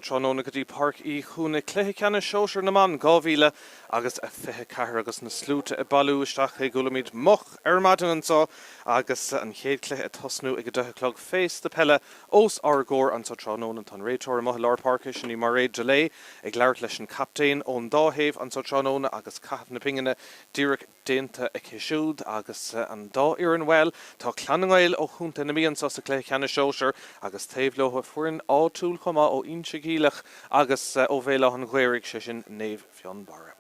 Tráthnóna go dtí Páirc Uí Chúnaigh, Cluiche Ceannais Sóisear na mBan 2000 agus 24 agus na sluaite ag bailiú isteach cé go bhfuilimid moch ar maidin anseo agus an chéad chluiche ag tosnú ag 10 a chlog. Féasta peile os ár gcomhair anseo tráthnóna. Tá an réiteoir amuigh i lár páirce, sin í Mairéad Delay, ag labhairt leis an captaen ón dá thaobh anseo tráthnóna agus caitheamh na pingine díreach déanta aici siúd agus an dá fhoireann, bhuel, tá Clann na nGael ó Chontae na Mí anseo sa gcluiche ceannais sóisir agus taobh leo foireann áitiúil chomh maith ó Inse Geimhleach agus ó Bhéal Átha an Ghaorthaidh, sé sin Naomh Fionnbarra.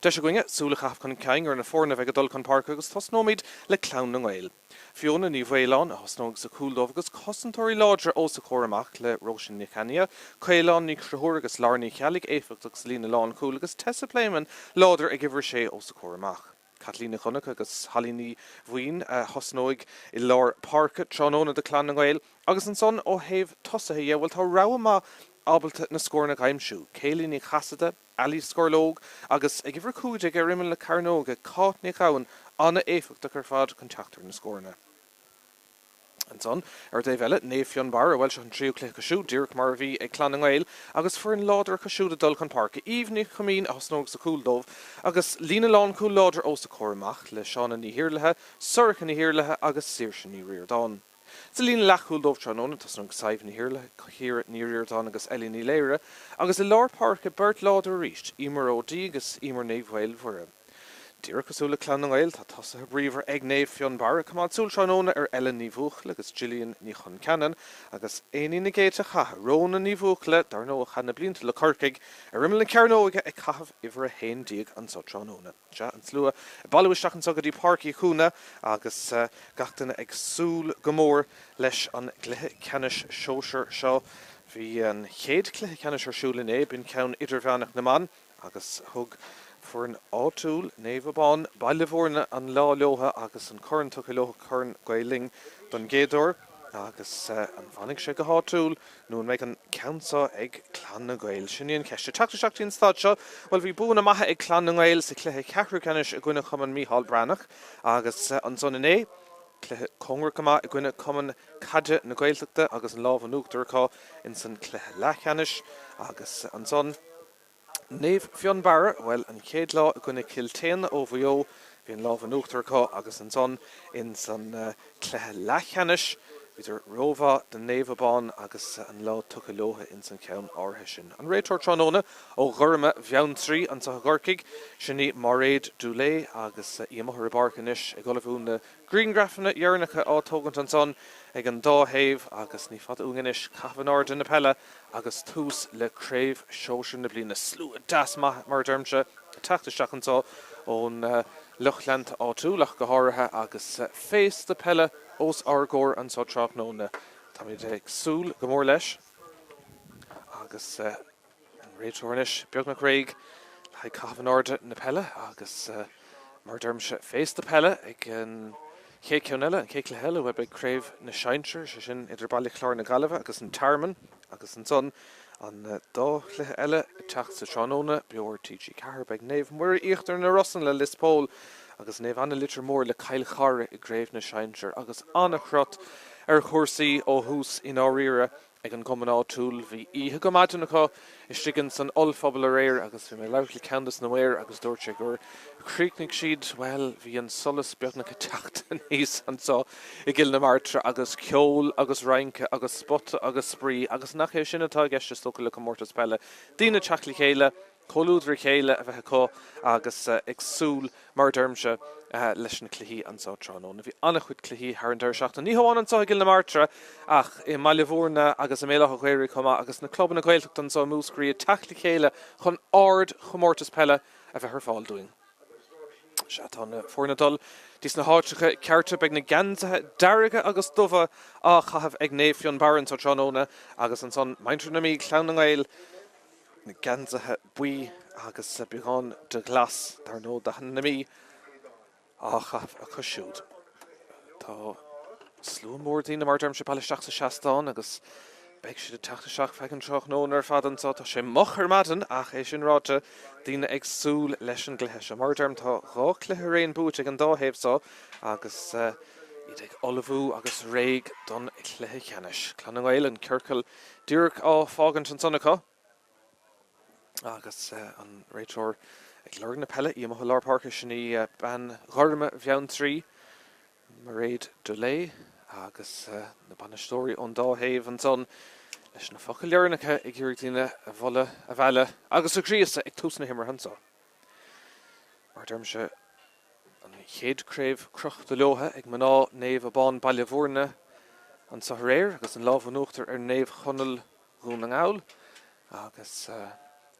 Deis againne súil a chaitheamh chun cinn ar na foirne a bheidh ag dul chun páirce agus tosnóimid le Clann na nGael. Fiona Ní Mhaoláin a thosnóidh sa chúl dóibh agus cosantóirí láidre os a comhair amach le Róisín Nic Ainnia, Caolán Ní Chonchúir agus Lara Ní Cheallaigh éifeachtach sa líne lánchúil agus Tessa Pléimeann láidir ag uimhir a sé os a comhair amach. Caitlín Ní Dhonncha agus Holly Ní Mhaoin a thosnóidh i lár páirce tráthnóna do Clann na nGael agus ansan ó thaobh tosaithe dhe, bhuel tá rogha maith ábalta na scóranna a aimsiú, Kayleigh Ní Chasaide, Ali Scorlóg agus ag uimhir 15 ar imeall na cearnóige, Cáit Ní Ghabhann, an-éifeachtach ar fad chun teacht ar na scóranna. Ansan, ar an dtaobh eile, Naomh Fionnbarra, bhuel seo an tríú cluiche acu siúd, díreach mar a bhí ag Clann na nGael, agus foireann láidir acu siúd ag dul chun páirce. Eve Ní Choimín a thosnóidh sa chúl dóibh agus líne lánchúil láidir os a comhair amach le Shauna Ní hIarlaithe, Sorcha Ní hIarlaithe agus Saoirse Ní Ríordáin. Sa líne leathchúil dóibh tráthnóna, tosnóidh Sadhbh Ní hIarlaithe, Ciara Ní Ríordáin agus Ellie Ní Laoire, agus i lár páirce beirt láidir arís, Emer O'Dea agus Emer Ní Mhaolmhuire. Díreach cosúil le Clann na nGael, tá tosaithe bríomhar ag Naomh Fionnbarra. Coimeád súil tráthnóna ar Ellen Ní Bhuachalla agus Gillian Ní Chonceanainn, agus éinín na gcéadta catha, Rhona Ní Bhuachalla, dar ndóigh a chaith na blianta le Corcaigh, ar imeall na cearnóige ag caitheamh uimhir 11 anso tráthnóna. Sea, an slua ag bailiú isteach anseo go dtí Páirc Uí Chúnaigh agus gach duine ag súil go mór leis an gcluiche ceannais sóisir seo. Bhí an chéad chluiche ceannais ar siúl inné, b'in ceann idirmheánach na mban agus thug foireann áitiúil Naomh Abán, Baile Bhúirne an lá leo agus an corn tugtha leo, Corn Gael Linn don gcéad uair agus an bhfanfaidh sé go háitiúil? Nó an mbeidh an ceann seo ag Clann na nGael? Sin í an cheist. Ag teacht isteach dtí an staid seo, bhuel, bhí buanna maithe ag Clann na nGael sa chluiche ceathrú ceannais i gcoinne Chumann Mícheál Breathnach agus ansan inné, cluiche cóngarach go maith i gcoinne Cumann Caide na Gaeltachta agus an lámh in uachtar acu insan chluiche leathcheannais agus ansan, Naomh Fionnbarra, bhuel, an chéad lá i gcoinne Cill tSéadhna ó Mhaigh Eo, bhí an lámh in uachtar acu agus ansan ins an cluiche leathcheannais, bhíodar rómhaith do Naomh Abán agus an lá tugtha leo ins an cheann áirithe sin. An réiteoir tráthnóna ó Ghorma Bheanntraí anseo i gCorcaigh, sin í Máiréad Dooley agus í amuigh ar an bpáirc anois ag ullmhú na grianghrafanna dheireanacha á tógaint ansan ag an dá thaobh agus ní fada uainn anois caitheamh in airde na peile agus tús le Craobh Shóisir na bliana. Slua deas maith, mar a deirimse, ag teacht isteach anseo ón lucht leanta áitiúil ach go háirithe agus féasta peile os ár gcomhair anseo tráthnóna. Táimid ag súil go mór leis agus an réiteoir anois beagnach réidh le haghaidh caitheamh in airde na peile agus mar a deirimse, féasta peile ag an chéad cheann eile, an chéad chluiche eile, bhuel beidh Craobh na Sinsear, sé sin idir Baile Chláir na Gaillimhe agus an Tearmann agus ansan an dá chluiche eile ag teacht sa tráthnóna, beo ar TG4, beidh Naomh Muire Íochtar na Rosann le Lios Póil agus Naomh Anna Leitir Móir le Cill Chartha i gCraobh na Sinsear agus an-chrot ar chúrsaí ó thús i ndáiríre. ag an gcumann áitiúil. Bhí oíche go maidin acu istigh ins an ollphuball aréir agus bhí mé ag labhairt le ceann des na maoir agus dúirt sé gur chríochnaigh siad, bhuel, bhí an solas beagnach ag teacht aníos anseo i gCill na Martra agus ceol agus rince agus spota agus spraoi agus nach é sin atá i gceist is dócha le comórtas peile, daoine teacht le chéile, comhluadar a chéile a bheith acu agus ag súil, mar a deirimse, leis na cluichí anseo tráthnóna. Bhí an-chuid cluichí thar an deireadh seachtaine, ní hamháin anseo i gCill na Martra ach i mBaile Bhúirne agus i mBéal Átha Ghaorthaidh chomh maith agus na clubanna Gaeltachta anseo i Múscraí ag teacht le chéile chun ard-chomórtas peile a bheith ar fáil dúinn. Sea, tá na foirne ag dul dtí sna háiteacha cearta. Beidh na geansaithe dearga agus dubha á chaitheamh ag Naomh Fionnbarra anseo tráthnóna agus ansan muintir na Mí, Clann na nGael, na geansaithe buí agus beagán de ghlas, dar ndóigh, dathanna na Mí á chaitheamh acu siúd. Tá slua mór daoine, mar a deirimse, ag bailiú isteach sa seastán agus beidh siad ag teacht isteach feadh an tráthnóna ar fad anseo. Tá sé moch ar maidin ach é sin ráite, daoine ag súil leis an gcluiche seo. Mar a deirim, tá dhá chluiche araon buaite ag an dá thaobh seo agus iad ag ullmhú agus réidh don chluiche ceannais. Clann na nGael, an ciorcal díreach á fágaint ansan acu. Agus an réiteoir ag lorg na peile, í amuigh i lár páirce, sin í bean ghorm Bheanntraí, Mairéad Dooley, agus na bainisteoirí ón dá thaobh ansan leis na focail dheireanacha ag iarraidh daoine a mholadh, a mhealladh agus a ghríosadh ag tús na himeartha anso. Mar a deirimse, an chéad craobh crochta leo ag mná Naomh Abán Baile Bhúirne anso aréir agus an lámh in uachtar ar Naomh Chonaill Dhún na nGall agus,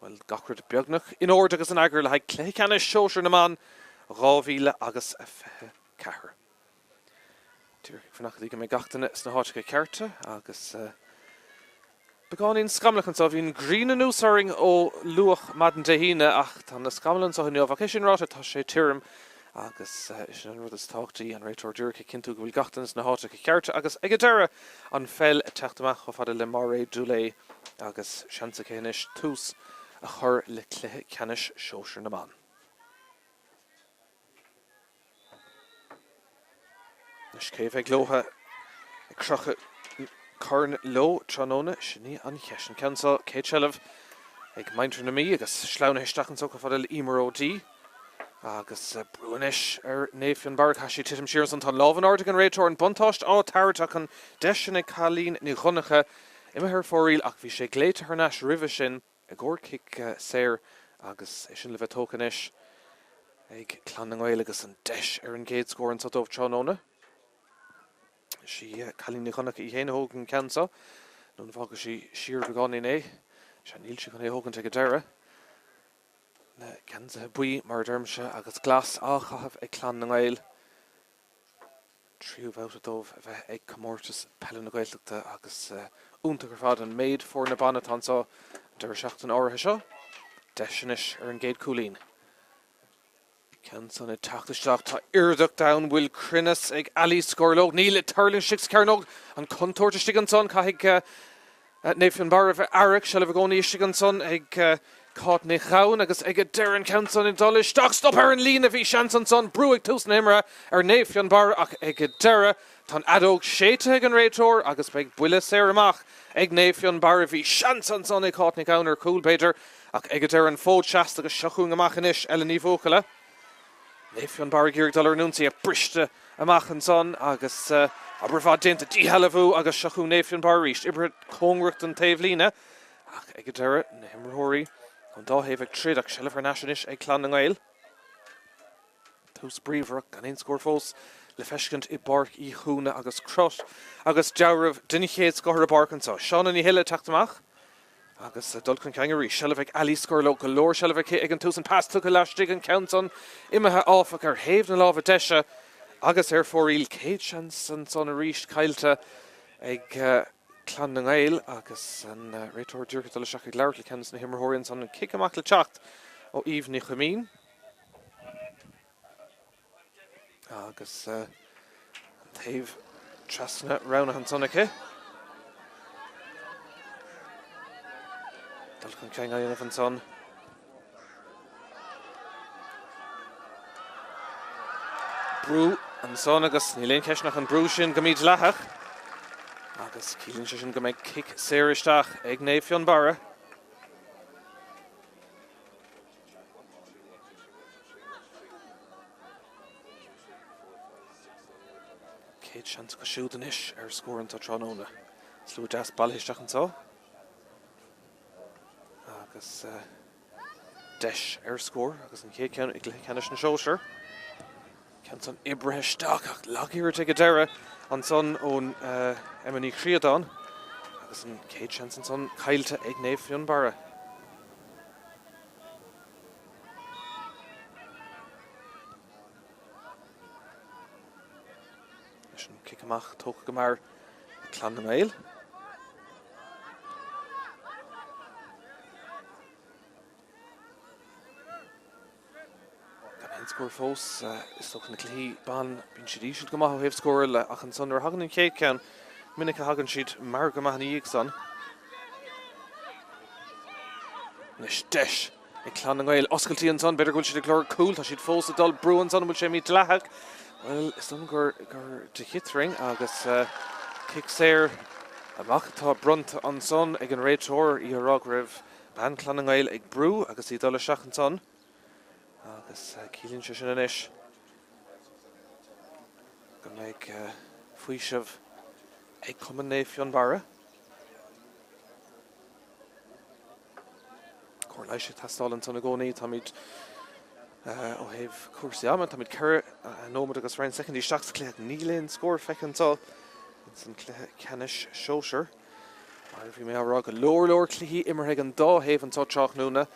bhuel, gach rud beagnach in ord agus in eagar le haghaidh Cluiche Ceannais Sóisir na mBan 2024. Díreach ag fanacht go dtí go mbeidh gach duine sna háiteacha cearta agus beagáinín scamallach anseo. Bhí an ghrian anuas orainn ó luath maidin Dé hAoine ach tá na scamaill anseo inniu ach é sin ráite tá sé tirim agus sin an rud is tábhachtaí, an réiteoir díreach ag cinntiú go bhfuil gach duine sna háiteacha cearta agus ag an deireadh an pheil ag teacht amach chomh fada le Mairéad Dooley agus seans aici anois tús a chur le cluiche ceannais sóisir na mban. Anois cé a bheidh leo ag crochadh corn leo tráthnóna? Sin í an cheist. An ceann seo, céad seilbh ag muintir na Mí agus sleamhnaithe isteach anso chomh fada le Emer O'Dea. Agus brú anois ar Naomh Fionnbarra. Caithfidh sí titim siar ansan. Tá an lámh in airde ag an réiteoir, an buntáiste á tabhairt ach an deis sin ag Cailín Ní Dhonncha imithe ar fóraoil ach bhí sé glaoite thar n-ais roimhe sin. i gcomhair cic saor agus é sin le bheith tógtha anois ag Clann na nGael agus an deis ar an gcéad scór anseo dóibh tráthnóna. Is í Cailín Ní Dhonncha í féin a thóg an ceann seo, nó an bhfágfaidh sí siar beagáinín é? Sea, níl sí chun é a thógaint ag an deireadh. Na geansaithe buí, mar a deirimse, agus glas á chaitheamh ag Clann na nGael. Tríú babhta dóibh a bheith ag Comórtas Peile na Gaeltachta agus iontach ar fad an méid foirne ban atá anseo an deireadh seachtaine áirithe seo. Deis anois ar an gcéad chúilín. Ceann san ag teacht isteach. Tá iarracht ann. Bhfuil cruinneas ag Ali Scorlóg? Níl. Ag tuirlingt istigh sa chearnóg. An chontúirt istigh ansan. Caithfidh Naomh Fionnbarra a bheith aireach. Seilbh i gcónaí istigh ansan ag Cáit Nic Ghabhann agus ag an deireadh an ceann san ag dul isteach. Stop ar an líne, bhí seans ansan. Brú ag tús na himeartha ar Naomh Fionnbarra ach ag an deireadh tá an fheadóg séidte ag an réiteoir agus beidh buille saor amach ag Naomh Fionnbarra. Bhí seans ansan ag Cáit Nic Ghabhann ar chúl b'fhéidir ach ag an deireadh an fód seasta agus seo chugainn amach anois Ella Ní Bhuachalla. Naomh Fionnbarra ag iarraidh dul ar an ionsaí ach briste amach ansan agus obair mhaith déanta, díshealbhú agus seo chugainn Naomh Fionnbarra arís. Oibrithe cóngarach don taobhlíne ach ag an deireadh na himreoirí ón dá thaobh ag troid ach seilbh thar n-ais anois ag Clann na nGael. Tús bríomhar ach gan aon scór fós le feiscint i bPáirc Uí Chúna agus crot agus dealramh den chéad scoth ar an bpáirc anseo. Shauna Ní Thuile ag teacht amach. Agus dul chun cinn arís. Seilbh ag Ali Scorlóg. Go leor seilbh aici ag an tús. An pas tugtha laistigh. An ceann san imithe, áfach, ar thaobh na láimhe deise agus ar fóraoil. Céad seans ansan arís caillte ag Clann na nGael agus an réiteoir díreach ag dul isteach ag labhairt le ceann de na himreoirí ansan. An cic amach le teacht ó Aoibh Ní Chuimín. Agus an taobh trasna roghnaithe ansan aici. Dul chun cinn á dhéanamh ansan. Brú ansan agus níl aon cheist nach an brú sin go mídhleathach. Agus ciallaíonn sé sin go mbeidh cic saor isteach ag Naomh Fionnbarra. Céad seans acu siúd anois ar scór anseo tráthnóna. Slua deas bailithe isteach anseo. Agus deis ar scór agus an chéad ceann i gcluiche ceannais na sóisear. Ceann san oibrithe isteach ach lagiarracht ag an deireadh ansan ón Emma Ní Chríodáin agus an chéad seans ansan caillte ag Naomh Fionnbarra. Leis an cic amach tógtha go mear ag Clann na nGael. Gan aon scór fós, is dócha na cluichí ban, bíonn siad íseal go maith ó thaobh scórála ach ansan nuair a thagann an chéad cheann, minic a thagann siad mear go maith ina dhiaidh san. Anois deis ag Clann na nGael oscailtí ansan, b'fhéidir go bhfuil siad ag lorg cúl, tá siad fós ag dul brú ansan, an bhfuil sé mídhleathach? Bhuel, is dóigh liom gur gur de chiotrang agus cic saor amach atá bronnta ansan ag an réiteoir, í ag rá go raibh. Bean Clann na nGael ag brú agus í ag dul isteach ansan agus ciallaíonn sé sin anois go mbeidh faoiseamh ag Cumann Naomh Fionnbarra. Cóir leighis ag teastáil ansan i gcónaí. Táimid ó thaobh cúrsaí ama, táimid 4 nóiméad agus roinnt soicindí isteach sa chluiche. Níl aon scór feicthe anseo ins an cluiche ceannais sóisir. Mar a bhí mé á rá, go leor leor cluichí imeartha ag an dá thaobh anseo tráthnóna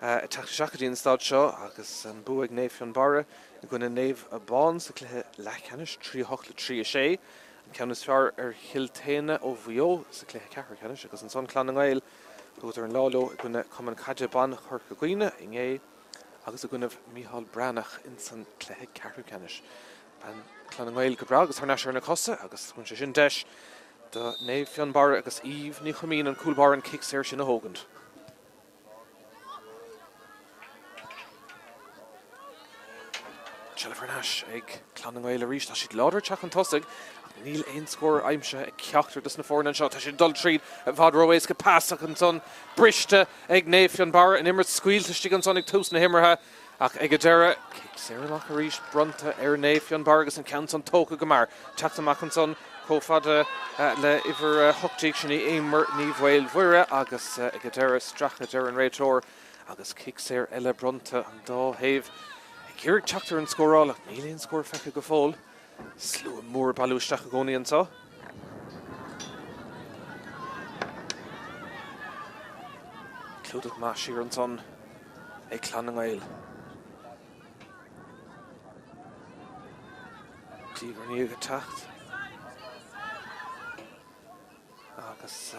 ag teacht isteach go dtí an staid seo agus an bua ag Naomh Fionnbarra i gcoinne Naomh Abán sa chluiche leathcheannais, 3 8 le 3 6. An ceann is fearr ar Chill tSéadhna ó Mhaigh Eo sa chluiche ceathrú ceannais agus ansan Clann na nGael, thugadar an lá leo i gcoinne Cumann Caide Ban Chorca Dhuibhne inné agus i gcoinnibh Micheál Breathnach insan cluiche ceathrú ceannais. Bean Clann na nGael go breá agus thar n-ais ar na cosa agus tugann sé sin deis do Naomh Fionnbarra agus Eve Ní Chuimín an cúl báire an cic saor sin a thógaint. Seilbh thar n-ais ag Clann na nGael arís. Tá siad láidir ag teacht chun tosaigh ach níl aon scór aimsithe ag ceachtar dos na foirne anseo. Tá siad ag dul tríd i bhfad ró-éasca. Pas ach ansan briste ag Naomh Fionnbarra. An imirt scaoilte istigh ansan ag tús na himeartha ach ag an deireadh, cic saor amach arís bronnta ar Naomh Fionnbarra agus an ceann san tógtha go mear. Teacht amach ansan chomh fada le uimhir 18, sin í Eimear Ní Mhaolmhuire agus ag an deireadh, stracadh a deir an réiteoir agus cic saor eile bronnta an dá thaobh ag iarraidh teacht ar an scóráil ach níl aon scór feicthe go fóill. Slua mór ag bailiú isteach i gcónaí anseo. Clúdach maith siar ansan ag Clann na nGael. Diaidh ar ndiaidh ag teacht. Agus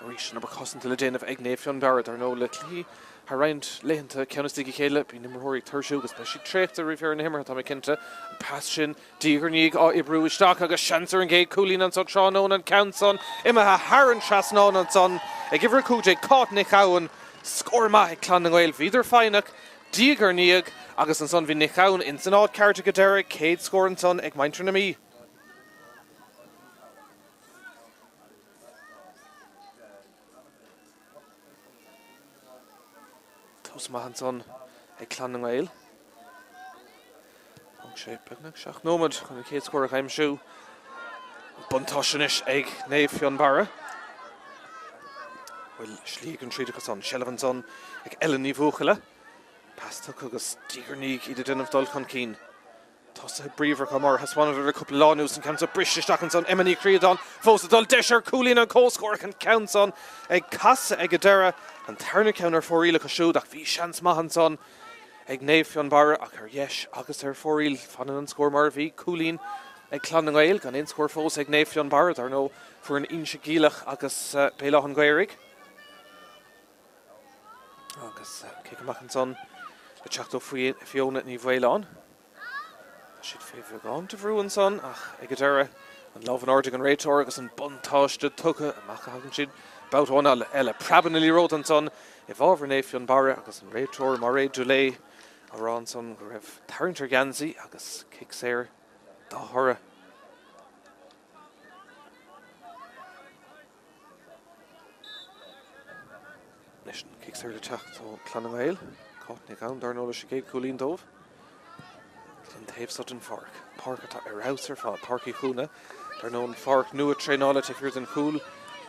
arís an obair cosanta le déanamh ag Naomh Fionnbarra. Dar ndóigh, le cluichí thar roinnt laethanta ceann istigh a chéile, bíonn imreoirí ag tuirsiú agus beidh siad traochta roimh dheireadh na himeartha, tá mé cinnte. An pas sin diaidh ar ndiaidh á oibriú isteach agus seans ar an gcéad chúilín anso tráthnóna, an ceann san imithe thar an trasnán ansan ag uimhir 15, Cáit Nic Gabhann. Scór maith ag Clann na nGael. Bhíodar foighneach. Diaidh ar ndiaidh, agus ansan bhí Nic Gabhann ins an áit ceart ag an deireadh, céad scór ansan ag muintir na Mí. Tús maith ansan ag Clann na nGael. Thóg sé beagnach 7 nóiméad chun an chéad scór a aimsiú. Buntáiste anois ag Naomh Fionnbarra. Bhfuil slí ag an tríd acu san. Seilbh ansan ag Ellen Ní Bhuachalla. Pas tugtha agus diaidh ar ndiaidh iad ag déanamh dul chun cinn. Tosaithe bríomhar mar a thaispeánadar le cúpla lá anuas. An ceann seo briste isteach ansan. Emma Ní Chríodáin fós ag dul. Deis ar chúilín an comhscór ach an ceann san ag casadh ag an deireadh. An tarna ceann ar fóraoil acu siúd ach bhí seans maith ansan ag Naomh Fionnbarra ach ar dheis agus ar fóraoil. Fanann an scór mar a bhí, cúilín ag Clann na nGael, gan aon scór fós ag Naomh Fionnbarra, dar ndóigh, foireann Inse Geimhleach agus Béal Átha an Ghaorthaidh. Agus cic amach ansan le teacht ó Fiona Ní Mhaoláin. Tá siad fé bheagán de bhrú ansan ach ag an deireadh, an lámh in airde ag an réiteoir agus an buntáiste tugtha amach a thagann siad babhta amháin eile. Preabann an liathróid ansan i bhfabhar Naomh Fionnbarra agus an réiteoir Mairéad Dooley á rá ansan go raibh tarraingt ar gheansaí agus cic saor dá thoradh. Anois an cic saor le teacht ó Clann na nGael. Cáit Nic Gabhann, dar ndóigh, leis an gcéad chúilín dóibh. An taobh seo den pháirc. Páirc atá ar fheabhas ar fad, Páirc Uí Chúna. Dar ndóigh, an pháirc nua traenála taobh thiar den chúl.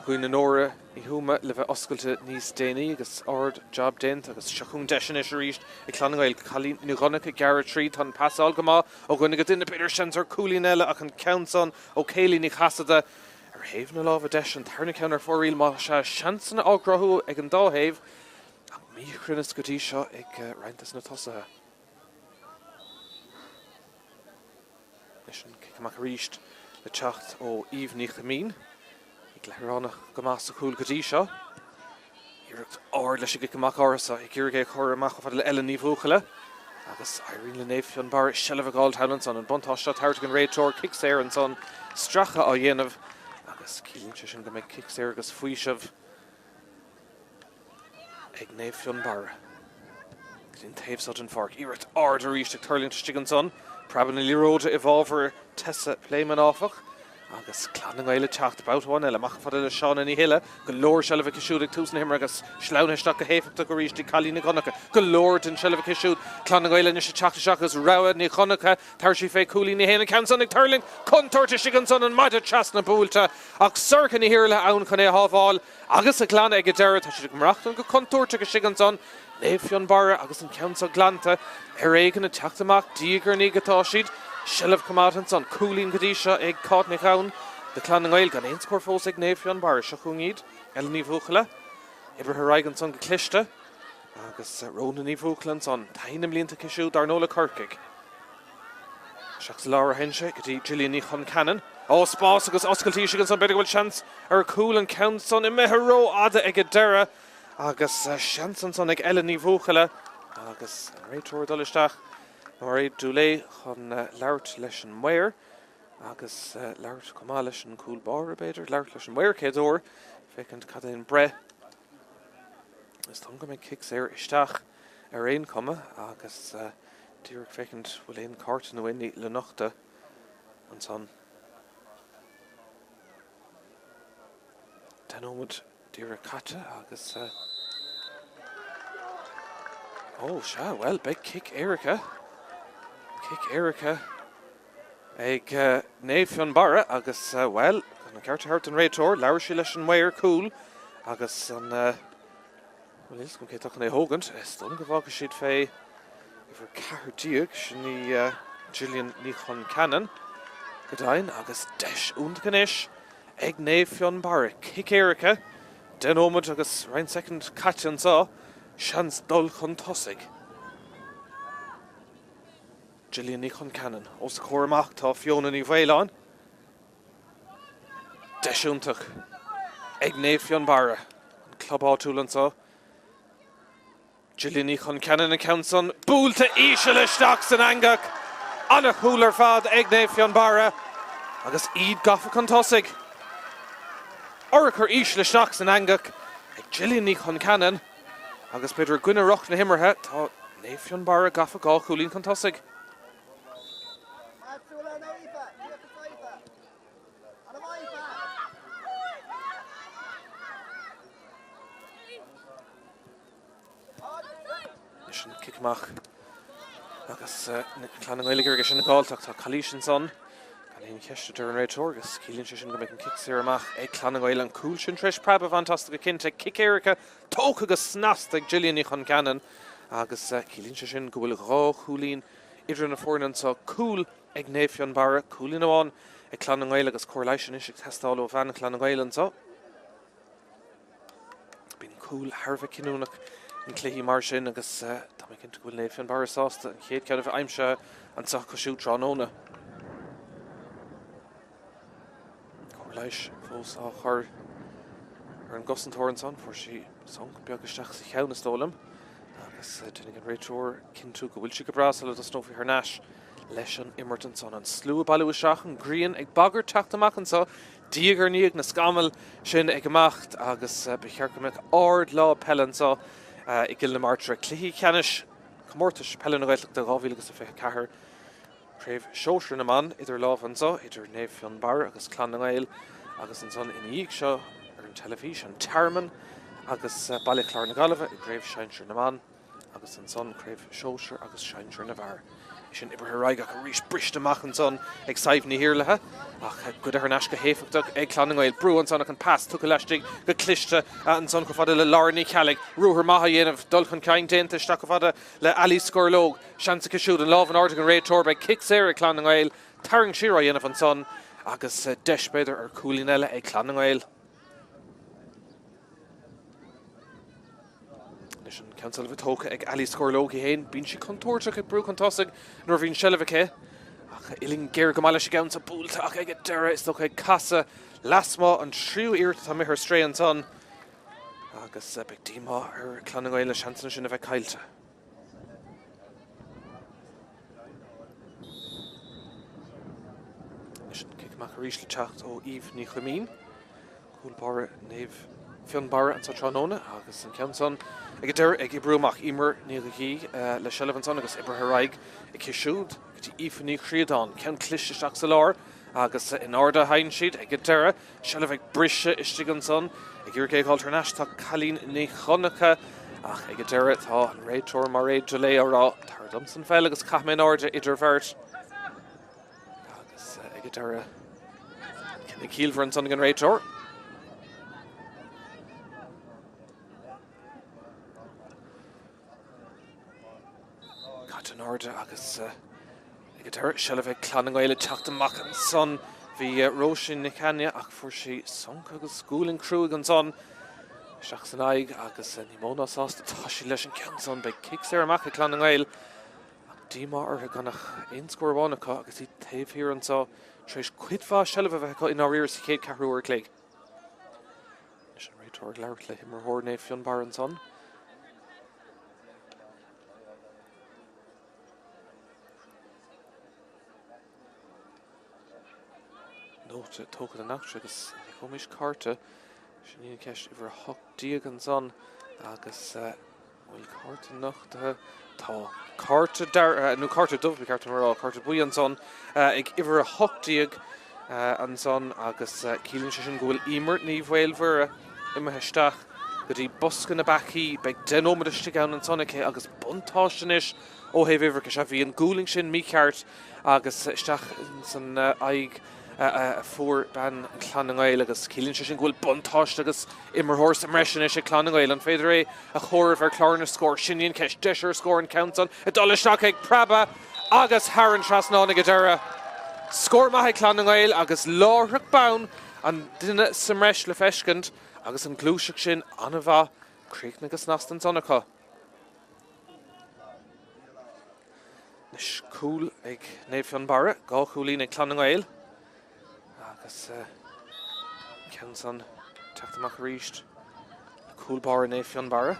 Againn Nóra Ní Thuama le bheith oscailte níos déanaí agus ard-jab déanta agus seo chugainn deis anois arís ag Clann na nGael. Cailín Ní Dhonncha ag gearradh tríd. Tá an pasáil go maith ó dhuine go duine. B'fhéidir seans ar chúilín eile ach an ceann san ó Kayleigh Ní Chasaide Ar thaobh na láimhe deise, an tarna ceann ar fóraoil, más ea, seansanna á gcruthú ag an dá thaobh, ach míchruinneas go dtí seo ag roinnt de na tosaithe. Anois an cic amach arís le teacht ó Eve Ní Chuimín. Í gleadhránach go maith sa chúl go dtí seo. Iarracht ard leis an gcic amach ársa, ag iarraidh é a chur amach chomh fada le Ellen Ní Bhuachalla agus éiríonn le Naomh Fionnbarra seilbh a fháil thall ansan. An buntáiste á tabhairt ag an réiteoir, cic saor ansan, stracadh á dhéanamh agus ciallaíonn sé sin go mbeidh cic saor agus faoiseamh ag Naomh Fionnbarra. Go dtí an taobh seo den pháirc. Iarracht ard arís ag tuirlingt istigh ansan. Preabann an liathróid i bhfabhar Tessa Playman áfach. Agus Clann na nGael ag teacht babhta amháin eile amach chomh fada le Shauna Ní Thuile. Go leor seilbh aici siúd ag tús na himeartha agus sleamhnaithe isteach go héifeachtach arís ag Cailín Ní Dhonncha. Go leor den tseilbh aici siúd. Clann na nGael anois ag teacht isteach agus rogha Ní Dhonncha. Tabharfaidh sí fé cúilín í fhéin an ceann san ag tuirlingt. Contúirt istigh ansan an maide trasna buailte ach Sorcha Ní hIarlaithe ann chun é a shábháil agus a ghlanadh ag an deireadh. Tá siad ag maireachtaint go contúirteach istigh ansan. Naomh Fionnbarra agus an ceann seo glanta ar éigean ag teacht amach diaidh ar ndiaidh atá siad. Seilbh coimeádta ansan. Cúilín go dtí seo ag Cáit Nic Gabhann do Chlann na nGael. Gan aon scór fós ag Naomh Fionnbarra. Seo chugainn iad. Ellen Ní Bhuachalla. Oibrithe ar aghaidh ansan go cliste. Agus Rhona Ní Bhuachalla ansan. Taithí na mblianta aici siúd dar ndóigh le Corcaigh. Isteach sa lár a théann sé go dtí Gillian Ní Chonceanainn. Ó, spás agus oscailtí istigh ansan. B'fhéidir go bhfuil seans ar chúl an ceann san imithe rófhada ag an deireadh. Agus seans ansan ag Ellen Ní Bhuachalla agus an réiteoir ag dul isteach, Mairéad Dooley, chun labhairt leis an maor agus labhairt chomh maith leis an gcúl báire, b'fhéidir, labhairt leis an maor chéad uair, féachaint cad é an breith. Is dóigh go mbeidh cic saor isteach ar aon chuma agus díreach féachaint bhfuil aon chárta nó aon ní le nochtadh ansan. 10 nóiméad díreach caite agus Ó, sea, bhuel, beidh cic éirice, cic éirice ag Naomh Fionnbarra agus, bhuel, an ceart a thabhairt don réiteoir, labhair sí leis an maor cúil agus an, Bhuel, níl 'fhios agam cé atá chun é a thógaint. Is dóigh liom go bhfágfaidh siad fé uimhir 14, sin í Gillian Ní Chonceanainn, go deimhin, agus deis iontach anois ag Naomh Fionnbarra. Cic éirice, 10 nóiméad agus roinnt soicind caite anseo, seans dul chun tosaigh. Gillian Ní Chonceanainn, os a comhair amach tá Fiona Ní Mhaoláin. Deis iontach ag Naomh Fionnbarra, an club áitiúil anseo. Gillian Ní Chonceanainn an ceann san buailte íseal isteach san eangach. Ana-chúl ar fad ag Naomh Fionnbarra agus iad gafa chun tosaigh. Urchar íseal isteach san eangach ag Gillian Ní Chonceanainn agus b'fhéidir i gcoinne roth na himeartha tá Naomh Fionnbarra gafa 2 chúilín chun tosaigh. Anois an cic amach agus Clann na nGael ag iarraidh é sin a fháilt ach tá calaois ansan. Gan aon cheist a deir an réiteoir agus ciallaíonn sé sin go mbeidh an cic saor amach ag Clann na nGael. An cúl sin tar éis preab a bhaint astu go cinnte. Cic éirice tógtha go snasta ag Gillian Ní Chonceanainn agus ciallaíonn sé sin go bhfuil 2 chúilín idir na foirne anseo, cúl ag Naomh Fionnbarra, cúilín amháin ag Clann na nGael agus cóir leighis anois ag teastáil ó bhean Chlann na nGael anseo. Bíonn cúl thar a bheith cinniúnach in cluichí mar sin agus tá mé cinnte go bhfuil Naomh Fionnbarra sásta an chéad ceann a bheith aimsithe anseo acu siúd tráthnóna. Cóir leighis fós á chur ar an gcosantóir ansan. Fuair sí sonc beag isteach sa cheann is dóigh liom agus déanfaidh an réiteoir cinntiú go bhfuil sí go breá sula dtosnófaí thar n-ais leis an imirt ansan. An slua ag bailiú isteach, an ghrian ag bagairt teacht amach anseo diaidh ar ndiaidh, na scamaill sin ag imeacht agus ba cheart go mbeadh ard-lá peile anseo i gCill na Martra. Cluichí ceannais Comórtais Peile na Gaeltachta 2024. Craobh Shóisir na mBan idir lámha anseo idir Naomh Fionnbarra agus Clann na nGael agus ansan ina dhiaidh seo ar an teilifís, An Tearmann agus Baile Chláir na Gaillimhe i gCraobh Shinsir na mBan agus ansan Craobh Shóisir agus Shinsir na bhFear. É sin oibrithe ar aghaidh ach arís briste amach ansan ag Sadhbh Ní hIarlaithe ach goidte thar n-ais go héifeachtach ag Clann na nGael. Brú ansan ach an pas tugtha laistigh go cliste ansan chomh fada le Laura Ní Cheallaigh. Ruathar maith á dhéanamh, dul chun cinn déanta isteach chomh fada le Ali Scorlóg. Seans aici siúd an lámh in airde ag an réiteoir. Beidh cic saor ag Clann na nGael. Tarraingt siar á dhéanamh ansan agus deis b'fhéidir ar chúilín eile ag Clann na nGael. Anois an ceann seilbhe tógtha ag Ali Scorlóg í féin. Bíonn sí contúirteach ag brú chun tosaigh nuair a bhíonn seilbh aici. Ach uillinn géar go maith leis an gceann seo buailte ach ag an deireadh is dócha ag casadh lasmuigh an tríú iarracht atá imithe ar strae ansan agus beidh díomá ar Chlann na nGael na seansanna sin a bheith caillte. Anois an cic amach arís le teacht ó Eve Ní Chuimín. Cúl báire Naomh Fionnbarra anseo tráthnóna agus an ceann san ag an deireadh ag oibriú amach. Emer Ní Dhuigí le seilbh ansan agus oibrithe ar aghaidh aici siúd go dtí Aoife Ní Chríodáin. Ceann cliste isteach sa lár. Agus in airde a thagann siad ag an deireadh. Seilbh ag briseadh istigh ansan. Ag iarraidh é a fháil thar n-ais tá Cailín Ní Dhonncha ach ag an deireadh tá an réiteoir Mairéad Delay á rá, Tabhair domsa an pheil agus caithfidh mé in airde idir bheirt. Agus ag an deireadh cinneadh ciallmhar ansan ag an réiteoir. Caite in airde agus ag an deireadh, seilbh ag Clann na nGael ag teacht amach ansan. Bhí Róisín Nic Aine ach fuair sí sonc agus gualainn cruaidh ansan isteach san aghaidh agus ní mó ná sásta atá sí leis an gceann san. Beidh cic saor amach ag Clann na nGael ach díomá orthu gan ach aon scór amháin acu agus iad taobh thiar anso tar éis cuid mhaith seilbh a bheith acu i ndáiríre sa chéad ceathrú uair a chloig. Anois an réiteoir ag labhairt le himreoir Naomh Fionnbarra ansan. Nóta tógtha den eachtra agus ní fheicfimis cárta. Sin í an cheist uimhir 18 ansan agus Bhfuil cárta nochtaithe? Tá. Cárta dearg, nó cárta dubh, ba cheart dom a rá, cárta buí ansan ag uimhir 18 ansan agus ciallaíonn sé sin go bhfuil Emer Ní Mhaolmhuire imithe isteach go dtí bosca na bpeacaí. Beidh 10 nóiméad istigh ann ansan aici agus buntáiste anois ó thaobh uimhreacha. Sea, bhí an gualainn sin mícheart agus isteach san aghaidh a fuair bean Chlann na nGael agus ciallaíonn sé sin go bhfuil buntáiste agus imreoir sa mbreis anois ag Clann na nGael. An féidir é a chomhaireamh ar chlár na scór? Sin í an cheist. Deis ar scór an ceann san ag dul isteach ag preabadh agus thar an trasnán ag an deireadh. Scór maith ag Clann na nGael agus láithreach bonn an duine sa mbreis le feiscint agus an ghluaiseacht sin an-mhaith críochnaithe go snasta ansan acu. Anois cúl ag Naomh Fionnbarra, 2 chúilín ag Clann na nGael agus ceann san teacht amach arís le cúl báire Naomh Fionnbarra.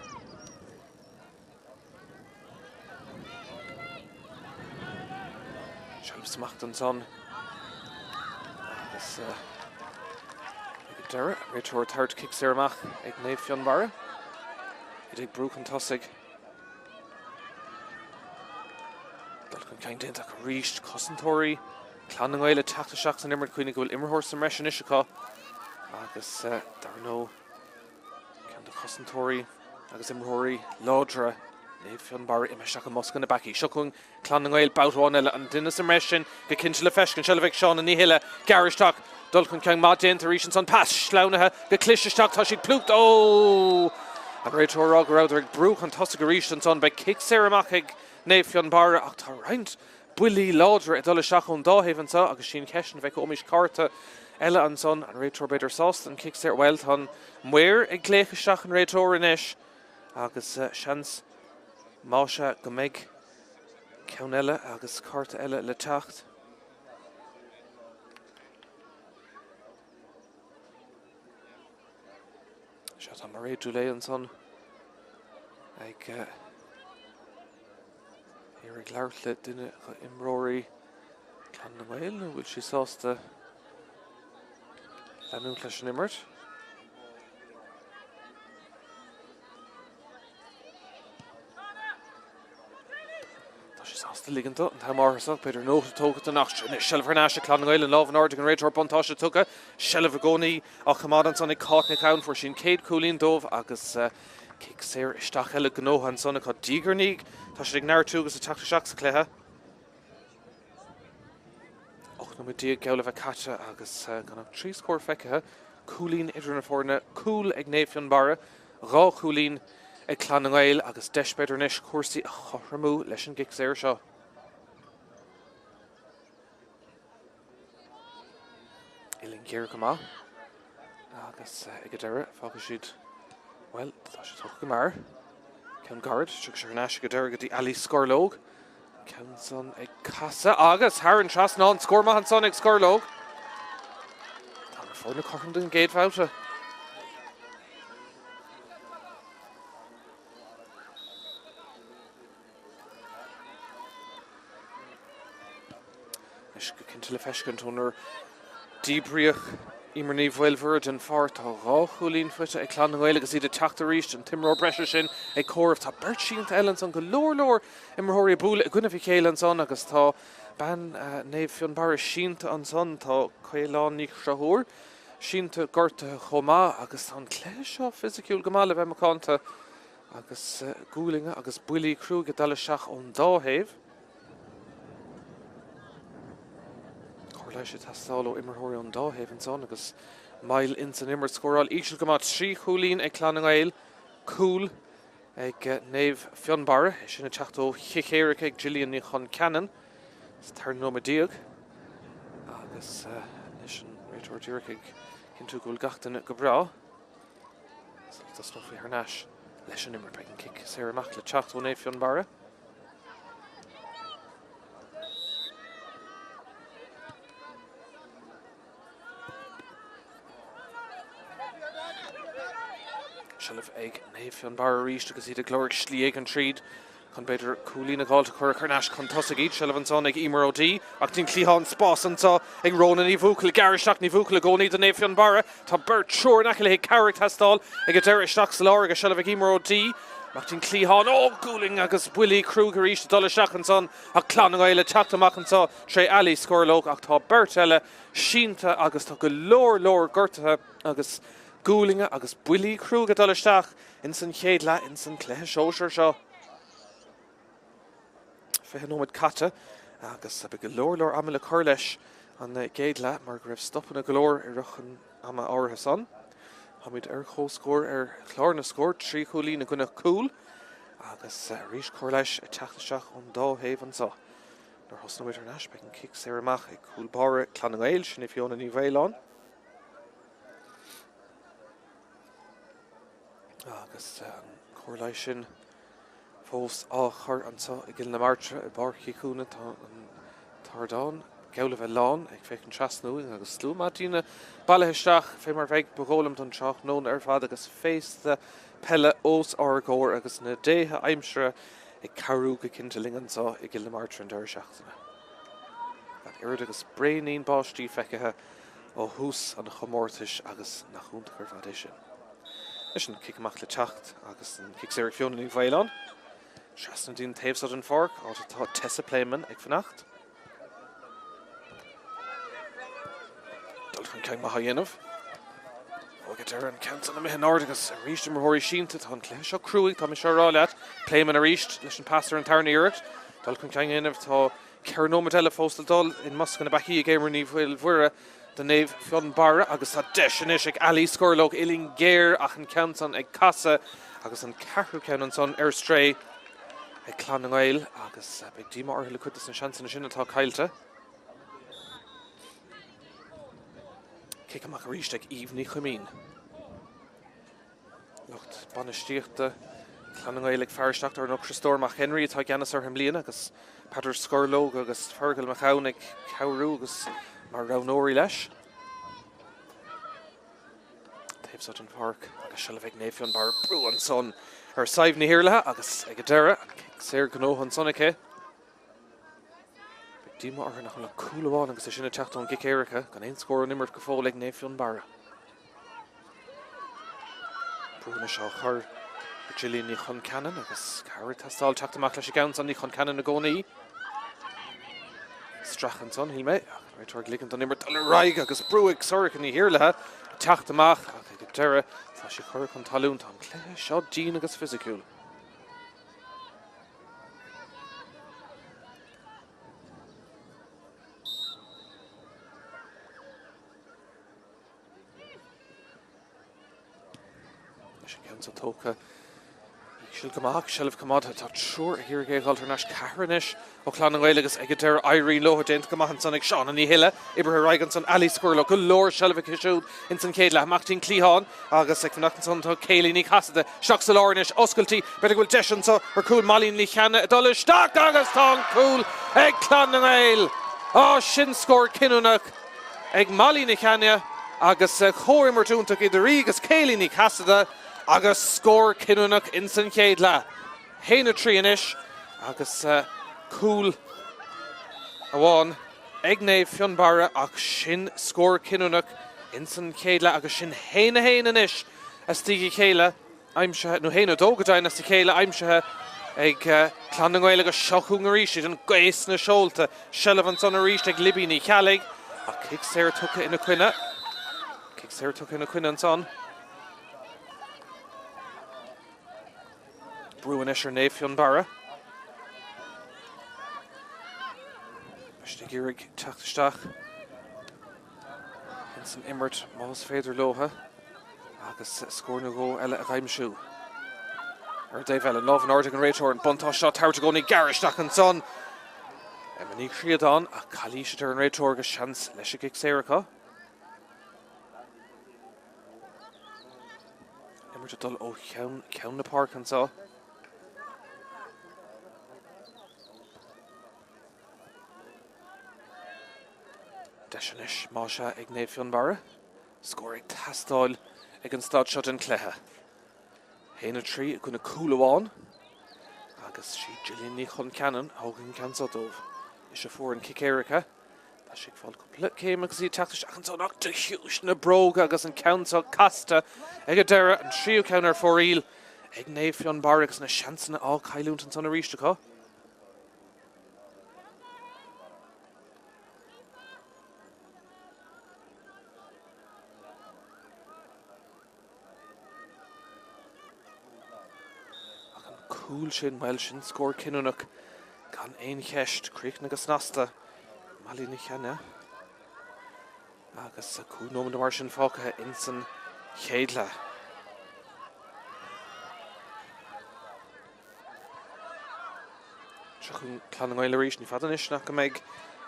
Seilbh smacht ansan agus ag an deireadh, réiteoir ag tabhairt cic saor amach ag Naomh Fionnbarra. Iad ag brú chun tosaigh. Dul chun cinn déanta acu arís. Cosantóirí Clann na nGael ag teacht isteach san imirt. Cuimhnigh go bhfuil imreoir sa mbreis anois acu agus dar ndóigh ceann de chosantóirí agus imreoirí láidre Naomh Fionnbarra imithe isteach i mbosca na bpeacaí. Seo chugainn Clann na nGael, babhta amháin eile, an duine sa mbreis sin go cinnte le feiscint. Seilbh ag Shauna Ní Thuile, gearr isteach, dul chun cinn maith déanta arís ansan, pas sleamhnaithe go cliste isteach, tá siad plúchta, ó! An réiteoir ag rá go rabhadar ag brú chun tosaigh arís ansan. Beidh cic saor amach ag Naomh Fionnbarra ach tá roinnt buillí láidre ag dul isteach ón dá thaobh anseo agus sí an cheist an bhfeicfeoimis cárta eile ansan. An réiteoir b'fhéidir sásta an cic saor, bhuel tá an maor ag glaoch isteach an réiteoir anois agus seans más ea go mbeidh ceann eile agus cárta eile le teacht. Sea, tá Mairéad Dulé ansan ag iarraidh labhairt le duine d'imreoirí Clann na nGael nó bhfuil sí sásta leanúint leis an imirt? Tá sí sásta ligean dó an t-am áirithe seo, b'fhéidir nóta tógtha den eachtra. Anois, seilbh thar n-ais ag Clann na nGael, an lámh in airde ag an réiteoir, buntáiste tugtha. Seilbh i gcónaí á choimeád ansan ag Cáit Nic Gabhann. Fuair sí an chéad chúilín dóibh agus cic saor isteach eile gnóthaithe ansan acu. Diaidh ar ndiaidh, tá siad ag neartú agus ag teacht isteach sa chluiche. 18 nóiméad geall le bheith caite agus gan ach 3 scór feicthe. Cúilín idir na foirne, cúl ag Naomh Fionnbarra, 2 chúilín ag Clann na nGael agus deis b'fhéidir anois cúrsaí a chothromú leis an gcic saor seo. Uillinn ghéar go maith agus ag an deireadh fágfaidh siad, bhuel, tá sé tógtha go mear. Ceann gairid, tiocfaidh sé thar n-ais ag an deireadh go dtí Ali Scorlóg. Ceann san ag casadh agus thar an trasnán, scór maith ansan ag Scorlóg. Tá na foirne cothrom don gcéad bhabhta. Anois go cinnte le feiscint ónar díbríodh Emer Ní Mhaolmhuire den pháirc. Tá 2 chúilín faighte ag Clann na nGael agus iad ag teacht arís. An t-imreoir breise sin ag comhaireamh. Tá beirt sínte eile ansan, go leor leor imreoirí ag bualadh i gcoinnibh a chéile ansan agus tá. Bean Naomh Fionnbarra sínte ansan, tá Caolán Ní Chonchúir sínte gortaithe chomh maith agus tá an cluiche seo fisiciúil go maith le bheith macánta agus gualainne agus buillí cruaidh ag dul isteach ón dá thaobh. Cóir leighis ag teastáil ó imreoirí ón dá thaobh ansan agus moill ins an imirt. Scóráil íseal go maith, 3 chúilín ag Clann na nGael, cúl ag Naomh Fionnbarra, é sin ag teacht ó chic éirice ag Gillian Ní Chonceanainn sa tarna nóiméad déag. Agus anois an réiteoir díreach ag cinntiú go bhfuil gach duine go breá. Sula dtosnófaí thar n-ais leis an imirt. Beidh an cic saor amach le teacht ó Naomh Fionnbarra. Seilbh ag Naomh Fionnbarra arís agus iad ag lorg slí éigin tríd chun b'fhéidir cúilín a dh'fháilt a chuirfeadh thar n-ais chun tosaigh iad. Seilbh ansan ag Emer O'Dea ach dtí'n cliathán spás anso ag Rhona Ní Bhuachalla. Gearr isteach Ní Bhuachalla i gcónaí do Naomh Fionnbarra. Tá beirt, triúr in aice léi, cabhair ag teastáil ag an deireadh isteach sa lár agus seilbh ag Emer O'Dea. Amach dtí'n cliathán, ó, gualainn agus buillí cruaidh arís ag dul isteach ansan ach Clann na nGael ag teacht amach anso tré Ali Scorlóg ach tá beirt eile sínte agus tá go leor leor gortuithe agus gualainne agus buillí cruaidh ag dul isteach ins an chéad leath ins an cluiche sóisir seo. 20 nóiméad caite agus beidh go leor leor ama le cur leis an gcéad leath mar go raibh stopanna go leor i rith an ama áirithe san. Táimid ar comhscór ar chlár na scór, 3 chúilín i gcoinne cúl agus arís cóir leighis ag teacht isteach ón dá thaobh anseo. Nuair a thosnóimid thar n-ais, beidh an cic saor amach ag cúl báire Clann na nGael, sin í Fiona Ní Mhaoláin. Agus an cóir leighis sin fós á chur anseo i gCill na Martra i bPáirc Uí Chúna, tá an t-ardán geall le bheith lán ag féachaint trasna uainn agus slua maith daoine bailithe isteach fé mar bheidh ba dhóigh liom don tráthnóna ar fad agus féasta peile os ár gcomhair agus na déithe aimsire ag cabhrú go cinnte linn anseo i gCill na Martra an deireadh seachtaine. Gan oiread agus braoinín báistí feicthe ó thús an chomórtais agus nach iontach ar fad é sin. Anois an cic amach le teacht agus an cic saor ag Fiona Ní Mhaoláin. Trasna dtí'n taobh so den pháirc, áit atá Tessa Playman ag fanacht. Dul chun cinn maith á dhéanamh. Ó ag an deireadh an ceann san imithe in airde agus arís imreoirí sínte. Tá an cluiche seo cruaidh, tá mise á rá leat. Playman arís leis an pas ar an tarna iarracht. Dul chun cinn á dhéanamh. Tá 4 nóiméad eile fós le dul i mbosca na bpeacaí ag Eimear Ní Mhaolmhuire do Naomh Fionnbarra agus tá deis anois ag Ali Scorlóg uillinn ghéar ach an ceann san ag casadh agus an ceathrú ceann ansan ar strae. ag Clann na nGael agus beidh díomá orthu le cuid de na seansanna sin atá caillte. Cic amach arís ag Eve Ní Chuimín. Lucht bainistíochta Clann na nGael ag faire isteach ar ndóigh Criostóir Mac Henry atá i gceannas orthu i mbliana agus Peadar Scorlóg agus Fergal Mac Gabhann ag cabhrú agus mar roghnóirí leis. Taobh so den pháirc agus seilbh ag Naomh Fionnbarra brú ansan ar Sadhbh Ní hIarlaithe agus ag an deireadh an cic saor gnóthaithe ansan aici. Beidh díomá orthu nach bhfuil ach cúl amháin agus é sin ag teacht ón gcic éirice gan aon scór ón imirt go fóill ag Naomh Fionnbarra. Brú anois á chur ar Gillian Ní Chonceanainn agus cabhair ag teastáil teacht amach leis an gceann san Ní Chonceanainn i gcónaí. Stracadh ansan, shíl mé. Réiteoir ag ligint don imirt dul ar aghaidh agus brú ag Sorcha Ní hIarlaithe ag teacht amach ach ag an deireadh tá sí curtha chun talún. Tá an cluiche seo dian agus fisiciúil. Leis an gceann seo tógtha íseal go maith, seilbh coimeádta. Tá triúr ag iarraidh é a dhul thar n-ais, ceathrar anois ó Chlann na nGael agus ag an deireadh éiríonn leo déanta go maith ansan ag Shauna Ní Thuile. Oibrithe ar aghaidh ansan Ali Squirrel go leor seilbh aici siúd ins an chéad leath. Amach dtí'n cliathán agus ag fanacht ansan tá Kayleigh Ní Chasaide. Isteach sa lár anois, oscailte. B'fhéidir go bhfuil deis anso ar chúl Molly Ní Cheanna ag dul isteach agus tá an cúl ag Clann na nGael! Á, sin scór cinniúnach! ag Molly Ní Cheanna agus comhimirt iontach idir í agus Kayleigh Ní Chasaide agus scór cinniúnach ins an chéad leath. 1-3 anois agus cúl amháin ag Naomh Fionnbarra ach sin scór cinniúnach ins an chéad leath agus sin 1-1 anois as a chéile. aimsithe, nó 1-2 go deimhin as a chéile aimsithe. ag Clann na nGael agus seo chugainn arís iad an ghaoth sna seolta. Seilbh ansan arís ag Libby Ní Cheallaigh ach cic saor tugtha ina coinne. Cic saor tugtha ina coinne ansan. Brú anois ar Naomh Fionnbarra. Beidh siad ag iarraidh teacht isteach ins an imirt más féidir leotha agus scór nó dhó eile a dh'aimsiú. Ar an dtaobh eile, lámh in airde ag an réiteoir, an buntáiste á tabhairt i gcónaí gearr isteach ansan. Emma Ní Chríodáin ach calaois a deir an réiteoir agus seans leis an gcic saor acu. Imirt ag dul ó cheann ceann na páirce anseo. Deis anois, más ea, ag Naomh Fionnbarra. Scór ag teastáil ag an staid seo den chluiche. 1-3 i gcoinne cúl amháin agus sí Gillian Ní Chonceanainn a thógfaidh an ceann seo dóibh. Ise a fuair an cic éirice. Tá sí ag fáil cúpla céim agus í ag teacht isteach ansan ach de chiumhais na bróga agus an ceann seo casta ag an deireadh, an tríú ceann ar fóraoil ag Naomh Fionnbarra agus na seansanna á cailliúint ansan arís acu. Ach an cúl sin, bhuel, sin scór cinniúnach gan aon cheist. Críochnaithe go snasta, Molly Ní Cheanna. Agus 5 nóiméad mar sin fágtha insan chéad leath. Seo chugainn Clann na nGael arís. Ní fada anois nach go mbeidh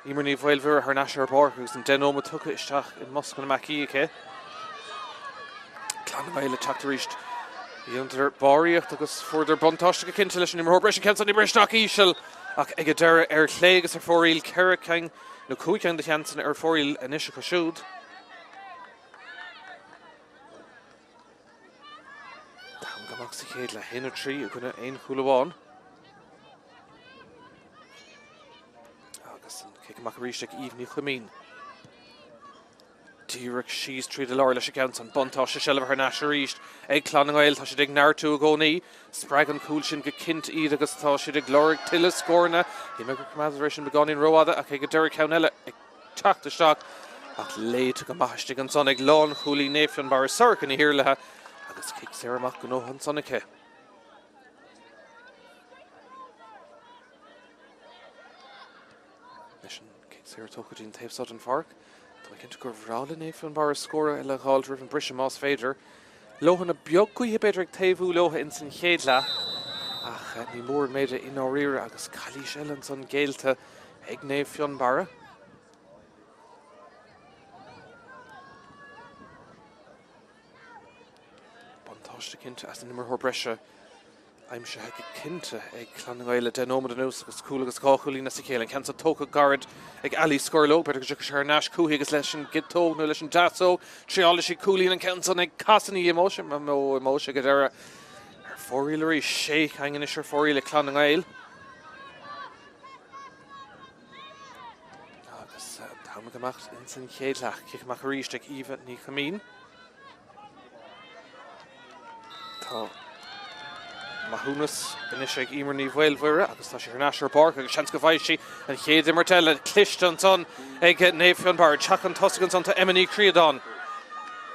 Emer Ní Mhaolmhuire thar n-ais ar an bpáirc agus an 10 nóiméad tugtha isteach i mbosca na mbeachaí aici. Clann na nGael ag teacht arís. Dhéanadar barraíocht agus fuaireadar buntáiste go cinnte leis an imreoir breise. Ceann san oibrithe isteach íseal ach ag an deireadh ar chlé agus ar fóraoil ceithre cinn nó cúig cheann de sheansanna ar fóraoil anois acu siúd. Am ag imeacht sa chéad leath, 1-3 i gcoinne aon chúl amháin. Agus an cic amach arís ag Eve Ní Chuimín. Díreach síos tríd an lár leis an gceann san. Buntáiste seilbhe thar n-ais arís ag Clann na nGael. Tá siad ag neartú i gcónaí. Spreag an cúl sin go cinnte iad agus tá siad ag lorg tuilleadh scóranna. Shíl mé gur choimeádadar é sin beagáinín rófhada ach ag an deireadh ceann eile ag teacht isteach ach léite go maith istigh ansan ag lánchúlaí Naomh Fionnbarra Sorcha Ní hIarlaithe agus cic saor amach gnóthaithe ansan aici. Leis an cic saor tógtha go dtí an taobh seo den pháirc, tá mé cinnte gur bhreá le Naomh Fionnbarra scór eile a dh'fháilt roimh an briseadh más féidir. Leoithne beag gaoithe b'fhéidir ag taobhú leo ins an chéad leath ach ní mór an méid é i ndáiríre agus calaois eile ansan géillte ag Naomh Fionnbarra. Buntáiste cinnte as an imreoir breise aimsithe go cinnte ag Clann na Ngael le 10 nóiméad anuas agus cúl agus dhá chúilín as a chéile. An ceann seo tógtha gairid ag Ali Scoirleog, b'fhéidir go dtiocfaidh sé thar n-ais chúithi agus leis an gciotóg nó leis an deasóg triálfaidh sí cúilín an ceann san ag casadh ní imeoidh sé imeoidh sé go deireadh ar fóraoil arís. Sé cheann anois ar fóraoil ag Clann na nGael. Agus an t-am ag imeacht ins an chéad leath. Cic amach arís ag Eva Ní Chuimín. Tá maithiúnas anois ag Emer Ní Mhaolmhuire agus tá sí thar n-ais ar an bpáirc agus seans go bhfaighidh sí an chéad imirt eile cliste ansan ag Naomh Fionnbarra. Teacht chun tosaigh ansan tá Emma Ní Chríodáin.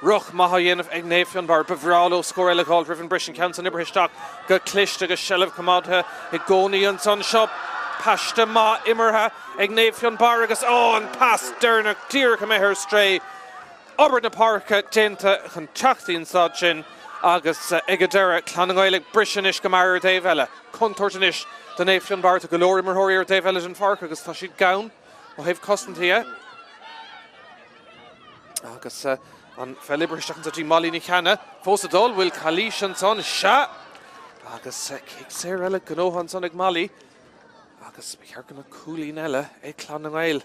Rith maith á dhéanamh ag Naomh Fionnbarra. Ba bhreá leo scór eile a dh'fháilt roimh an briseadh. An ceann san oibrithe isteach go cliste agus seilbh coimeádtha i gcónaí ansan. Seo paiste maith imeartha ag Naomh Fionnbarra agus ó, an pas deireanach díreach imithe ar strae. Obair na páirce déanta chun teacht dtí an staid sin agus ag an deireadh, Clann na nGael ag briseadh anois go mear ar an dtaobh eile. Contúirt anois do Naomh Fionnbarra. Tá go leor imreoirí ar an dtaobh eile den pháirc agus tá siad gann ó thaobh cosanta dhe. Agus an pheil oibrithe isteach anso dtí Molly Ní Cheanna. Fós ag dul, bhfuil calaois ansan? Sea! Agus cic saor eile gnóthaithe ansan ag Molly. Agus ba cheart go mbeadh cúilín eile ag Clann na nGael.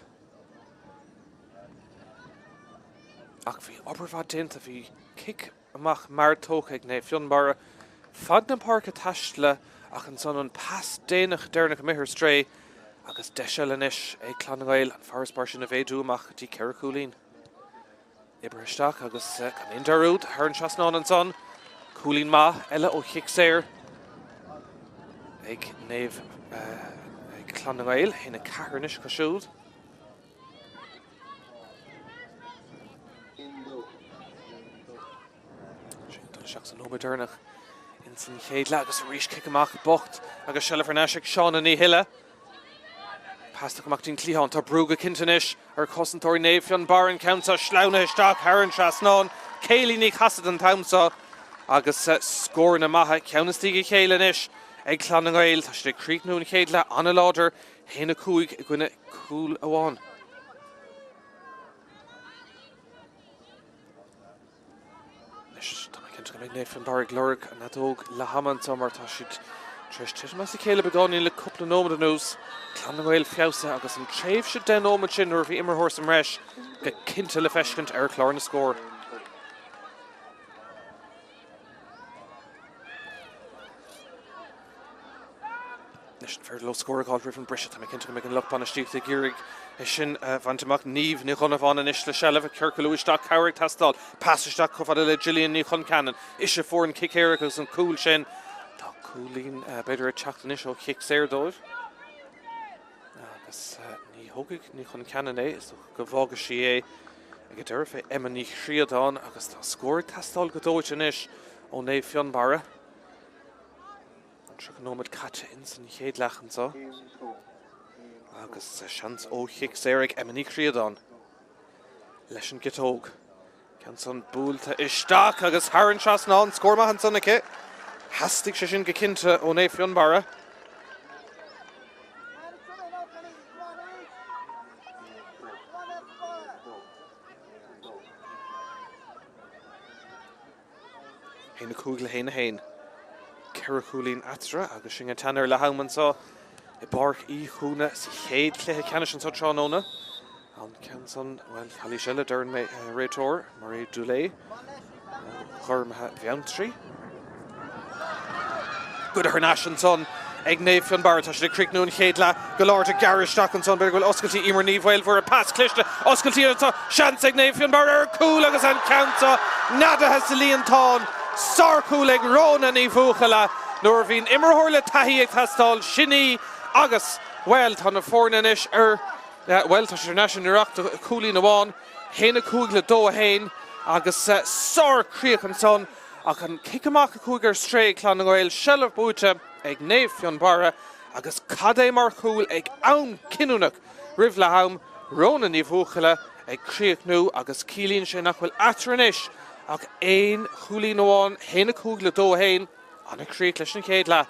Ach bhí obair mhaith déanta, bhí cic amach mear tógtha ag Naomh Fionnbarra. Fad na páirce taistealtha ach ansan an pas déanach deireanach imithe ar strae agus deis eile anois ag Clann na nGael an farasbarr sin a mhéadú amach go dtí ceithre chúilín. Oibrithe isteach agus gan aon dearúd thar an trasnán ansan. Cúilín maith eile ó chic saor. ag Naomh ag Clann na nGael, 1-4 anois acu siúd. Sin ag dul isteach sa nóiméad deireanach ins an chéad leath agus arís cic amach bocht agus seilbh thar n-ais ag Shauna Ní Thuile. Pas tugtha amach dtí'n cliathán. Tá brú go cinnte anois ar chosantóirí Naomh Fionnbarra an ceann seo sleamhnaithe isteach thar an trasnán. Kayleigh Ní Chasaide an t-am seo agus scóranna maithe ceann i ndiaidh a chéile anois ag Clann na nGael. Tá siad ag críochnú an chéad leath an-láidir, 1-5 i gcoinne cúl amháin. Anois, tá mé cinnte go mbeidh Naomh Fionnbarra ag lorg an fheadóg leath ama anseo mar tá siad tar éis titim as a chéile beagáinín le cúpla nóiméad anuas. Clann na nGael feabhsaithe agus an tréimhse 10 nóiméad sin nuair a bhí imreoir sa mbreis go cinnte le feiscint ar chlár na scór. Anois an féidir leo scór a fháil roimh an briseadh? Tá mé cinnte go mbeidh an lucht bainistíochta ag iarraidh é sin a bhaint amach. Niamh Ní Dhonnabháin anois le seilbh, ag ciorcalú isteach, cabhair ag teastáil. Pas isteach chomh fada le Gillian Ní Chonceanainn. Ise a fuair an cic éirice agus an cúl sin. Tá cúilín b'fhéidir ag teacht anois ó chic saor dóibh. Agus ní thógfaidh Ní Chonceanainn é, is dócha go bhfágfaidh sí é ag an deireadh fé Emma Ní Chríodáin agus tá scór ag teastáil go dóite anois ó Naomh Fionnbarra. An 30 nóiméad caite ins an chéad leath anseo agus seans ó chic saor ag Emma Ní Chríodáin leis an gciotóg. Ceann san buailte isteach agus thar an trasnán, scór maith ansan aici. Theastaigh sé sin go cinnte ó Naomh Fionnbarra. 1, 5 le 1, 1. 4 chúilín eatarthu agus sinn ag teannadh ar leath am anseo i bPáirc Uí Chúna sa chéad chluiche ceannais anseo tráthnóna. An ceann san, bhuel, calaois eile, deir an réiteoir, Mairéad Dooley ó Ghormaithe Bheanntraí. Goidte thar n-ais ansan ag Naomh Fionnbarra. Tá siad ag críochnú an chéad leath go láidir. Gearradh isteach ansan. B'fhéidir go bhfuil oscailtí Emer Ní Mhaolmhuire. Pas cliste. Oscailtí anseo. Seans ag Naomh Fionnbarra ar chúl agus an ceann seo neadaithe sa líontán. Sárchúl ag Rhona Ní Bhuachalla. Nuair a bhíonn imreoir le taithí ag teastáil, sin í agus, bhuel, tá na foirne anois ar, bhuel, tá siad thar n-ais i ngiorracht do chúilín amháin. 1, 5 le 2, 1 agus sárchríoch ansan. Ach an cic amach a chuaigh ar strae ag Clann na nGael, seilbh buaite ag Naomh Fionnbarra agus cad é mar chúl ag am cinniúnach roimh leath am, Rhona Ní Bhuachalla ag críochnú agus ciallaíonn sé nach bhfuil eatarthu anois ach aon chúilín amháin, 1, 5 le 2, 1. An-chríoch leis an chéad leath.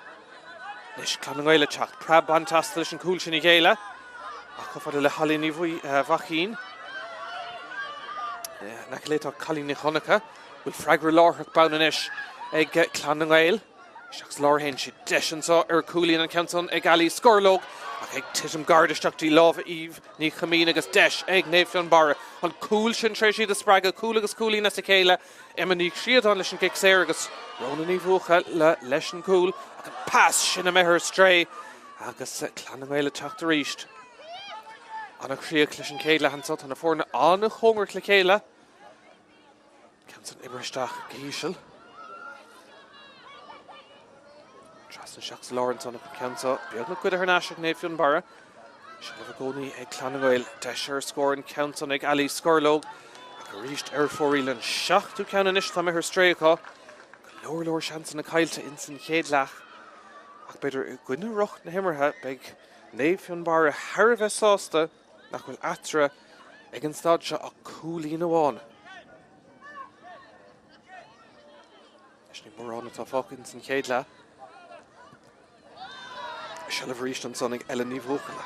Anois Clann na nGael ag teacht. Preab bainte astu leis an gcúl sin a ghéilleadh. Ach chomh fada le hOllie Ní Mhaicín. In aice léi tá Cailín Ní Dhonncha. Bhfuil freagra láithreach bonn anois ag Clann na nGael. Isteach sa lár théann siad. Deis anseo ar chúilín an ceann san ag Ali Scorlóg ach ag titim gairid isteach dtí lámha Eve Ní Choimín agus deis ag Naomh Fionnbarra. An cúl sin tar éis iad a spreagadh, cúl agus cúilín as a chéile. Emma Ní Chríodáin leis an gcic saor agus Rhona Ní Bhuachalla leis an gcúl ach an pas sin imithe ar strae agus Clann na nGael ag teacht arís. An-chríoch leis an chéad leath anseo, tá na foirne an-chóngarach le chéile. Ceann san oibrithe isteach go híseal. Trasna isteach sa lár ansan ach an ceann seo beagnach goidte thar n-ais ag Naomh Fionnbarra. Seilbh i gcónaí ag Clann na nGael. Deis ar scór an ceann san ag Ali Scorlóg ach arís ar fóraoil an seachtú ceann anois atá imithe ar strae acu. Go leor leor seansanna caillte ins an chéad leath ach b'fhéidir i gcoinne roth na himeartha beidh Naomh Fionnbarra thar a bheith sásta nach bhfuil eatarthu ag an staid seo ach cúilín amháin. Anois ní mórán atá fágtha ins an chéad leath. Seilbh arís ansan ag Ellen Ní Bhuachalla.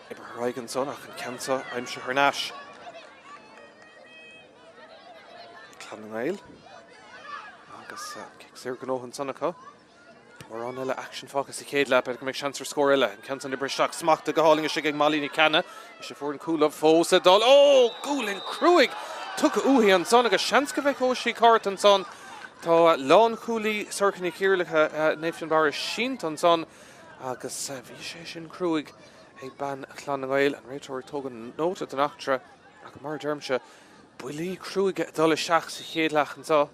Oibrithe ar aghaidh ansan ach an ceann seo aimsithe thar n-ais. Clann na nGael agus cic saor gnóthaithe ansan acu. Mórán eile aicsin fágtha sa chéad leath, b'fhéidir go mbeidh seans ar scór eile. An ceann san oibrithe isteach, smachtaithe go hálainn istigh ag Molly Ní Ceanna. Ise a fuair an cúl fós ag dul. Ó! Gualainn cruaidh tugtha uaithi ansan agus seans go bhfeiceoidh sí cárta ansan. Tá lánchúlaí Sorcha Ní Chiarlaithe, Naomh Fionnbarra sínte ansan agus bhí sé sin cruaidh ag bean Chlann na nGael. An réiteoir ag tógaint nóta den eachtra ach mar a deirimse, buillí cruaidhe ag dul isteach sa chéad leath anseo.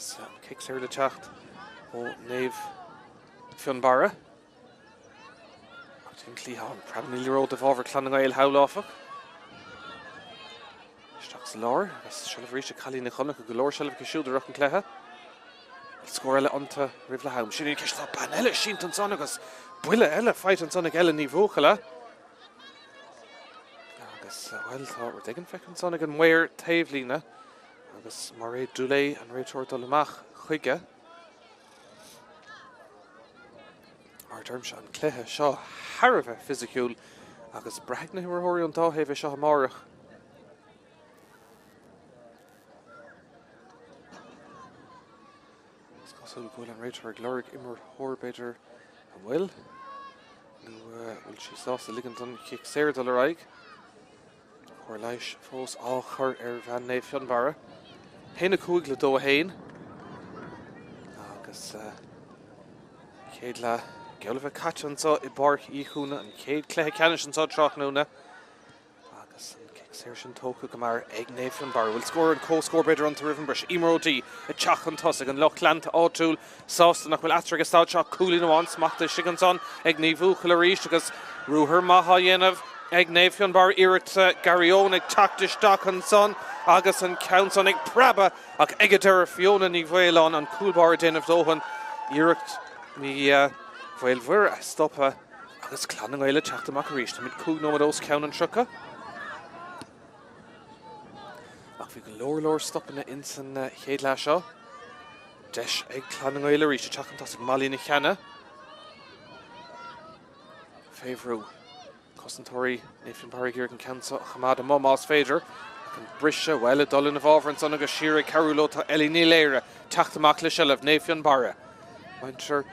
Agus an cic saor le teacht ó Naomh Fionnbarra. Ach an cliathán, preabann an liathróid i bhfabhar Clann na nGael thall, áfach. Isteach sa lár agus seilbh arís ag cailíní na Chonnacht, go leor seilbh acu siúd i rith an chluiche. Scór eile iontu roimh leath am. Sin í an ceist. Tá bean eile sínte ansan agus buille eile faighte ansan ag Ellen Ní Bhuachalla. Agus, bhuel, tá rud éigin feicthe ansan ag an maor taobhlíne agus Mairéad Dooley, an réiteoir, dul amach chuige. Mar a deirimse, an cluiche seo thar a bheith fisiciúil agus braithfidh na himreoirí ón dá thaobh é seo amárach. Is cosúil go bhfuil an réiteoir ag lorg imreoir, b'fhéidir, an bhfuil? Nó bhfuil sí sásta ligean don chic saor dul ar aghaidh? Cóir leighis fós á chur ar bhean Naomh Fionnbarra. 1-5 le 2-1. Agus chéad leath geall le bheith caite anseo i bPáirc Uí Chúna, an chéad chluiche ceannais anseo tráthnóna. Agus an cic saor sin tógtha go mear ag Naomh Fionnbarra. Bhfuil scór an comhscór b'fhéidir iontu roimh an briseadh. Eimear O'Dea ag teacht chun tosaigh, an lucht leanta áitiúil sásta nach bhfuil eatarthu ag an staid seo ach cúilín amháin smachtaithe istigh ansan ag Ní Bhuachalla arís agus ruathar maith á dhéanamh ag Naomh Fionnbarra. Iarracht Gary Owen ag teacht isteach ansan agus an ceann san ag preabadh ach ag an deireadh Fiona Ní Mhaoláin an cúl báire ag déanamh dóthain iarracht Ní Mhaolmhuire a stopadh. Agus Clann na nGael ag teacht amach arís. Táimid 5 nóiméad os cionn an 30. Ach bhí go leor leor stopanna ins an chéad leath seo. Deis ag Clann na nGael arís ag teacht chun tosaigh Molly Nic Cheanna. Fé bhrú. Cosantóirí Naomh Fionnbarra ag iarraidh an ceann seo a choimeád amuigh más féidir. Ach an briseadh, bhuel, ag dul ina bhfabhar ansan agus siar ag cabhrú leo tá Ellie Ní Laoire. Teacht amach le seilbh Naomh Fionnbarra. Muintir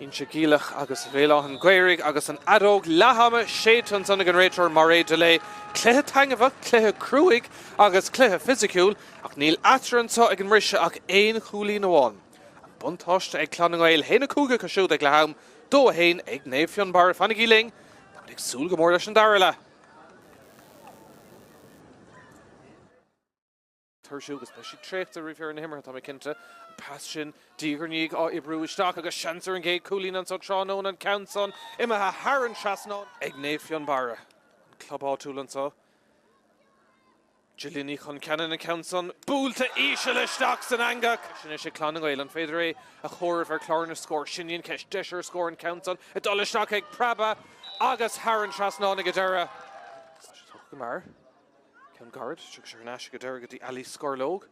Inse Geimhleach agus Bhéal Átha an Ghaorthaidh agus an fheadóg leath-ama séidte ansan ag an réiteoir Mairéad Delay. Cluiche taitneamhach, cluiche cruaidh agus cluiche fisiciúil ach níl eatarthu anseo ag an mbriseadh ach aon chúilín amháin. An buntáiste ag Clann na nGael, 1-5 acu siúd ag leath-am, 2-1 ag Naomh Fionnbarra. Fanaigí linn, táimid ag súil go mór leis an dara leath. Tuirsiú agus beidh siad traochta roimh dheireadh na himeartha, tá mé cinnte. An pas sin diaidh ar ndiaidh á oibriú isteach agus seans ar an gcéad chúilín anso tráthnóna, an ceann san imithe thar an trasnán ag Naomh Fionnbarra, an club áitiúil anso. Gillian Ní Chonceanainn an ceann san buailte íseal isteach san eangach. Sin anois ag Clann na nGael, an féidir é a chomhaireamh ar chlár na scór? Sin í an cheist. Deis ar scór an ceann san ag dul isteach ag preabadh agus thar an trasnán ag an deireadh. Tá sé tógtha go mear. Ceann gairid, tiocfaidh sé thar n-ais ag an deireadh go dtí Ali Scorlóg.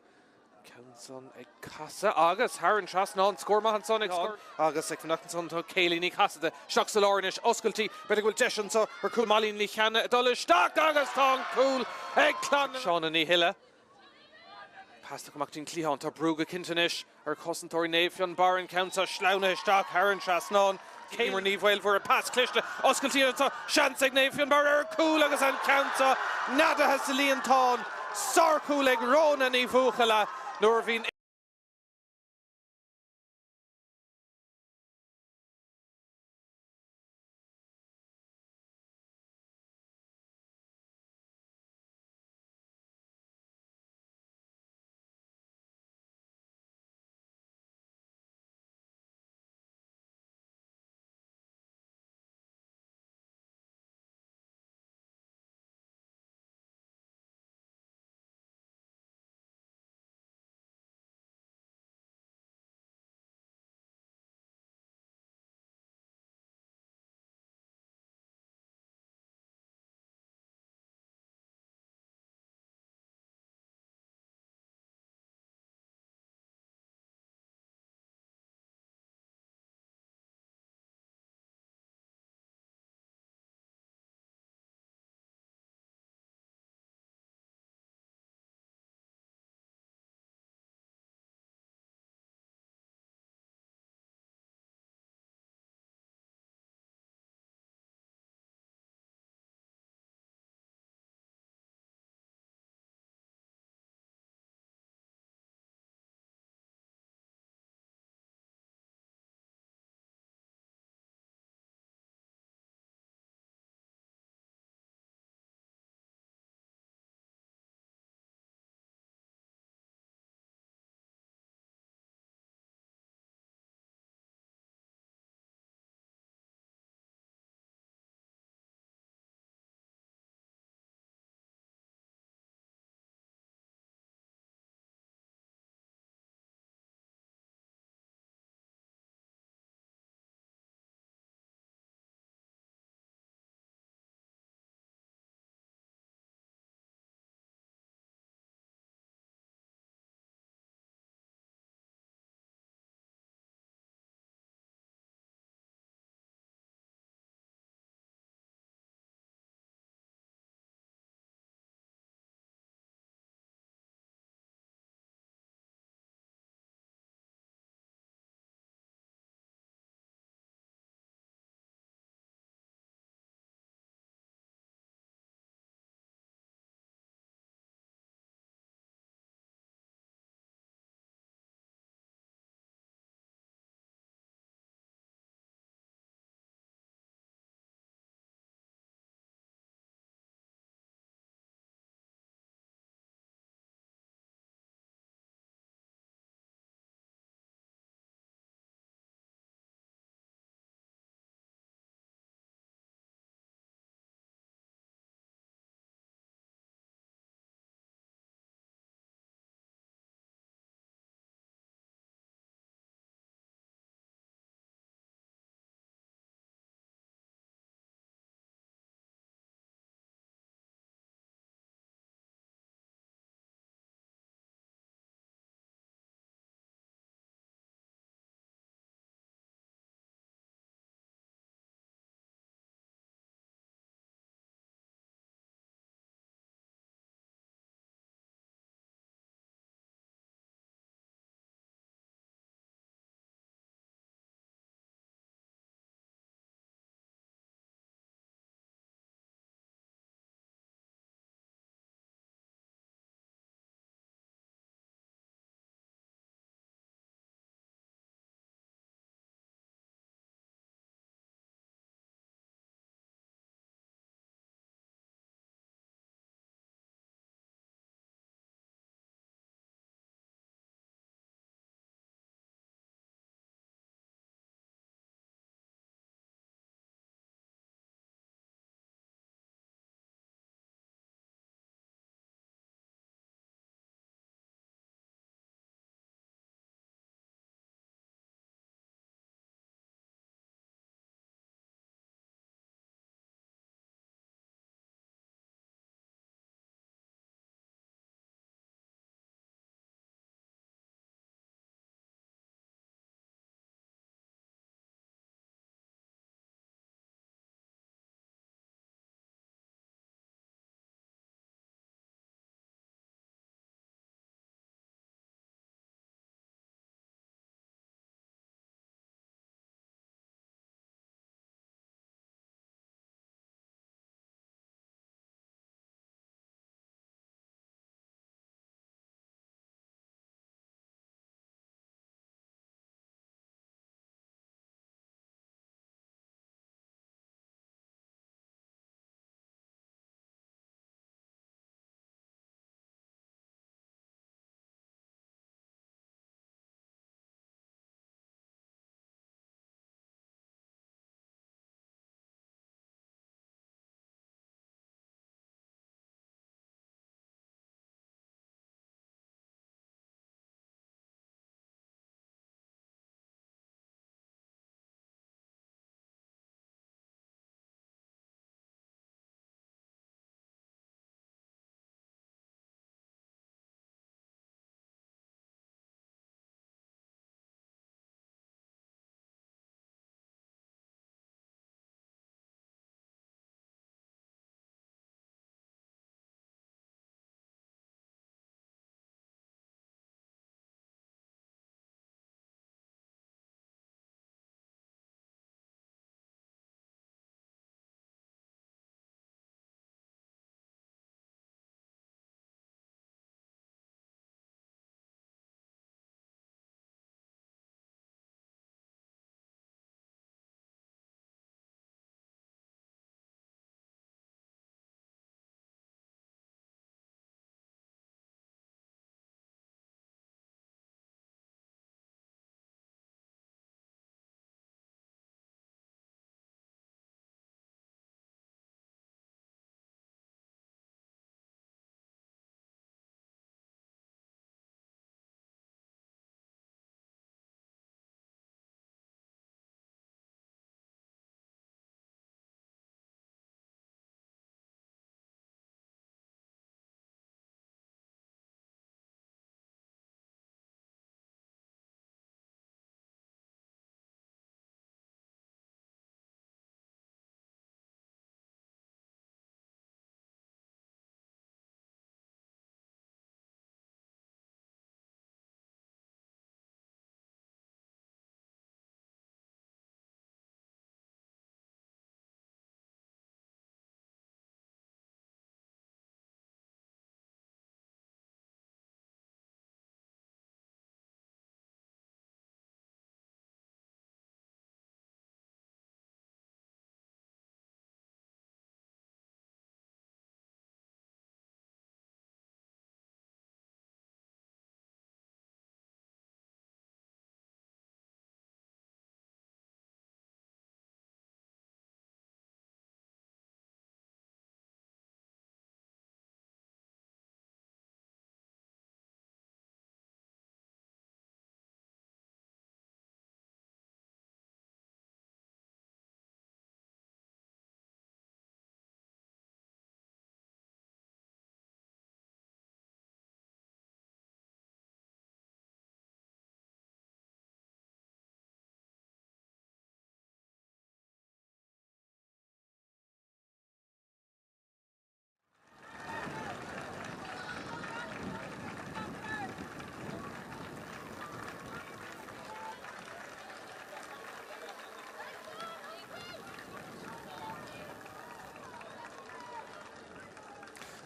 An ceann san ag casadh agus thar an trasnán, scór maith ansan ag agus ag fanacht ansan tá Kayleigh Ní Chasaide isteach sa lár anois, oscailtí, b'fhéidir go bhfuil deis anso ar chúl Molly Ní Cheanna ag dul isteach agus tá an cúl ag Clann Shauna Ní Thuile. Pas tugtha amach dtí'n cliathán. Tá brú go cinnte anois ar chosantóirí Naomh Fionnbarra. An ceann seo sleamhnaithe isteach thar an trasnán. Eimear Ní Mhaolmhuire, pas cliste, oscailtí anseo, seans ag Naomh Fionnbarra ar chúl agus an ceann seo neadaithe sa líontán. Sárchúl ag Rhona Ní Bhuachalla nuair a bhí.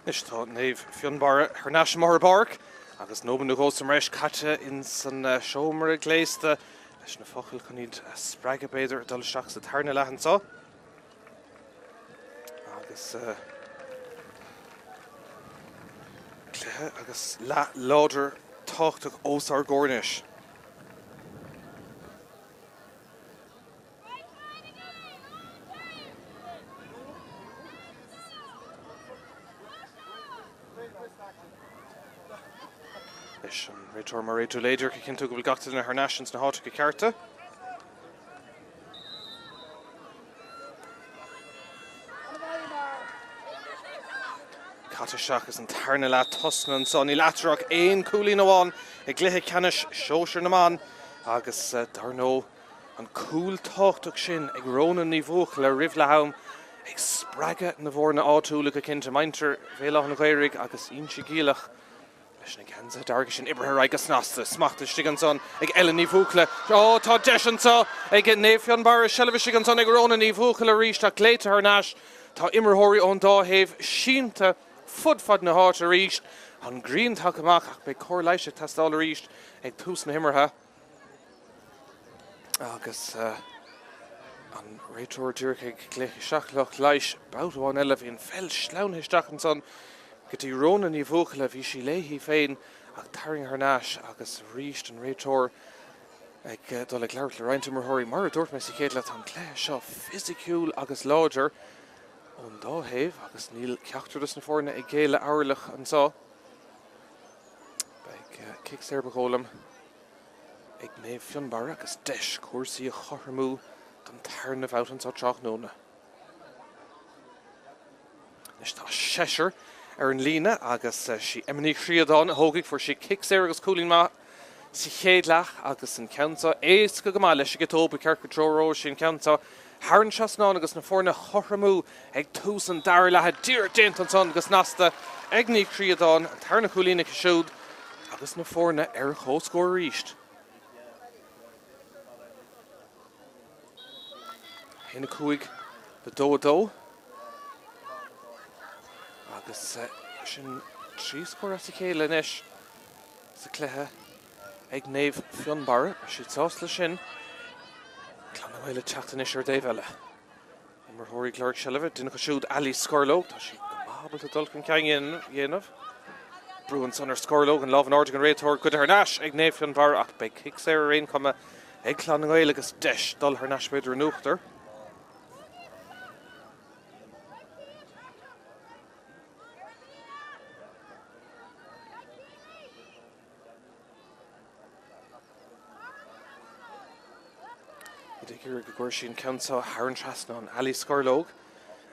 Anois tá Naomh Fionnbarra thar n-ais amuigh ar an bpáirc agus nóiméad nó dhó sa mbreis caite ins an seomra gléasta leis na focail chun iad a spreagadh b'fhéidir ag dul isteach sa tarna leath anseo. Agus cluiche agus leath láidir tábhachtach os ár gcomhair anois. Anois an réiteoir Mairéad Ó Léidir ag cinntiú go bhfuil gach duine thar n-ais ins na háiteacha cearta. Caite isteach agus an tarna leath tosnaithe anso. Níl eatarthu ach aon chúilín amháin i gcluiche ceannais sóisir na mban agus dar ndóigh an cúl tábhachtach sin ag Rhona Ní Bhuachalla roimh leath am ag spreagadh na bhfoirne áitiúla go cinnte, muintir Bhéal Átha an Ghaorthaidh agus Inse Geimhleach leis na geansaithe dearga sin oibrithe ar aghaidh go snasta. Smacht istigh ansan ag Ellen Ní Bhuachalla. Ó, tá deis anseo ag Naomh Fionnbarra, seilbh istigh ansan ag Rhona Ní Bhuachalla arís ach glaoite thar n-ais. Tá imreoirí ón dá thaobh sínte fud fad na háite arís. An ghrian tagtha amach ach beidh cóir leighis ag teastáil arís ag tús na himeartha. Agus an réiteoir díreach ag glaoch isteach lucht leighis babhta amháin eile. Bhí an pheil sleamhnaithe isteach ansan go dtí Rhona Ní Bhuachalla. Bhí sí léi féin ach tarraingthe thar n-ais agus arís an réiteoir ag dul ag labhairt le roinnt imreoirí. Mar a dúirt mé sa chéad leath, tá an cluiche seo fisiciúil agus láidir ón dá thaobh agus níl ceachtar dos na foirne ag géilleadh orlach anseo. Beidh cic saor ba dhóigh liom ag Naomh Fionnbarra agus deis cúrsaí a chothromú don tarna bhabhta anseo tráthnóna. Anois tá seisear ar an líne agus sí Emma Ní Chríodáin a thógfaidh. Fuair sí cic saor agus cúilín maith sa chéad leath agus an ceann seo éasca go maith leis an gciotóg. Ba cheart go dtreoróidh sí an ceann seo thar an trasnán agus na foirne a chothromú ag tús an dara leatha. Díreach déanta ansan go snasta ag Ní Chríodáin, an tarna cúilín aici siúd agus na foirne ar comhscór arís. 1, 5 le 2, 2 agus sin 3 scór as a chéile anois sa cluiche ag Naomh Fionnbarra. Beidh siad sásta leis sin. Clann na nGael ag teacht anois ar an dtaobh eile. Imreoirí ag lorg seilbhe, duine acu siúd Ali Scorlóg, tá sí go maith ábalta dul chun cinn a dhéanamh. Brú ansan ar Scorlóg, an lámh in airde ag an réiteoir, goidte thar n-ais ag Naomh Fionnbarra ach beidh cic saor ar aon chuma ag Clann na nGael agus deis dul thar n-ais b'fhéidir in uachtar. Iad ag iarraidh go gcuirfidh sí an ceann seo thar an trasnán. Ali Scorlóg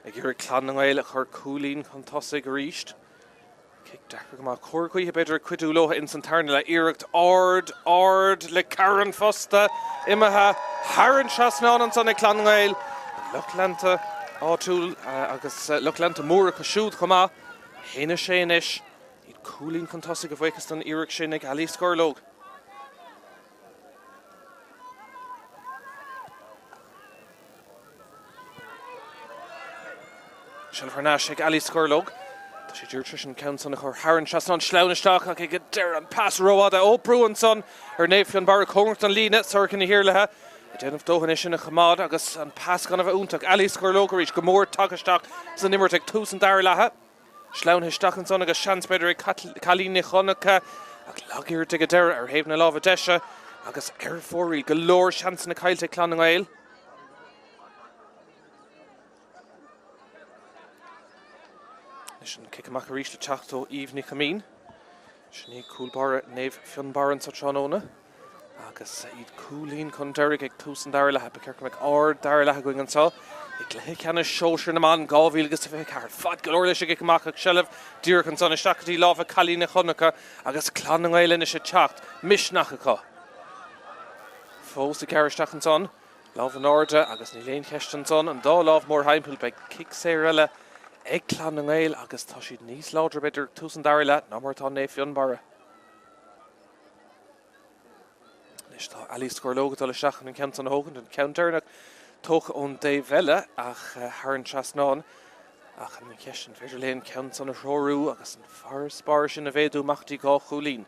ag iarraidh Clann na nGael a chur cúilín chun tosaigh arís. Cic deacair go maith. Cóir gaoithe b'fhéidir ag cuidiú leo ins an tarna leath. Iarracht ard, ard le Karen fosta imithe thar an trasnán ansan ag Clann na nGael. An lucht leanta áitiúil agus lucht leanta mór acu siúd chomh maith. 1-6 anois. Iad cúilín chun tosaigh a bhuíochas don iarracht sin ag Ali Scorlóg. Seilbh thar n-ais ag Ali Scorlóg. Tá sí díreach tar éis an ceann san a chur thar an trasnán. Sleamhain isteach ach ag an deireadh an pas rófhada. Ó brú ansan ar Naomh Fionnbarra cóngarach don líne. Sorcha Ní hIarlaithe ag déanamh dóthain é sin a choimeád agus an pas gan a bheith iontach. Ali Scorlóg arís go mór tagtha isteach san imirt ag tús an dara leatha. Sleamhnaithe isteach ansan agus seans b'fhéidir ag Cailín Ní Chonchadha ach lagiarracht ag an deireadh ar thaobh na láimhe deise agus ar fóraoil. Go leor seansanna caillte ag Clann na nGael. Anois an cic amach arís le teacht ó Eve Ní Choimín. Sin í cúl báire Naomh Fionnbarra anso tráthnóna. Agus iad cúilín chun deiridh ag tús an dara leatha, ba cheart go mbeadh ard dara leath againn anseo i gcluiche ceannais sóisir na mban 2024. Fad go leor leis an gcic amach ach seilbh díreach ansan isteach go dtí lámha Cailín Ní Chonchadha agus Clann na nGael anois ag teacht, misneach acu fós ag gearradh isteach ansan. Lámh in airde agus níl aon cheist ansan, an dá lámh mórthimpeall, beidh cic saor eile ag Clann na nGael agus tá siad níos láidre b'fhéidir ag tús an dara leath ná mar atá Naomh Fionnbarra. Anois tá Ali Scorlóg ag dul isteach chun an ceann san a thógaint, an ceann deireanach tógtha ón dtaobh eile ach thar an trasnán. Ach an cheist, an féidir léi an ceann san a threorú agus an farasbarr sin a mhéadú amach dtí 2 chúilín?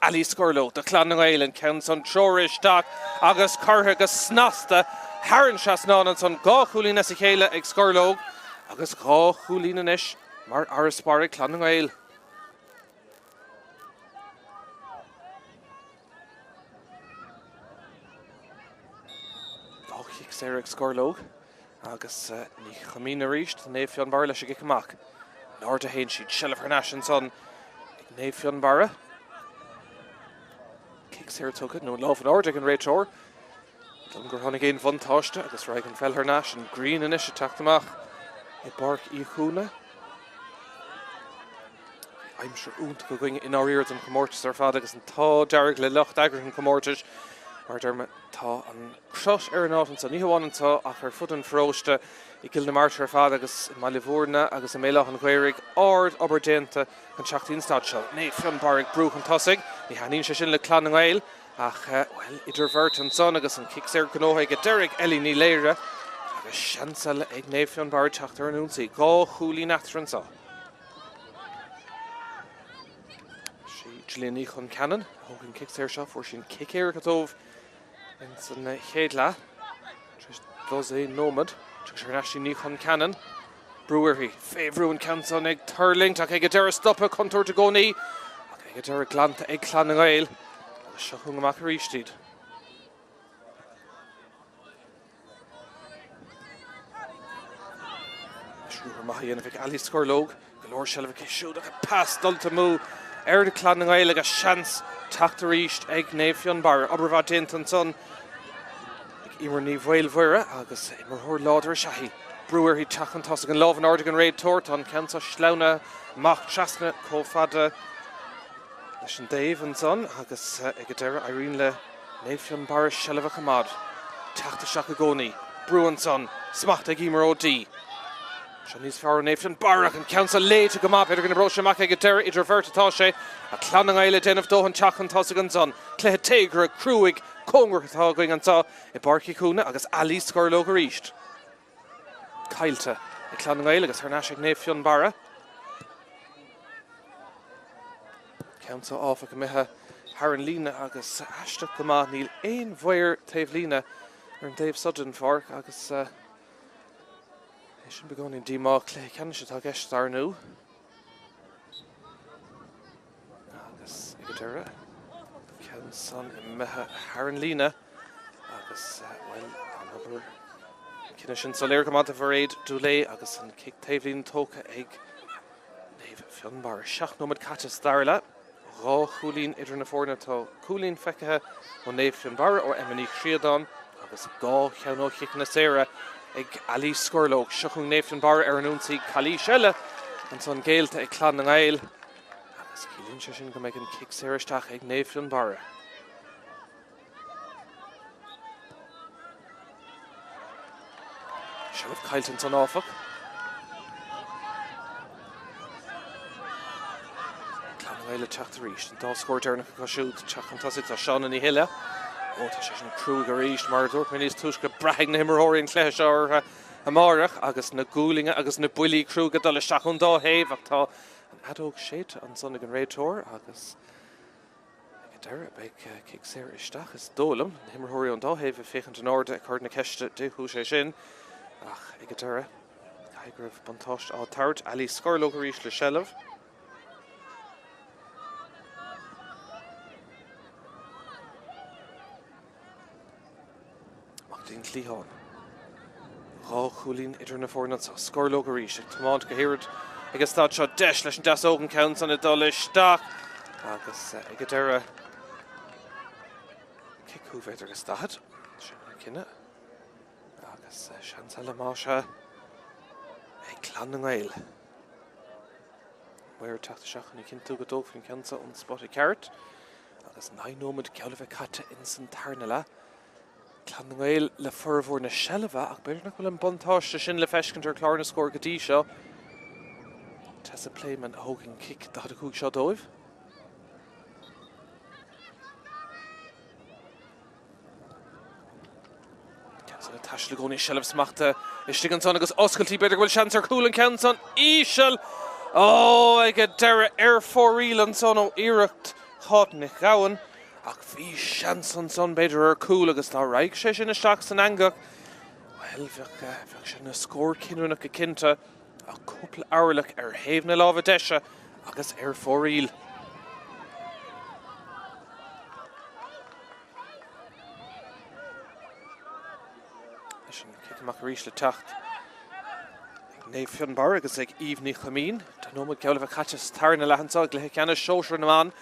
Ali Scorlóg do Chlann na nGael, an ceann san treoraithe isteach agus curtha go snasta thar an trasnán ansan. 2 chúilín as a chéile ag Scorlóg agus 2 chúilín anois mar fharasbarr ag Clann na nGael. 2 chic saor ag Scorlóg agus Ní Choimín arís do Naomh Fionnbarra leis an gcic amach. In airde a théann siad, seilbh thar n-ais ansan ag Naomh Fionnbarra. Cic saor tugtha, nó an lámh in airde ag an réiteoir. Ní dóigh liom gur tháinig aon bhuntáiste agus raghaidh an pheil thar n-ais. An ghrian anois ag teacht amach i bPáirc Uí Chúna. Bhí aimsir iontach againn i ndáiríre don chomórtas ar fad agus an t-ádh dearg le lucht eagraithe an chomórtais. Mar a deir mé, tá an crot ar an áit anseo, ní hamháin anseo ach ar fud an pharóiste, i gCill na Martra ar fad agus i mBaile Bhúirne agus i mBéal Átha an Ghaorthaidh, ard obair déanta chun teacht dtí an staid seo. Naomh Fionnbarra ag brú chun tosaigh, ní thaitníonn sé sin le Clann na nGael ach, bhuel, idir bheirt ansan agus an cic saor gnóthaithe ag an deireadh ag Ellie Ní Laoire agus seans eile ag Naomh Fionnbarra teacht ar an ionsaí. 2 chúilín eatarthu anseo. Sí Gillian Ní Chonceanainn a thóg an cic saor seo, fuair sí an cic éirice dóibh ins an chéad leath. Tar éis dosaen nóiméad, tug sé thar n-ais Ní Chonceanainn. Brú uirthi, fé bhrú an ceann san ag tuirlingt ach ag an deireadh stoptha, contúirt i gcónaí ach ag an deireadh glanta ag Clann na nGael agus seo chugainn amach arís iad. Ruathar maith á dhéanamh ag Ali Scorlóg, go leor seilbh aici siúd ach an pas dulta amú ar Clann na nGael agus seans teacht arís ag Naomh Fionnbarra. Obair mhaith déanta ansan ag Emer Ní Mhaolmhuire agus imreoir láidir is ea í. Brú uirthi teacht chun tosaigh, an lámh in airde ag an réiteoir. Tá an ceann seo sleamhnaithe amach trasna chomh fada leis an dtaobh ansan agus ag an deireadh éiríonn le Naomh Fionnbarra seilbh a choimeád. Teacht isteach i gcónaí. Brú ansan. Smacht ag Emer O'Dea. Seo níos fearr ó Naomh Fionnbarra ach an ceann seo léite go maith. B'fhéidir go n-oibreoidh sé amach ag an deireadh. Idir bheirt atá sé. Ach Clann na nGael ag déanamh dóthain teacht chun tosaigh ansan. Cluiche téagartha, cruaidh, cóngarach atá againn anseo i bPáirc Uí Chúna agus Ali Scorlóg arís. Caillte ag Clann na nGael agus thar n-ais ag Naomh Fionnbarra. Ceann seo áfach imithe thar an líne agus aisteach go maith níl aon mhaor taobh líne ar an dtaobh seo den pháirc agus é sin beagáinín díomách. Cluiche ceannais atá i gceist dar ndú. Agus ag an deireadh, ceann san imithe thar an líne agus, bhuel, an obair, an cinneadh sin soiléir go maith do Mhairéad Dooley agus an cic taobhlíne tógtha ag Naomh Fionnbarra. 7 nóiméad caite sa dara leath. 2 chúilín idir na foirne. Tá cúilín feicthe ó Naomh Fionnbarra ó Emma Ní Chríodáin agus 2 cheann ó chiceanna saora ag Ali Scorlóg. Seo chugainn Naomh Fionnbarra ar an ionsaí. Calaois eile ansan géillte ag Clann na nGael agus ciallaíonn sé sin go mbeidh an cic saor isteach ag Naomh Fionnbarra. Seilbh caillte ansan áfach. Clann na nGael ag teacht arís. An dá scór deireanach acu siúd. Teacht chun tosaigh tá Shauna Ní Thuile. Ó tá sé sin cruaidh arís mar a dúirt mé níos túisce braithfidh na himreoirí an cluiche seo orthu amáireach agus na gualainne agus na buillí cruaidh ag dul isteach ón dá thaobh ach tá an fheadóg séidte ansan ag an réiteoir agus Ag an deireadh, beidh cic saor isteach, is dóigh liom. Na himreoirí ón dá thaobh ag féachaint in airde ag cur na ceiste dé chúis é sin, ach ag an deireadh, caithfidh go raibh buntáiste á tabhairt. Ali Scorlóg arís le seilbh. Amach dtí an cliathán. 2 chúilín idir na foirne anseo. Scorlóg arís ag tiomáint go hiarraidh ag an staid seo. Deis leis an deasóg an ceann san ag dul isteach agus ag an deireadh cic 5 mhéadar agus 40. Sin an cinneadh. Agus seans eile más ea ag Clann na nGael. Maor ag teacht isteach chun a chinntiú go dtógfaí an ceann seo ón spota ceart. Agus 9 nóiméad geall le bheith caite ins an tarna leath. Clann na nGael le formhór na seilbhe ach b'fhéidir nach bhfuil an buntáiste sin le feiscint ar chlár na scór go dtí seo. Tessa Playman a thóg an cic 45 seo dóibh. Ceann san ag taisteal i gcónaí, seilbh smachta Istigh ansan agus oscailtí, b'fhéidir go bhfuil seans ar chúl an ceann san íseal. Ó, ag an deireadh ar fóraoil ansan ó iarracht Cháit Nic Gabhann. Ach bhí seans ansan b'fhéidir ar chúl agus dá raghadh sé sin isteach san eangach, bhuel, bheadh, bheadh sé ina scór cinniúnach go cinnte. Ach cúpla orlach ar thaobh na láimhe deise agus ar fóraoil. Leis an cic amach arís le teacht ag Naomh Fionnbarra agus ag Eve Ní Choimín. 10 nóiméad geall le bheith caite sa tarna leath anseo i gcluiche ceannais sóisir na mban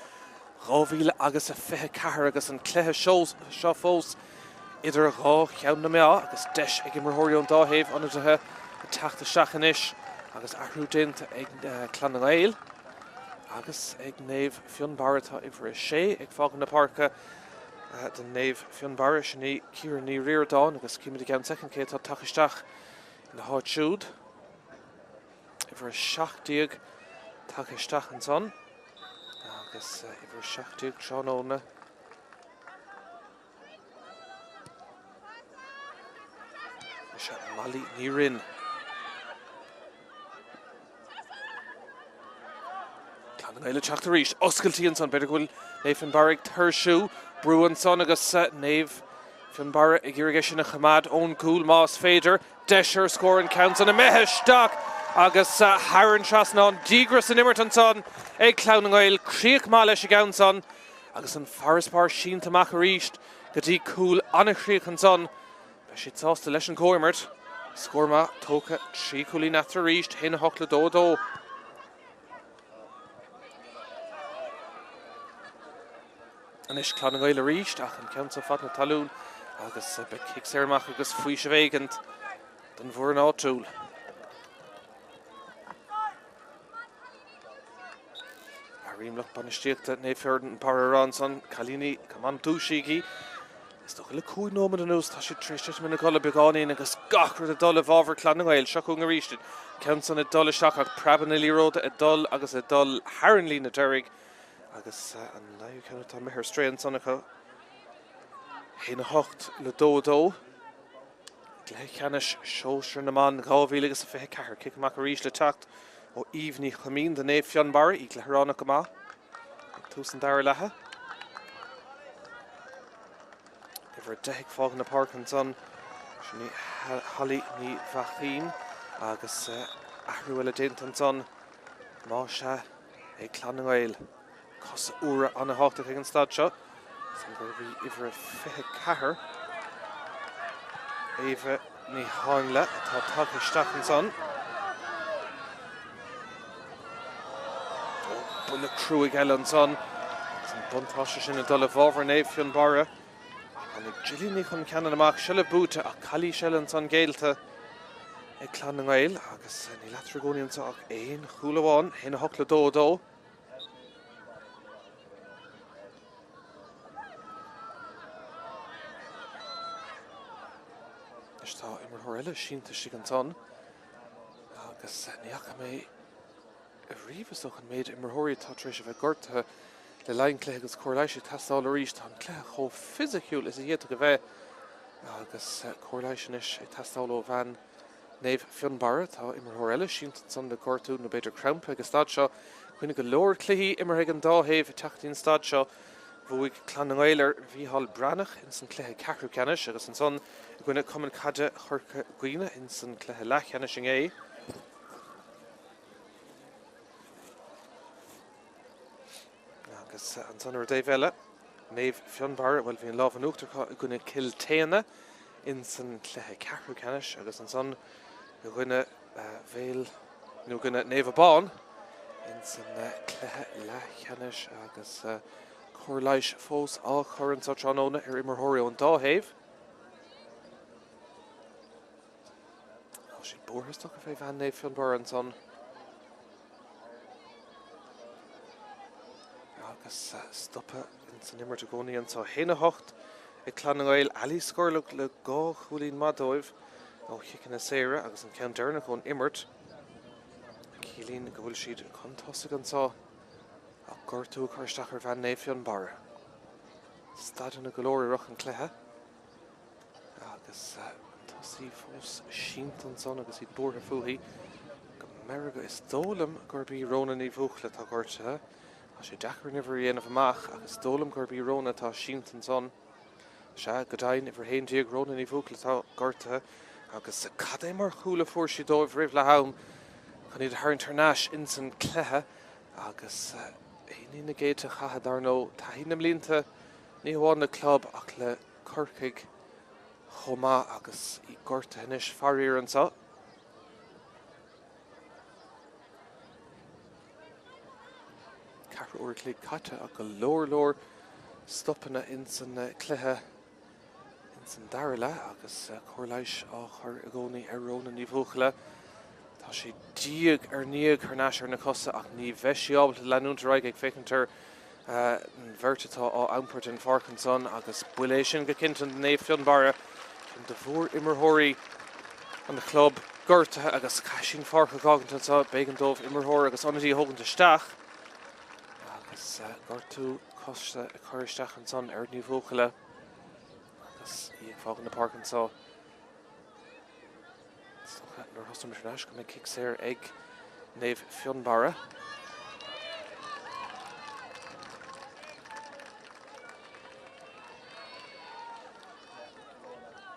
2024 agus an cluiche seo fós idir dhá cheann na meá agus deis ag imreoirí ón dá thaobh ionadaithe ag teacht isteach anois agus athrú déanta ag Clann na nGael agus ag Naomh Fionnbarra tá uimhir 6 ag fágáil na páirce do Naomh Fionnbarra, sin í Ciara Ní Ríordáin agus címid i gceann soicind cé atá tagtha isteach ina háit siúd. Uimhir 17 tagtha isteach ansan agus uimhir 17 tráthnóna. Is ea Molly Ní Rinn. Clann na nGael ag teacht arís. Oscailtí ansan. B'fhéidir go bhfuil Naomh Fionnbarra ag tuirsiú. Brú ansan agus Naomh Fionnbarra ag iarraidh é sin a choimeád ón gcúl más féidir. Deis ar scór an ceann san imithe isteach agus thar an trasnán. Díograis san imirt ansan ag Clann na nGael. Críoch maith leis an gceann san agus an farasbarr sínte amach arís go dtí cúl an-chríoch ansan. Beidh siad sásta leis an gcomhimirt. Scór maith tógtha, 3 chúilín eatarthu arís, 1-8 le 2-2. Anois Clann na nGael arís ach an ceann seo fad na talún agus beidh cic saor amach agus faoiseamh éigint don bhfoireann áitiúil. Airím lucht bainistíochta Naomh Fionnbarra ag rá ansan, cailíní, come on, dúisígí. Is dócha le 5 nóiméad anuas tá siad tar éis titim ina gcodladh beagáinín agus gach rud ag dul i bhfabhar Clann na nGael. Seo chugainn arís iad. Ceann san ag dul isteach ach preabadh na liathróide ag dul agus ag dul thar an líne deiridh agus an naoú ceann atá imithe ar strae ansan acu. 1-8 le 2-2. Cluiche Ceannais Sóisir na mBan 2024. Cic amach arís le teacht ó Eve Ní Choimín do Naomh Fionnbarra, í cluichearánach go maith ag tús an dara leatha. Uimhir 10 ag fágáil na páirce ansan, sin í Holly Ní Bheachín agus athrú eile déanta ansan, más ea, ag Clann na nGael. Cosa úra an-thábhachtach ag an staid seo. Is gurb í uimhir 24, Éabha Ní Háinle, atá tagtha isteach ansan. Ó, buille cruaidh eile ansan. Agus an buntáiste sin ag dul i bhfabhar Naomh Fionnbarra. Tháinig Gillian Ní Chonceanainn amach, seilbh buaite ach calaois eile ansan géillte ag Clann na nGael agus níl eatarthu i gcónaí anseo ach aon chúl amháin, 1-8 le 2-2. Anois tá imreoir eile sínte istigh ansan agus ní fhaca mé riamh is dócha an méid imreoirí atá tar éis a bheith gortaithe le linn cluiche agus cóir leighis ag teastáil arís. Tá an cluiche chomh fisiciúil is a d'fhéadfadh a bheith agus cóir leighis anois ag teastáil ó bhean Naomh Fionnbarra, tá imreoir eile sínte ansan le gortú nó b'fhéidir crampa ag an staid seo. Cuimhnigh go leor cluichí imeartha ag an dá thaobh ag teacht go dtí an staid seo. Bhuaigh Clann na nGael ar Mhícheál Breathnach ins an cluiche ceathrú ceannais agus ansan i gcoinne Cumann Caide Chorca Dhuibhne ins an cluiche leathcheannais inné. Agus ansan ar an dtaobh eile, Naomh Fionnbarra, bhuel bhí an lámh in uachtar acu i gcoinne Cill tSéadhna ins an cluiche ceathrú ceannais agus ansan i gcoinne Bhéal, nó i gcoinne Naomh Abán ins an cluiche leathcheannais agus cóir leighis fós á chur anso tráthnóna ar imreoirí ón dá thaobh. Tá siad buartha is dócha fé bhean Naomh Fionnbarra ansan. Agus stopadh ins an imirt i gcónaí anso. 1-8 ag Clann na nGael. Ali Scorlach le dhá chúilín maith dóibh ó chiceanna saora agus an ceann deireanach ón imirt. Ciallaíonn go bhfuil siad chun tosaigh anso ach gortú ag cur isteach ar bhean Naomh Fionnbarra. Stadanna go leor i rith an chluiche. Agus an. Agus í fós sínte ansan agus iad buartha fúithi go meirgeach. Is dóigh liom gurb í Rhona Ní Bhuachalla atá gortaithe. Tá sé deacair an uimhir a dhéanamh amach ach is dóigh liom gurb í Rhona atá sínte ansan. Sea, go deimhin, uimhir 11, Rhona Ní Bhuachalla atá gortaithe agus cad é mar chúl a fuair sí dóibh roimh leath am chun iad a tharraingt thar n-ais insan cluiche agus éin í na gcéadta chatha dar ndóigh, taithí na mblianta ní hamháin le club ach le Corcaigh chomh maith agus í gortaithe anois, faraor, anseo. Ceathrú uair a chloig caite ach go leor leor stopanna ins an cluiche ins an dara leath agus cóir leighis á chur i gcónaí ar Rhona Ní Bhuachalla. Tá sí diaidh ar ndiaidh thar n-ais ar na cosa ach ní bheidh sí ábalta leanúint ar aghaidh ag féachaint ar an bheirt atá á iompar den pháirc ansan agus buille é sin go cinnte do Naomh Fionnbarra, ceann de mhór-imreoirí an chlub, gortaithe agus caithfidh sí an pháirc a dh'fhágaint anso. B'éigean dóibh imreoir agus ionadaí a thógaint isteach agus gortú coise ag cur isteach ansan ar Ní Bhuachalla agus í ag fágaint na páirce anso. Is dócha nuair a thosóimid thar n-ais go mbeidh cic saor ag Naomh Fionnbarra.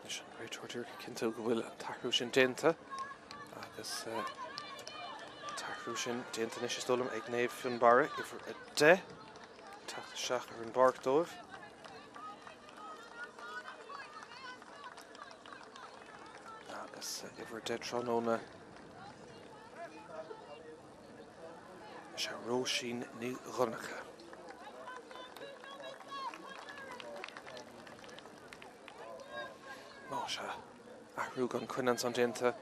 Anois an réiteoir díreach ag cinntiú go bhfuil an t-athrú sin déanta agus an t-athrú sin déanta anois is dóigh liom ag Naomh Fionnbarra, uimhir 10, ag teacht isteach ar an bpáirc dóibh. Agus uimhir 10 tráthnóna is ea Róisín Ní Dhonncha. Más ea, athrú gan coinne ansan déanta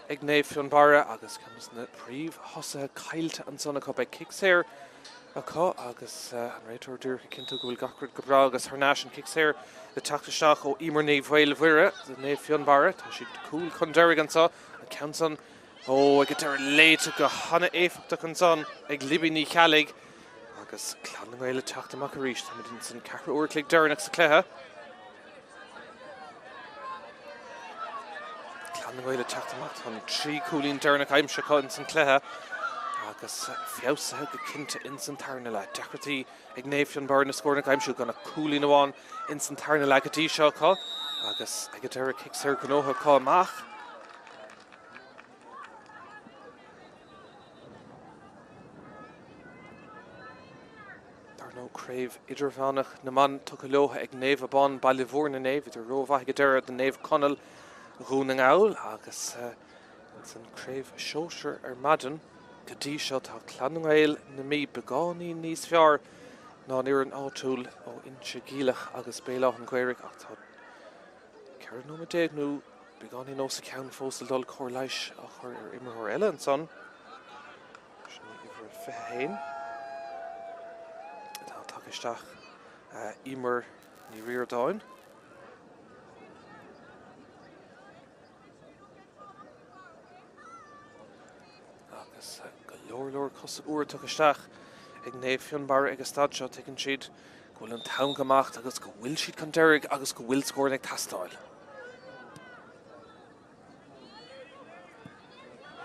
ag Naomh Fionnbarra agus ceann de na príomhthosaithe caillte ansan acu. Beidh cic saor acu agus an réiteoir díreach ag cinntiú go bhfuil gach rud go breá agus thar n-ais an cic saor le teacht isteach ó Emer Ní Mhaolmhuire do Naomh Fionnbarra. Tá siad cúl chun deiridh anso, an ceann san ó ag an deireadh léite go hana-éifeachtach ansan ag Libby Ní Cheallaigh agus Clann na nGael ag teacht amach arís. Táimid ins an ceathrú uair a chloig deireanach sa chluiche. Clann na nGael ag teacht amach tá an 3 cúilín deireanach aimsithe acu ins an cluiche agus feabhsaithe go cinnte ins an tarna leath. Deacrachtaí ag Naomh Fionnbarra na scóranna a aimsiú gan ach cúilín amháin ins an tarna leath go dtí seo acu agus ag an deireadh cic saor gnóthaithe acu amach. Dar ndóigh, Craobh Idirmheánach na mBan tugtha leo ag Naomh Abán, Baile Mhúirne inné. Bhíodar rómhaith ag an deireadh do Naomh Conaill Dhún na nGall agus ins an Craobh Shóisir ar maidin go dtí seo tá Clann na nGael na Mí beagáinín níos fearr ná an fhoireann áitiúil ó Inse Geimhleach agus Béal Átha an Ghaorthaidh ach tá 14 nóiméad nó beagáinín os a chionn fós le dul cóir leighis á chur ar imreoir eile ansan. Sin í uimhir 21 atá tagtha isteach, Emer Ní Ríordáin. Agus go leor leor cosa úra tugtha isteach ag Naomh Fionnbarra ag an staid seo. Tuigeann siad go bhfuil an t-am ag imeacht agus go bhfuil siad chun deiridh agus go bhfuil scóranna ag teastáil.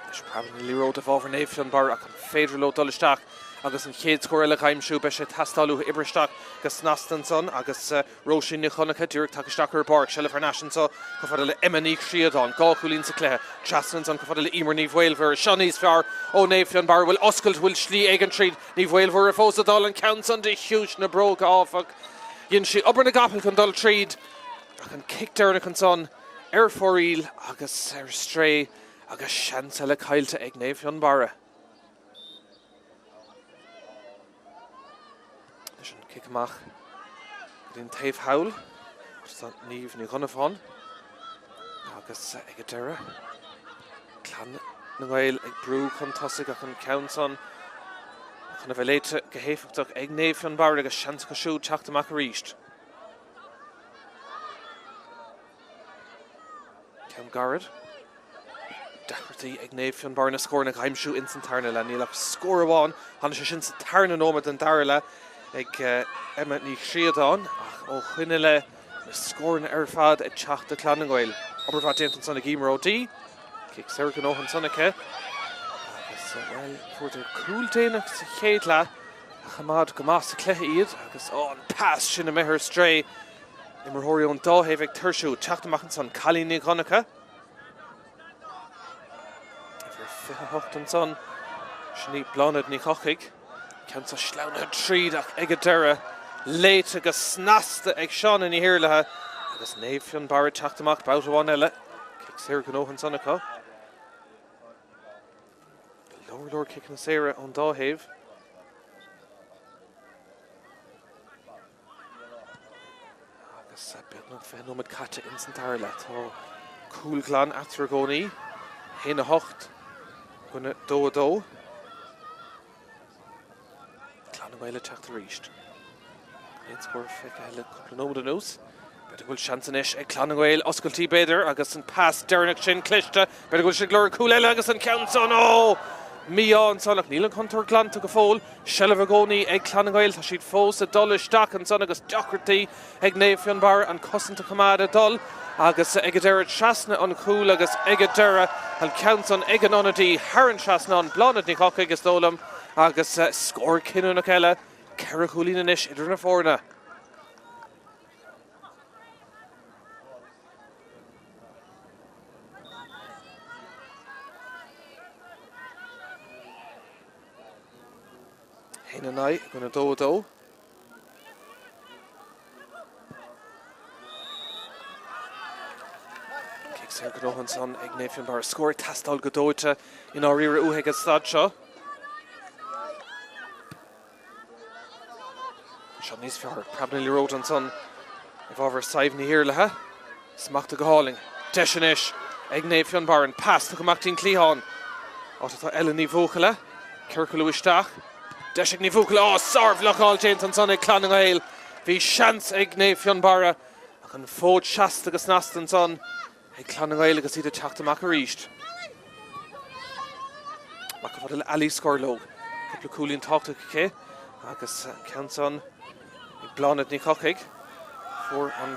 Anois preabann an liathróid i bhfabhar Naomh Fionnbarra ach an féidir leo dul isteach agus an chéad scór eile a aimsiú? Beidh sé ag teastáil uathu oibrigh isteach go snasta ansan agus Róisín Nic Dhonncha díreach tagtha isteach ar an bpáirc. Seilbh thar n-ais anso chomh fada le Emma Ní Chríodáin. Dhá chúilín sa chluiche. Trasna ansan chomh fada le Emer Ní Mhaolmhuire. Seo níos fearr ó Naomh Fionnbarra. Bhfuil oscailt, bhfuil slí éigin tríd Ní Mhaolmhuire fós ag dul an ceann san de chiumhais na bróige áfach. Dhein sí obair na gcapall chun dul tríd ach an cic deireanach ansan ar fóraoil agus ar strae agus seans eile caillte ag Naomh Fionnbarra. Leis an cic amach go dtí an taobh thall, tá Niamh Ní Dhonnabháin agus ag an deireadh Clann na nGael ag brú chun tosaigh ach an ceann san chun a bheith léite go héifeachtach ag Naomh Fionnbarra agus seans acu siúd teacht amach arís. Ceann gairid. Deacrachtaí ag Naomh Fionnbarra na scóranna a aimsiú ins an tarna leath. Níl ach scór amháin. Tháinig sé sin sa tarna nóiméad den dara leath ag Emma Ní Chríodáin ach ó shoin i leith na scóranna ar fad ag teacht do Chlann na nGael. Obair mhaith déanta ansan ag Emer O'Dea. Cic saor gnóthaithe ansan aici. Agus, bhuel, fuaireadar cúl déanach sa chéad leath a choimeád go maith sa chluiche iad agus, ó, an pas sin imithe ar strae. Imreoirí ón dá thaobh ag tuirsiú. Teacht amach ansan, Cailín Ní Dhonncha. Uimhir 28 ansan, sin í Bláthnaid Ní Chofaigh. Ceann seo sleamhnaithe tríd ach ag an deireadh, léite go snasta ag Shauna Ní hIarlaithe agus Naomh Fionnbarra ag teacht amach babhta amháin eile. Cic saor gnóthaithe ansan acu. Go leor leor ciceanna saora ón dá thaobh. Agus beagnach 20 nóiméad caite ins an dara leath, tá cúl glan eatarthu i gcónaí, 1, 8 i gcoinne 2, 2. Clann na nGael ag teacht arís. Gan aon scór feicthe le cúpla nóiméad anuas. B'fhéidir go bhfuil seans anois ag Clann na nGael, oscailtí b'fhéidir, agus an pas deireanach sin cliste. B'fhéidir go bhfuil siad ag lorg cúl eile agus an ceann san, ó! Mí-ádh ansan ach níl an chontúirt glanta go fóill. Seilbh i gcónaí ag Clann na nGael. Tá siad fós ag dul isteach ansan agus deacrachtaí ag Naomh Fionnbarra an cosaint a choimeád ag dul agus ag an deireadh trasna an chúil agus ag an deireadh an ceann san ag an ionadaí thar an trasnán, Bláthnaid Ní Chofaigh is dóigh liom agus scór cinniúnach eile, 4 chúilín anois idir na foirne. 1, 9 i gcoinne 2, 2. Cic saor gnóthaithe ansan ag Naomh Fionnbarra. Scór ag teastáil go dóite i ndáiríre uathu ag an staid seo. Seo níos fearr. Preab na liathróide ansan i bhfabhar Sadhbh Ní hIarlaithe. Smachtaithe go hálainn. Deis anois ag Naomh Fionnbarra. An pas tugtha amach dtí'n cliathán. Áit atá Ella Ní Bhuachalla. Ciorcalú isteach. Deis ag Ní Bhuachalla. Á, sárbhlocáil déanta ansan ag Clann na nGael. Bhí seans ag Naomh Fionnbarra ach an fód seasta go snasta ansan ag Clann na nGael agus iad ag teacht amach arís. Amach chomh fada le Ali Scorlóg. Cúpla cúilín tábhachtach aici agus an ceann san ag Bláthnaid Ní Chofaigh. Fuair an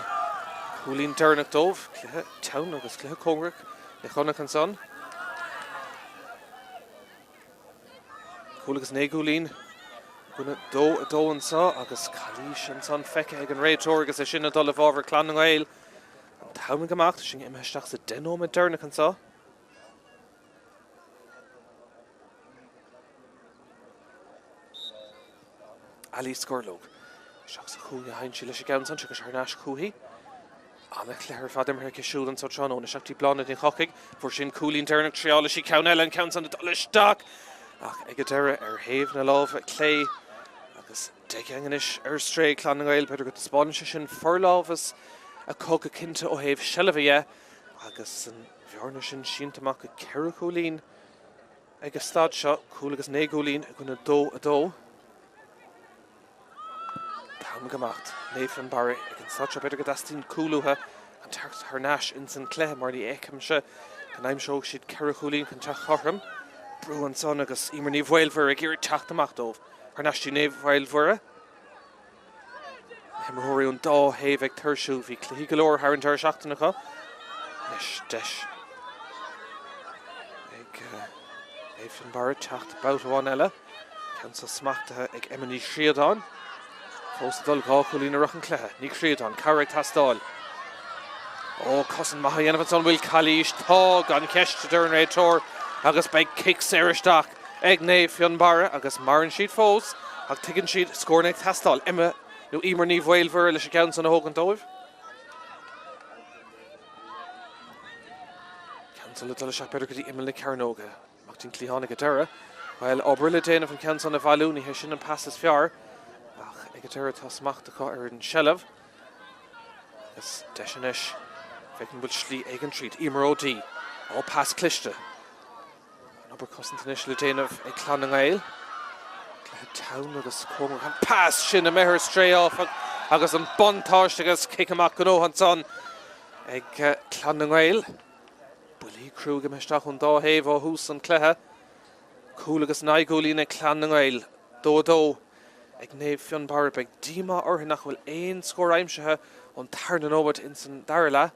cúilín deireanach dóibh. Cluiche teann agus cluiche cóngarach le chonaic ansan. Cúl agus 9 gcúilín i gcoinne 2, 2 anso agus calaois ansan feicthe ag an réiteoir agus é sin ag dul i bhfabhar Clann na nGael. An t-am ag imeacht, sinn imithe isteach sa 10 nóiméad deireanach anso. Ali Scorlóg. Isteach sa chúinne a théann sí leis an gceann san, agus thar n-ais chúithi. Ana-chluiche ar fad imeartha aici siúd anso tráthnóna. Isteach dtí Bláthnaid Ní Chofaigh. Fuair sí an cúilín deireanach, triálfaidh sí ceann eile, an ceann san ag dul isteach ach ag an deireadh ar thaobh na láimhe clé agus 10 geaing anois ar strae Clann na nGael. B'fhéidir go dtaispeánann sé sin forlámhas acu go cinnte ó thaobh seilbhe dhe agus an bhearna sin sínte amach go 4 chúilín ag an staid seo, cúl agus 9 gcúilín i gcoinne 2, 2. T-am ag imeacht. Naomh Fionnbarra ag an staid seo, b'fhéidir go dteastaíonn cúl uathu chun teacht thar n-ais ins an cluiche mar ní fheicimse go n-aimseoidh siad 4 chúilín chun teacht cothrom. Brú ansan agus Emer Ní Mhaolmhuire ag iarraidh teacht amach dóibh. Thar n-ais dtí Ní Mhaolmhuire. Na himreoirí ón dá thaobh ag tuirsiú. Bhí cluichí go leor thar an deireadh seachtaine acu. Anois deis ag Naomh Fionnbarra teacht babhta amháin eile. Ceann seo smachtaithe ag Emma Ní Chríodáin. Fós ag dul 2 chúilín i rith an chluiche. Ní Chríodáin, cabhair ag teastáil. Ó, cosaint maith á dhéanamh ansan. Bhfuil calaois? Tá, gan cheist, a deir an réiteoir agus beidh cic saor isteach ag Naomh Fionnbarra agus maireann siad fós ach tuigeann siad scóranna ag teastáil. Emma nó Emer Ní Mhaolmhuire leis an gceann san a thógaint dóibh. Ceann san le dul isteach b'fhéidir go dtí imeall na cearnóige. Amach dtí'n cliathán ag an deireadh. Bhuel, obair le déanamh an ceann san a bhailiú, ní hé sin an pas is fearr ach ag an deireadh tá smacht acu ar an seilbh. Agus deis anois, féach an bhfuil slí éigin tríd. Emer O'Dea. Ó, pas cliste. An obair cosanta anois le déanamh ag Clann na nGael. Cluiche teann agus cóngarach. An pas sin imithe ar strae áfach agus an buntáiste agus cic amach gnóthaithe ansan ag Clann na nGael. Buillí crua ag imeacht isteach ón dá thaobh ó thús an chluiche. Cúl agus 9 gcúilín ag Clann na nGael. 2 2 ag Naomh Fionnbarra. Beidh díomá orthu nach bhfuil aon scór aimsithe ón tarna nóiméad ins an dara leath.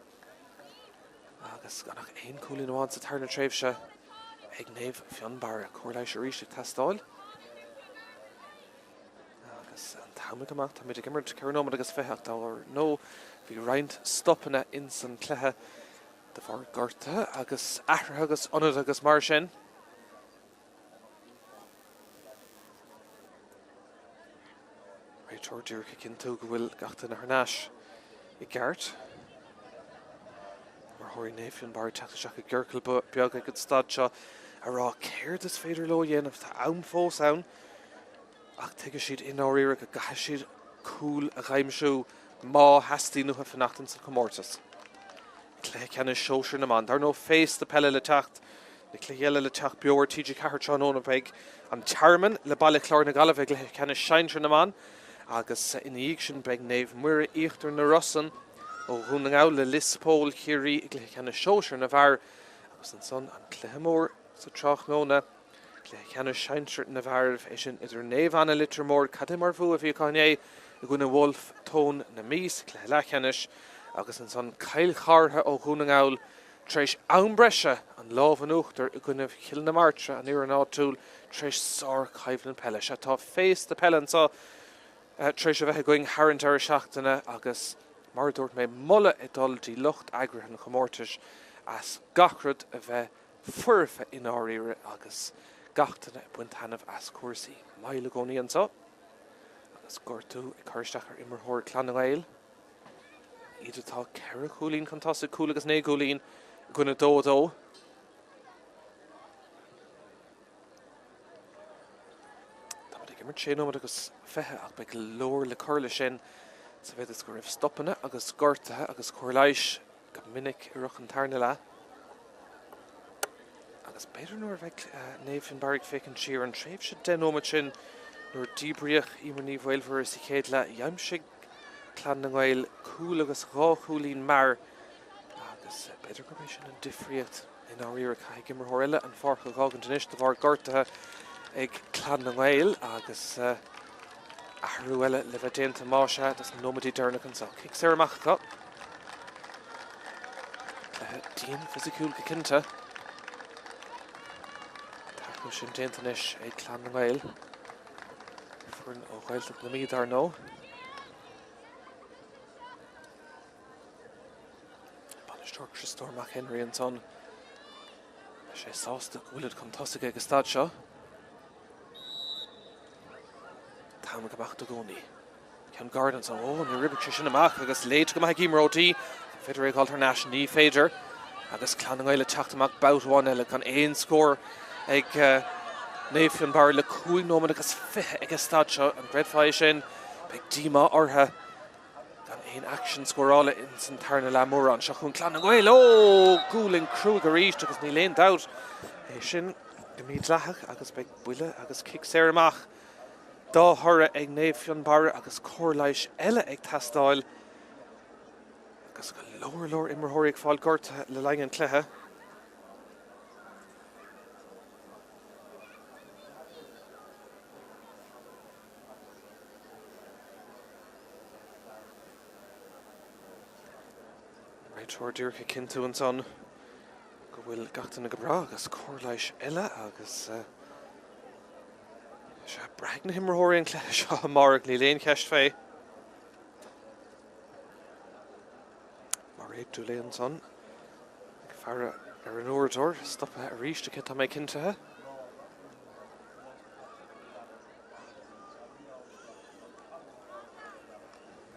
Agus gan ach aon chúilín amháin sa tarna tréimhse ag Naomh Fionnbarra. Cóir leighis arís ag teastáil. Agus an t-am ag imeacht, táimid ag imirt 4 nóiméad agus 20 ach dar ndóigh bhí roinnt stopanna ins an cluiche de bharr gortuithe agus athruithe agus ionadaithe agus mar sin. Réiteoir díreach ag cinntiú go bhfuil gach duine thar n-ais i gceart. Imreoirí Naomh Fionnbarra ag teacht isteach i gciorcal beag ag an staid seo a rá céard is féidir leo a dhéanamh. Tá am fós ann ach tuigfidh siad i ndáiríre go gcaithfidh siad cúl a dh'aimsiú má theastaíonn uathu fanacht ins an chomórtas. Cluiche Ceannais Sóisir na mBan. Dar ndóigh féasta peile le teacht. Na cluichí eile le teacht beo ar TG4 tráthnóna beidh An Tearmann le Baile Chláir na Gaillimhe i gCluiche Ceannais Sinsear na mBan agus ina dhiaidh sin beidh Naomh Muire Íochtar na Rosann ó Dhún na nGall le Lios Póil Chiarraí i gCluiche Ceannais Sóisir na bhFear agus ansan an cluiche mór sa tráthnóna Cluiche Ceannais Sinsear na bhFear, é sin idir Naomh Anna Leitir Móir, cad é mar bhua a bhí acu inné i gcoinne Bhulf Tón na Mí sa chluiche leathcheannais agus ansan Cill Chartha ó Dhún na nGall tar éis am breise an lámh in uachtar i gcoinne Chill na Martra, an fhoireann áitiúil, tar éis sár-choimhlint peile. Sea, tá féasta peile anseo tar éis a bheith againn thar an deireadh seachtaine agus mar a dúirt mé, moladh ag dul dtí lucht eagraithe an chomórtais as gach rud a bheith foirfe i ndáiríre agus gach duine ag baint taitneamh as cúrsaí. Moill i gcónaí anseo agus gortú ag cur isteach ar imreoir Clann na nGael. Iad atá 4 chúilín chun tosaigh, cúl agus 9 gcúilín i gcoinne 2 2. Táimid ag imirt 6 nóiméad agus 20 ach beidh go leor le cur leis sin sa mhéid is go raibh stopanna agus gortuithe agus cóir leighis go minic i rith an tarna leath. Agus b'fhéidir nuair a bheidh Naomh Fionnbarra ag féachaint siar an tréimhse 10 nóiméad sin nuair a díbríodh Emer Ní Mhaolmhuire sa chéad leath, d'aimsigh Clann na nGael cúl agus dhá chúilín mear agus b'fhéidir gurb é sin an difríocht. I ndáiríre, caithfidh imreoir eile an pháirc a dh'fhágaint anois de bharr gortaithe ag Clann na nGael agus athrú eile le bheith déanta más ea dos na nóiméidí deireanacha anseo. Cic saor amach acu. Cluiche dian fisiciúil go cinnte. An t-athrú sin déanta anois ag Clann na nGael. Foireann ó Ghaeltacht na Mí dar ndóigh. Bainisteoir Criostóir Mac Henry ansan. Beidh sé sásta go bhfuilid chun tosaigh ag an staid seo. T-am ag imeacht i gcónaí. Ceann gairid ansan. Ó, níor oibrigh sé sin amach agus léite go maith ag Emer O'Dea. An féidir é a dh'fháil thar n-ais? Ní féidir. Agus Clann na nGael ag teacht amach babhta amháin eile gan aon scór ag Naomh Fionnbarra le 5 nóiméad agus 20 ag an staid seo. An gcreidfeá é sin? Beidh díomá orthu. Gan aon aicsean scórála ins an tarna leath mórán. Seo chugainn Clann na nGael! Ó! Gualainn cruaidh arís agus níl aon dabht é sin go mídhleathach agus beidh buille agus cic saor amach dá thoradh ag Naomh Fionnbarra agus cóir leighis eile ag teastáil agus go leor leor imreoirí ag fáil gortaithe le linn an chluiche. Réiteoir díreach ag cinntiú ansan go bhfuil gach duine go breá agus cóir leighis eile agus sea, braithfidh na himreoirí an cluiche seo amárach, níl aon cheist fé. Mairéad Dooley ansan ag faire ar an uaireadóir, stoptha arís aici tá mé cinntithe.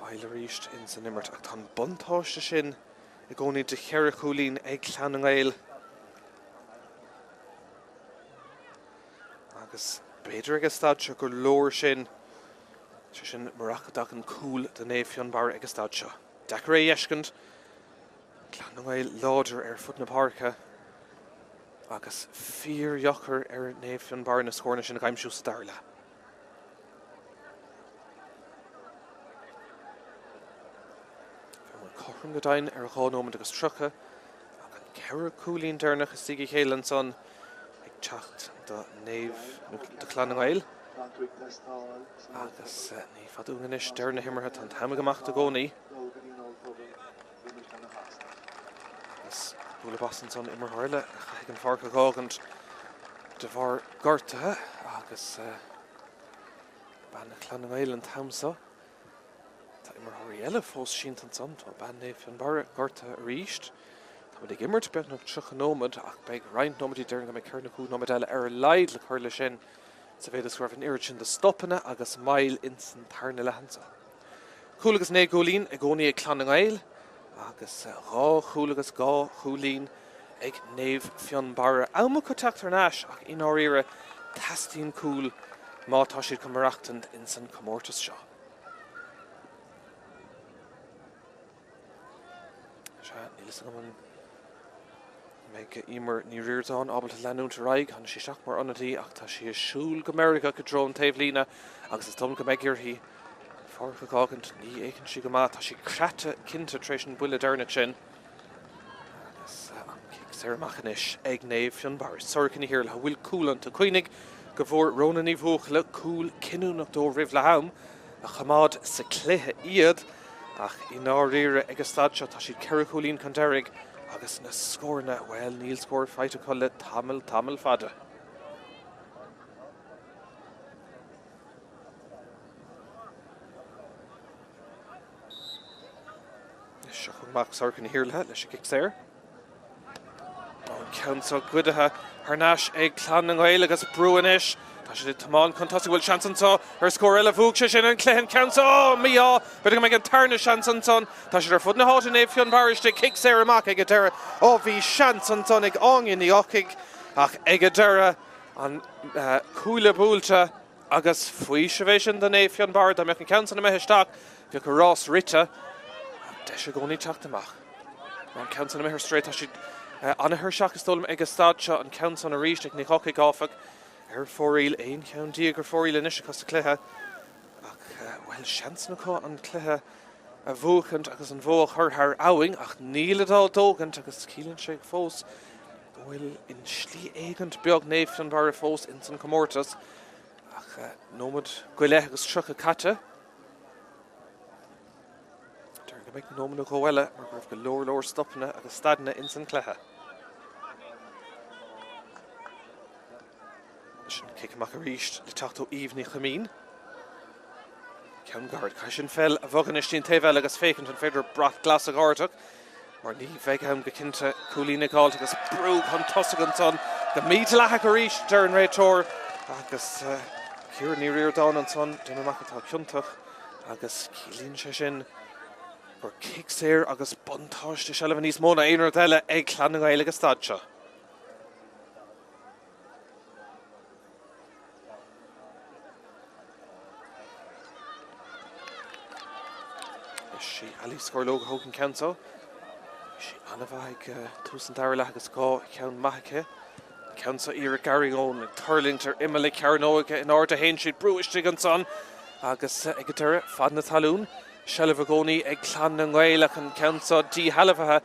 Moill arís ins an imirt ach tá an buntáiste sin i gcónaí de cheithre chúilín ag Clann na nGael. Agus b'fhéidir ag an staid seo gur leor sin, sé sin murach go dtagann cúl do Naomh Fionnbarra ag an staid seo. Deacair é a fheiscint. Clann na nGael láidir ar fud na páirce. Agus fíordheacair ar Naomh Fionnbarra na scóranna sin a aimsiú sa dara leath. Bhíomar cothrom go deimhin ar 2 nóiméad agus 30 ach an ceithre cúilín deireanach istigh a chéile ansan ag teacht do Naomh, nó do Chlann na nGael. Agus ní fada uainn anois deireadh na himeartha, tá an t-am ag imeacht i gcónaí. Agus. Bualadh bos ansan, imreoir eile a chaithfidh an pháirc a dh'fhágaint de bharr gortaithe agus bean Chlann na nGael an t-am so. Tá imreoirí eile fós sínte ansan, tá bean Naomh Fionnbarra gortaithe arís. Táimid ag imirt beagnach 30 nóiméad ach beidh roinnt nóiméidí, déarfainn go mbeidh ceithre nó cúig nóiméad eile ar a laghad le cur leis sin sa mhéid is go raibh an oiread sin de stopanna agus moill ins an tarna leath anso. Cúl agus 9 gcúilín i gcónaí ag Clann na nGael agus 2 chúl agus 2 chúilín ag Naomh Fionnbarra. Am acu teacht thar n-ais ach i ndáiríre teastaíonn cúl má tá siad chun maireachtaint ins an comórtas seo. Sea, níl fhios agam an mbeidh Emer Ní Ríordáin ábalta leanúint ar aghaidh. Tháinig sí isteach mar ionadaí ach tá sí ag siúl go meirgeach i dtreo an taobhlíne agus is dóigh liom go mbeidh uirthi an pháirc a dh'fhágaint. Ní fhéachann sí go maith. Tá sí creata cinnte tar éis an buille deireanach sin. Agus an cic saor amach anois ag Naomh Fionnbarra. Sorcha Ní hIarlaithe, an bhfuil cúl iontu. Cuimhnigh go bhfuair Rhona Ní Bhuachalla cúl cinniúnach dóibh roimh leath am a choimeád sa cluiche iad ach i ndáiríre ag an staid seo tá siad ceithre chúilín chun deiridh agus na scóranna, bhuel níl scór faighte acu le tamall, tamall fada. Seo chugainn amach Sorcha Ní hIarlaithe leis an gcic saor. An ceann seo goidithe thar n-ais ag Clann na nGael agus brú anois. Tá siad ag tiomáint chun tosaigh. Bhfuil seans anseo ar scór eile? Bhuaigh sé sin an cluiche an ceann seo. Ó, mí-ádh! B'fhéidir go mbeidh an tarna seans ansan. Tá siad ar fud na háite Naomh Fionnbarra istigh. Cic saor amach ag an deireadh. Ó, bhí seans ansan ag Áine Ní Eochaidh ach ag an deireadh an cuaille buailte. Agus faoiseamh é sin do Naomh Fionnbarra. Dá mbeadh an ceann san imithe isteach, bheadh a rás rite. Ach deis i gcónaí teacht amach. An ceann san imithe ar strae. Tá siad an-thuirseach is dóigh liom ag an staid seo. An ceann san arís ag Ní Eochaidh, áfach, ar fóraoil. 11 cheann ar fóraoil anois acu sa chluiche. Ach, bhuel, seans acu an cluiche a bhuachaint agus an bhó a chur thar abhainn, ach nílid á dtógaint agus ciallaíonn sé fós go bhfuil in slí éigint beag Naomh Fionnbarra fós ins an comórtas ach nóiméad go leith agus 30 caite. Déarfainn go mbeidh nóiméad nó dhó eile mar go raibh go leor leor stopanna agus stadanna ins an cluiche. Sin cic amach arís le teacht ó Aoibh Ní Chuimín. Ceann gairid. Caithfidh sin pheil a bhogadh anois dtí'n taobh eile agus féachaint an féidir brat glas a dh'ardú mar ní bheidh am go cinnte cúilín a dh'fháilt agus brú chun tosaigh ansan go mídhleathach arís deir an réiteoir agus Ciara Ní Ríordáin ansan déanamh amach atá ciontach agus ciallaíonn sé sin gur cic saor agus buntáiste seilbhe níos mó ná aon rud eile ag Clann na nGael ag an staid seo. Is í Ali Scorlóg a thóg an ceann seo. Bhí sí an-mhaith ag tús an dara leath agus 2 cheann maith aici. An ceann seo iarraidh Gary Owen ag tuirlingt ar imeall na cearnóige in airde a théann siad brú istigh ansan agus ag an deireadh fad na talún. Seilbh i gcónaí ag Clann na nGael ach an ceann seo díshealbhaithe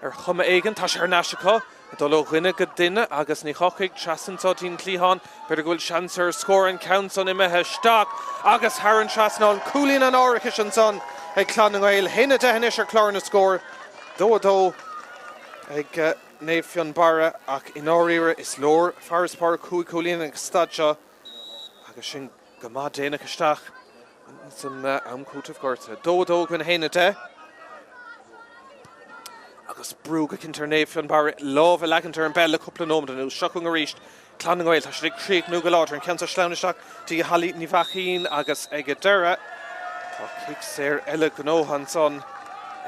ar chuma éigin. Tá sé thar n-ais acu. Ag dul ó dhuine go duine agus Ní Chocaigh trasna anseo dtí'n cliathán. B'fhéidir go bhfuil seans ar scór an ceann san imithe isteach agus thar an trasnán. Cúilín an árachais ansan ag Clann na nGael. 1-10 anois ar chlár na scór. 2-2 ag Naomh Fionnbarra ach i ndáiríre is leor farasbarr 5 chúilín ag an staid seo agus sin go maith déanach isteach san am cúitimh gortaithe. 2-2 i gcoinne 1-10 agus brú go cinnte ar Naomh Fionnbarra lámh a leagaint ar an bpeil le cúpla nóiméad anuas. Seo chugainn arís Clann na nGael. Tá siad ag críochnú go láidir. An ceann seo sleamhnaithe isteach dtí Holly Ní Bheachaín agus ag an deireadh tá cic saor eile gnóthaithe ansan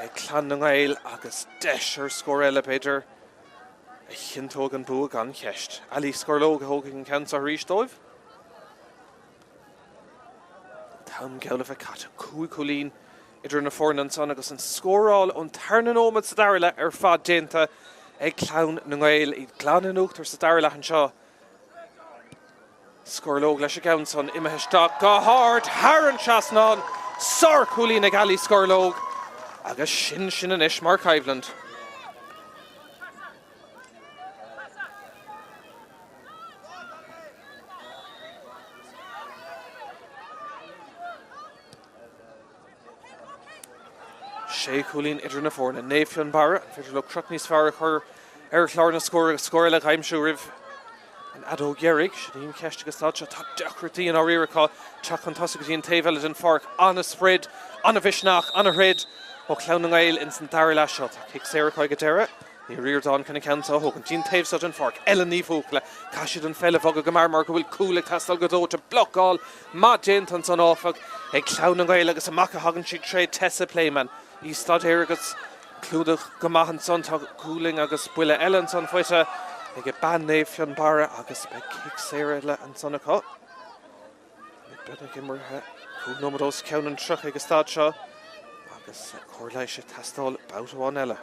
ag Clann na nGael agus deis ar scór eile b'fhéidir a chinnteoidh an bua gan cheist. Ali Scorlóg a thógfaidh an ceann seo arís dóibh. An t-am geall le bheith caite. 5 chúilín idir na foirne ansan agus an scóráil ón tarna nóiméad sa dara leath ar fad déanta ag Clann na nGael. Iad glan in uachtar sa dara leath anseo. Scorlóg leis an gceann san imithe isteach go hard thar an trasnán. Sárchúilín ag Ali Scorlóg agus sin sin anois mar choimhlint. Sé chúilín idir na foirne. Naomh Fionnbarra, an féidir leo crot níos fearr a chur? ar chlár na scór agus scór eile a aimsiú roimh an fheadóg dheiridh. Sin í an cheist ag an staid seo. Tá deacrachtaí i ndáiríre acu teacht chun tosaigh go dtí an taobh eile den pháirc. An-sprid, an-mhisneach, an-throid ó Chlann na nGael ins an dara leath seo. Tá cic saor acu ag an deireadh. Ní Ríordáin chun an ceann seo a thógaint. Dtí an taobh seo den pháirc. Ellen Ní Bhuachalla. Caithfidh siad an pheil a bhogadh go mear mar go bhfuil cúl ag teastáil go dóite. Blocáil maith déanta ansan áfach ag Clann na nGael agus amach a thagann siad tré Tessa Playman. Í staidéar agus clúdach go maith ansan. Tá gualainn agus buille eile ansan faighte ag bean Naomh Fionnbarra agus beidh cic saor eile ansan acu. Beagnach imeartha 5 nóiméad os cionn an 30 ag an staid seo agus cóir leighis ag teastáil babhta amháin eile.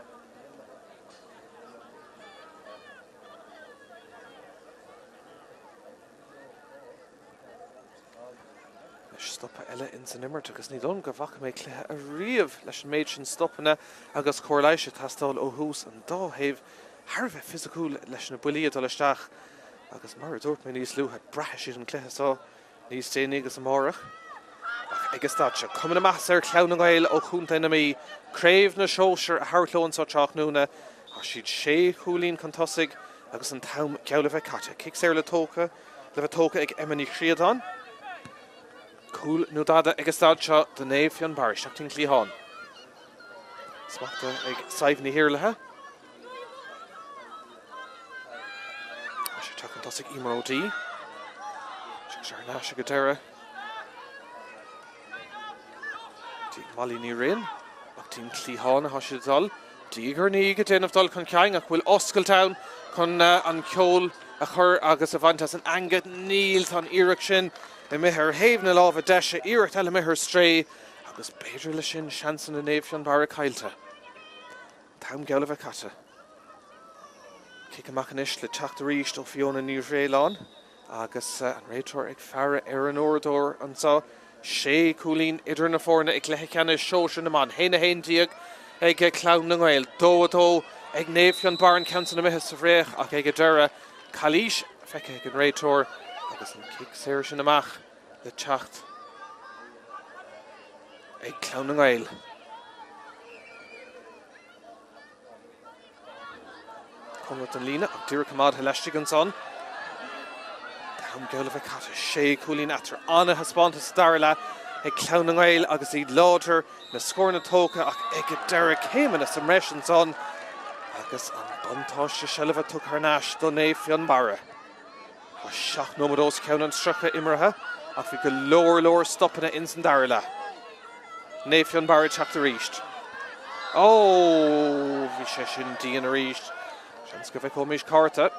Anois stopadh eile ins an imirt agus ní dóigh liom go bhfaca mé cluiche ariamh leis an méid sin stopanna agus cóir leighis ag teastáil ó thús an dá thaobh thar a bheith fisiciúil leis na buillí ag dul isteach agus mar a dúirt mé níos luaithe braithfidh siad an cluiche seo níos déanaí agus amárach. Ach ag an staid seo, cuma na maitheasa ar Chlann na nGael ó Chontae na Mí, Craobh na Sóisear a thabhairt leo anseo tráthnóna. Tá siad sé chúilín chun tosaigh agus an t-am geall le bheith caite. Cic saor le tógtha le bheith tógtha ag Emma Ní Chríodáin. Cúl nó dada ag an staid seo do Naomh Fionnbarra. Isteach dtí'n cliathán. Smachtaithe ag Sadhbh Ní hIarlaithe. Tá sé ag teacht chun tosaigh Emer O'Dea. Sé thar n-ais ag an deireadh. Dtí Molly Ní Rinn. Ach dtí'n cliathán atá siad ag dul. Diaidh ar ndiaidh ag déanamh dul chun cinn ach bhfuil oscailt ann chun an ceol a chur agus a bhaint as an eangach? Níl. Tá an iarracht sin imithe ar thaobh na láimhe deise. Iarracht eile imithe ar strae agus b'fhéidir leis sin seansanna Naomh Fionnbarra caillte. T-am geall le bheith caite. Cic amach anois le teacht arís ó Fiona Ní Dhréalláin agus an réiteoir ag faire ar an uaireadóir anseo. Sé chúilín idir na foirne i gcluiche ceannais sóisir na mban. 1-11 ag Clann na nGael. 2-2 ag Naomh Fionnbarra an ceann san imithe sa bhfraoch ach ag an deireadh calaois feicthe ag an réiteoir agus an cic saor sin amach le teacht ag Clann na nGael. Cóngarach don líne ach díreach coimeádtha laistigh ansan. T-am geall le bheith caite. Sé chúilín eatarthu. Ana-thaispeántas sa dara leath ag Clann na nGael agus iad láidir, na scóranna tógtha ach ag an deireadh céimeanna sa mbreis ansan agus an buntáiste seilbhe tugtha thar n-ais do Naomh Fionnbarra. Tá 7 nóiméad os cionn an 30 imeartha ach bhí go leor leor stopanna ins an dara leath. Naomh Fionnbarra ag teacht arís. Ó, bhí sé sin dian arís. Seans go bhfeicfimís cárta.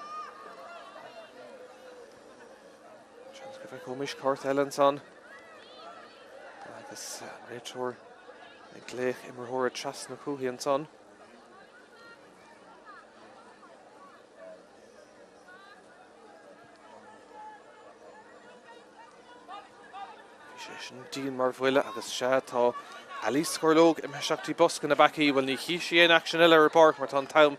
Seans go bhfeicfimís cárta eile ansan. Agus an réiteoir ag glaoch imreora trasna chuici ansan. Bhí sé sin dian mar bhuille agus sea, tá Alice Scorlóg imithe isteach dtí bosca na bpeacaí. Bhuel, ní chífidh sí aon aicsean eile ar an bpáirc mar tá an t-am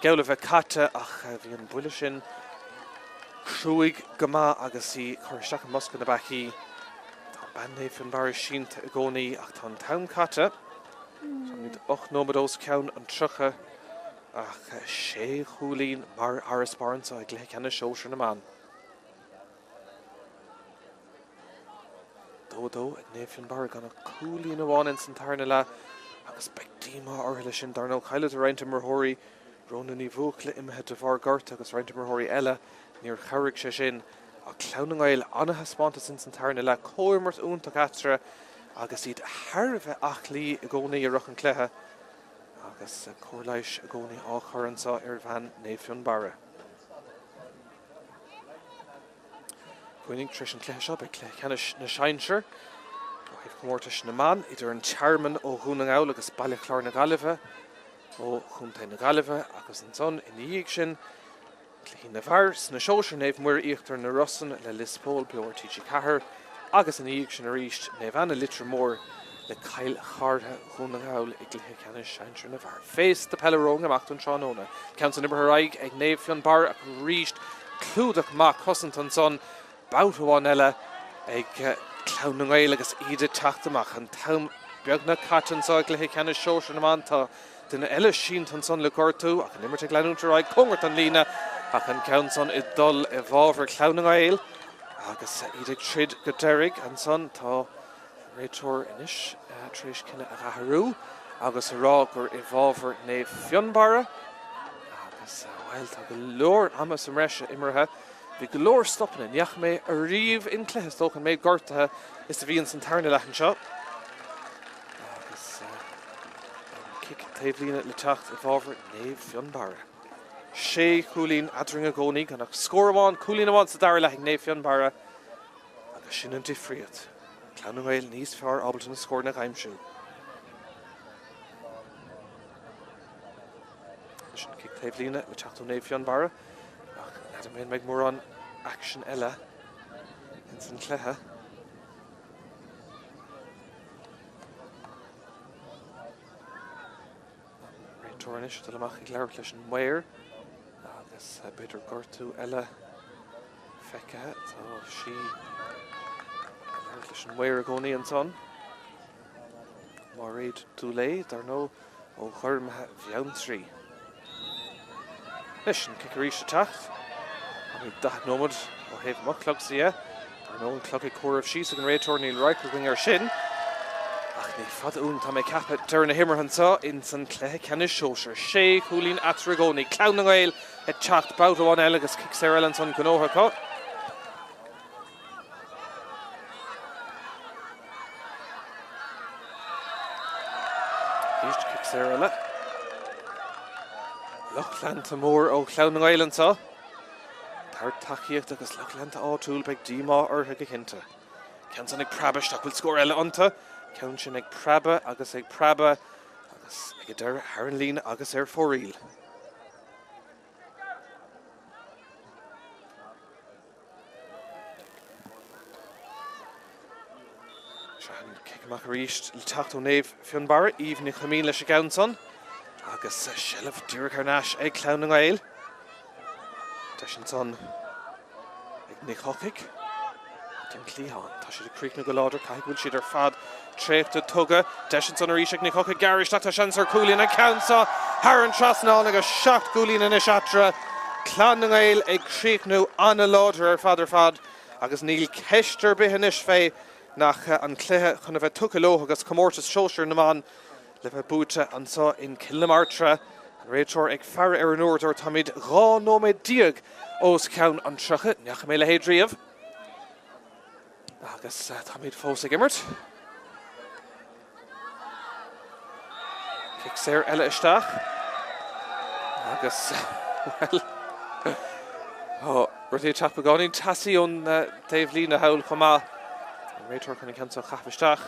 geall le bheith caite ach bhí an buille sin cruaidh go maith agus í curtha isteach i mbosca na bpeacaí. Tá bean Naomh Fionnbarra sínte i gcónaí ach tá an t-am caite. Táimid 8 nóiméad os cionn an 30. Ach sé chúilín mar fharasbarr anseo i gcluiche ceannais sóisir na mban. 2-2 ag Naomh Fionnbarra gan ach cúilín amháin ins an tarna leath agus beidh díomá orthu leis sin. Dar ndóigh, chailleadar roinnt imreoirí, Rhona Ní Bhuachalla imithe de bharr gorta agus roinnt imreoirí eile, níor chabhraigh sé sin. Ach Clann na nGael, ana-thaispeántas ins an tarna leath, comhimirt iontach eatarthu agus iad thar a bheith aclaí i gcónaí i rith an chluiche. Agus cóir leighis i gcónaí á chur anseo ar bhean Naomh Fionnbarra. Cuimhnigh, tar éis an chluiche seo, beidh cluiche ceannais na sinsear ó thaobh chomórtais na mban idir an Tearmann ó Dhún na nGall agus Baile Chláir na Gaillimhe ó Chontae na Gaillimhe agus ansan ina dhiaidh sin Cluichí na bhfear sna sóisir, Naomh Muire Íochtar na Rosann le Lios Póil beo ar TG4 agus ina dhiaidh sin arís Naomh Anna Leitir Móir le Cill Chartha Dhún na nGall i gcluiche ceannais sinsir na bhfear. Féasta peile romhainn amach don tráthnóna. Ceann san imeartha ar aghaidh ag Naomh Fionnbarra ach arís clúdach maith cosanta ansan. Babhta amháin eile ag Clann na nGael agus iad ag teacht amach. An t-am beagnach caite anseo i gcluiche ceannais sóisir na mban. Tá. Duine eile sínte ansan le gortú ach an imirt ag leanúint ar aghaidh cóngarach don líne ach an ceann san ag dul i bhfabhar Chlann na nGael agus iad ag troid go deiridh ansan. Tá an réiteoir anois tar éis cinneadh a athrú agus a rá gur i bhfabhar Naomh Fionnbarra agus, bhuel, tá go leor ama sa mbreis imeartha. Bhí go leor stopanna. Ní fhaca mé ariamh in cluiche, is dócha, an méid gortuithe is a bhí ins an tarna leath anseo. Agus an cic taobhlíne le teacht i bhfabhar Naomh Fionnbarra. Sé chúilín eadrainn i gcónaí, gan ach scór amháin, cúilín amháin sa dara leath ag Naomh Fionnbarra agus sin an difríocht. Clann na nGael níos fearr ábalta na scóranna a aimsiú. Anois an cic taobhlíne le teacht ó Naomh Fionnbarra ach n'fheadar mé an mbeidh mórán aicsean eile ins an chluiche. Réiteoir anois ag dul amach ag labhairt leis an maor agus b'fhéidir gortú eile feicthe. Tá sí ag labhairt leis an maor i gcónaí ansan. Máiréad Dooley, dar ndóigh, ó Ghormaithe Bheanntraí. Anois an cic arís ag teacht. Táimid 40 nóiméad ó thaobh mo chlogsa dhe. Dar ndóigh an clog ag comhaireamh síos ag an réiteoir, níl radharc againn air sin. Ach ní fada uainn, tá mé ag ceapadh, deireadh na himeartha anseo ins an cluiche ceannais sóisir. Sé chúilín eatarthu i gcónaí. Clann na nGael ag teacht babhta amháin eile agus cic saor eile ansan gnóthaithe acu. Arís cic saor eile. Lucht leanta mór ó Chlann na nGael anseo. Thar tacaíocht agus lucht leanta áitiúil beidh díomá orthu go cinnte. Ceann san ag preabadh isteach bhfuil scór eile iontu. Ceann sin ag preabadh agus ag preabadh agus ag an deireadh thar an líne agus ar fóraoil. Seo an cic amach arís le teacht ó Naomh Fionnbarra, Eve Ní Chuimín leis an gceann san agus seilbh díreach thar n-ais ag Clann na nGael. Deis ansan ag Nic Eochaidh den chliathán. Tá siad ag críochnú go láidir, caithfidh go bhfuil siad ar fad traochta tugtha. Deis ansan arís ag Nic Eochaidh, gearradh isteach, tá seans ar chúilín, an ceann seo thar an trasnán agus 7 gcúilín anois eatarthu. Clann na nGael ag críochnú an-láidir ar fad ar fad agus níl ceist ar bith anois fé nach an cluiche chun a bheith tugtha leo agus comórtas sóisir na mban le bheith buaite anseo in Cill na Martra. An réiteoir ag faire ar an uaireadóir, táimid 12 nóiméad os ceann an 30, ní fhaca mé a leithéid riamh. Agus táimid fós ag imirt. Cic saor eile isteach. Agus, bhuel, tá rudaí ag teacht beagáinín teasaí ón taobhlíne thall chomh maith. An réiteoir chun an ceann seo a chaitheamh isteach.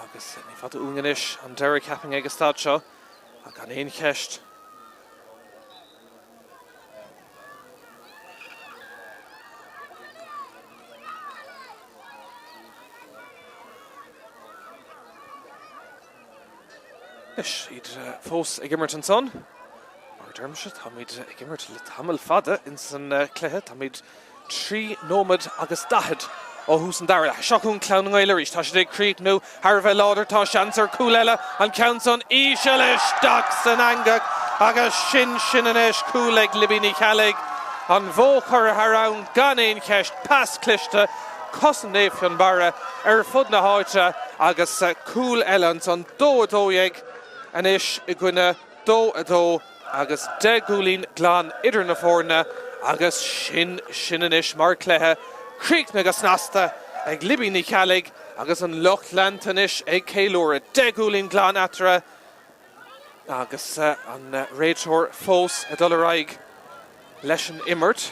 Agus ní fada uainn anois an deireadh ceapaim ag an staid seo, ach gan aon cheist. Anois, iad fós ag imirt ansan. Mar a deirimse, táimid ag imirt le tamall fada ins an cluiche. Táimid 3 nóiméad agus 40 ó thús an dara leath. Seo chugainn Clann na nGael arís. Tá siad ag críochnú thar a bheith láidir. Tá seans ar chúl eile. An ceann san íseal isteach san eangach agus sin sin anois. Cúl ag Libby Ní Cheallaigh. An bhó curtha thar abhainn gan aon cheist. Pas cliste. Cosaint Naomh Fionnbarra ar fud na háite agus cúl eile ansan. 2 12 anois i gcoinne 2 2. Agus 10 gcúilín glan idir na foirne agus sin sin anois mar chluiche críochnaithe go snasta ag Libby Ní Cheallaigh agus an lucht leanta anois ag ceiliúradh. 10 gcúilín glan eatarthu agus an réiteoir fós ag dul ar aghaidh leis an imirt.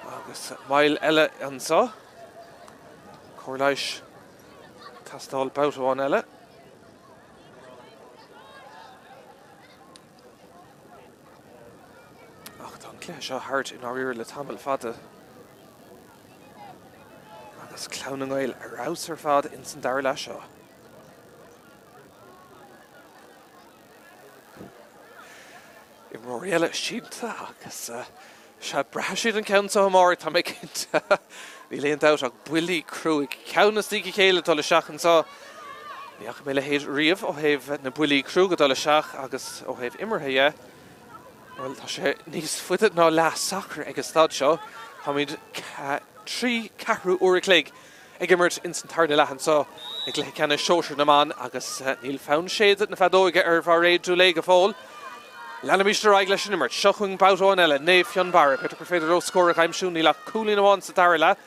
Agus moill eile anseo. Cóir leighis ag teastáil babhta amháin eile. Ach tá an cluiche seo thart i ndáiríre le tamall fada. Agus Clann na nGael ar fheabhas ar fad ins an dara leath seo. Scór eile sínte agus sea, braithfidh siad an ceann seo amárach, tá mé cinnte. Níl aon dabht ach buillí cruaidh, ceann i ndiaidh a chéile ag dul isteach anseo. Ní fhaca mé a leithéid riamh ó thaobh na buillí cruaidh ag dul isteach agus ó thaobh imeartha dhe. Bhuel, tá sé níos faide ná leath sacair ag an staid seo. Táimid 3 ceathrú uair a chloig ag imirt ins an tarna leath anseo i gcluiche ceannais sóisir na mban agus níl fonn séideadh na feadóige ar Mhairéad Dooley go fóill. Leanaimis ar aghaidh leis an imirt. Seo chugainn babhta amháin eile, Naomh Fionnbarra. B'fhéidir gur féidir leo scór a aimsiú, níl ach cúilín amháin sa dara leath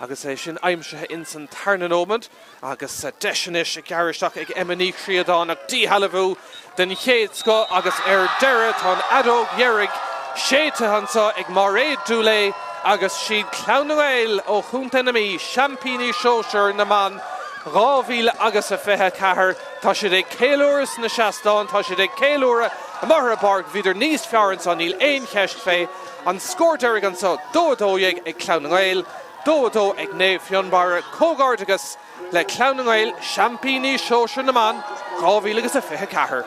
agus é sin aimsithe ins an tarna nóiméad. Agus deis anois ag gearradh isteach ag Emma Ní Chríodáin ach díshealbhú den chéad scoth agus ar deireadh tá an fheadóg dheiridh séidte anseo ag Mairéad Dooley agus siad Clann na nGael ó Chontae na Mí, seaimpíní sóisear na mban 2024. Tá siad ag ceiliúradh sna seastáin, tá siad ag ceiliúradh amuigh ar an bpáirc, bhíodar níos fearr anseo, níl aon cheist fé. An scór deiridh anseo, 2-12 ag Clann na nGael. 2, 2 ag Naomh Fionnbarra. Comhghairdeachas le Clann na nGael, seaimpíní sóisir na mban 2024.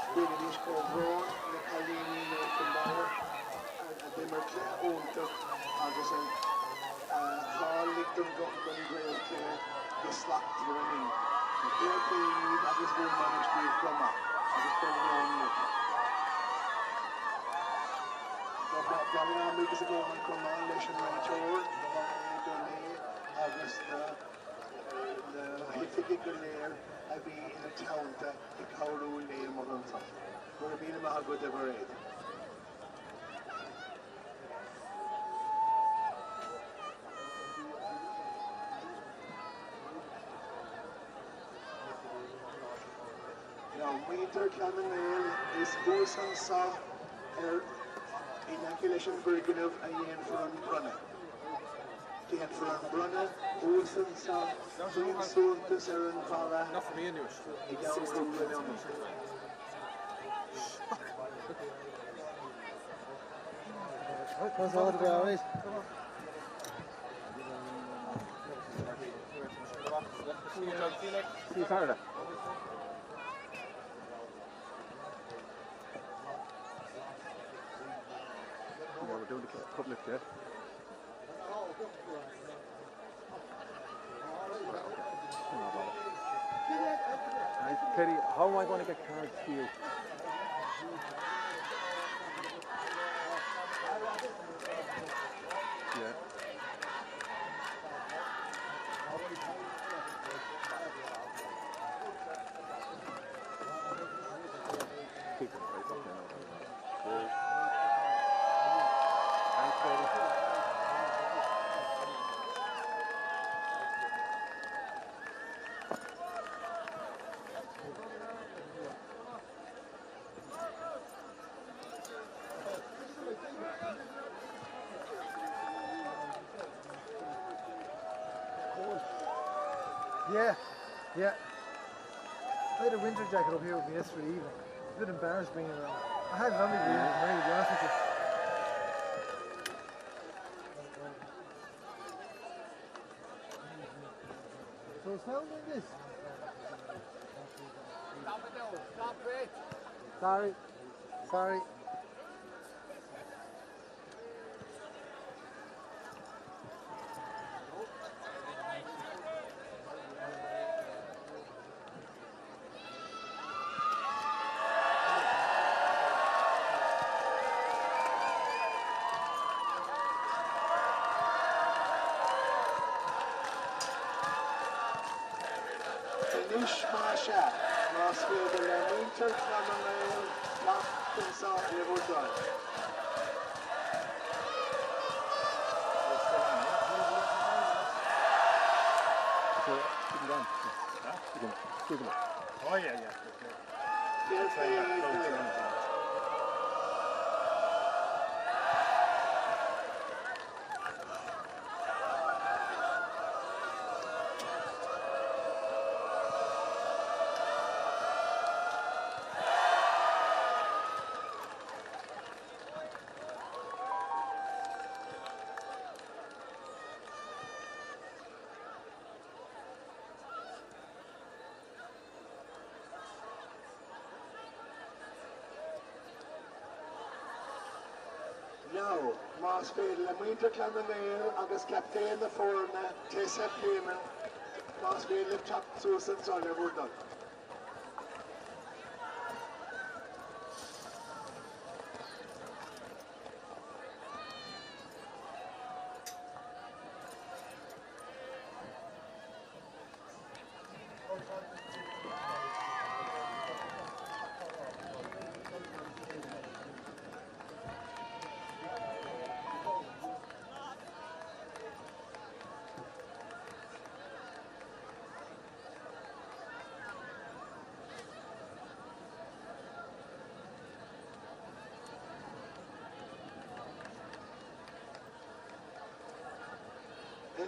Déanaimís comhbhrón le cailíní Naomh Fionnbarra a d'imir cluiche iontach agus a cháiligh don gcraobhchluiche go slachtmhar inniu. Fair play daoibh agus bhur mbainisteoir chomh maith agus comhbhrón libh. Gabhann ár mbuíochas i gcónaí chomh maith leis an réiteoir, Mairéad Dooley, agus na hoifigigh go léir a bhí ina teannta ag cabhrú léi amuigh anseo. Go raibh míle maith agat, a Mhairéad. Now, muintir Chlann na nGael, is thuas anseo ar in aice leis an bhfoirgneamh a dhéanfar an bronnadh. Déanfar an bronnadh thuas anseo faoin suaitheantas ar an bhalla i gceann cúpla neomat. Katie, how am I going to get cards to you? Yeah. Keep them right up there. Cheers. Thanks, Katie. Yeah, yeah. I had a winter jacket up here with me yesterday evening. A bit embarrassed bringing it on. I had it on me the evening, to be honest with you. So it sounds like this. Stop it now. Stop it. Sorry. Sorry. Anois más ea, más féidir le muintir Chlann na nGael teacht anseo le bhur dtoil. Fair play go léir. Now, más féidir le muintir Clann na nGael agus captaen na foirne, Tessa Playman, más féidir libh teacht suas anseo le bhur dtoil.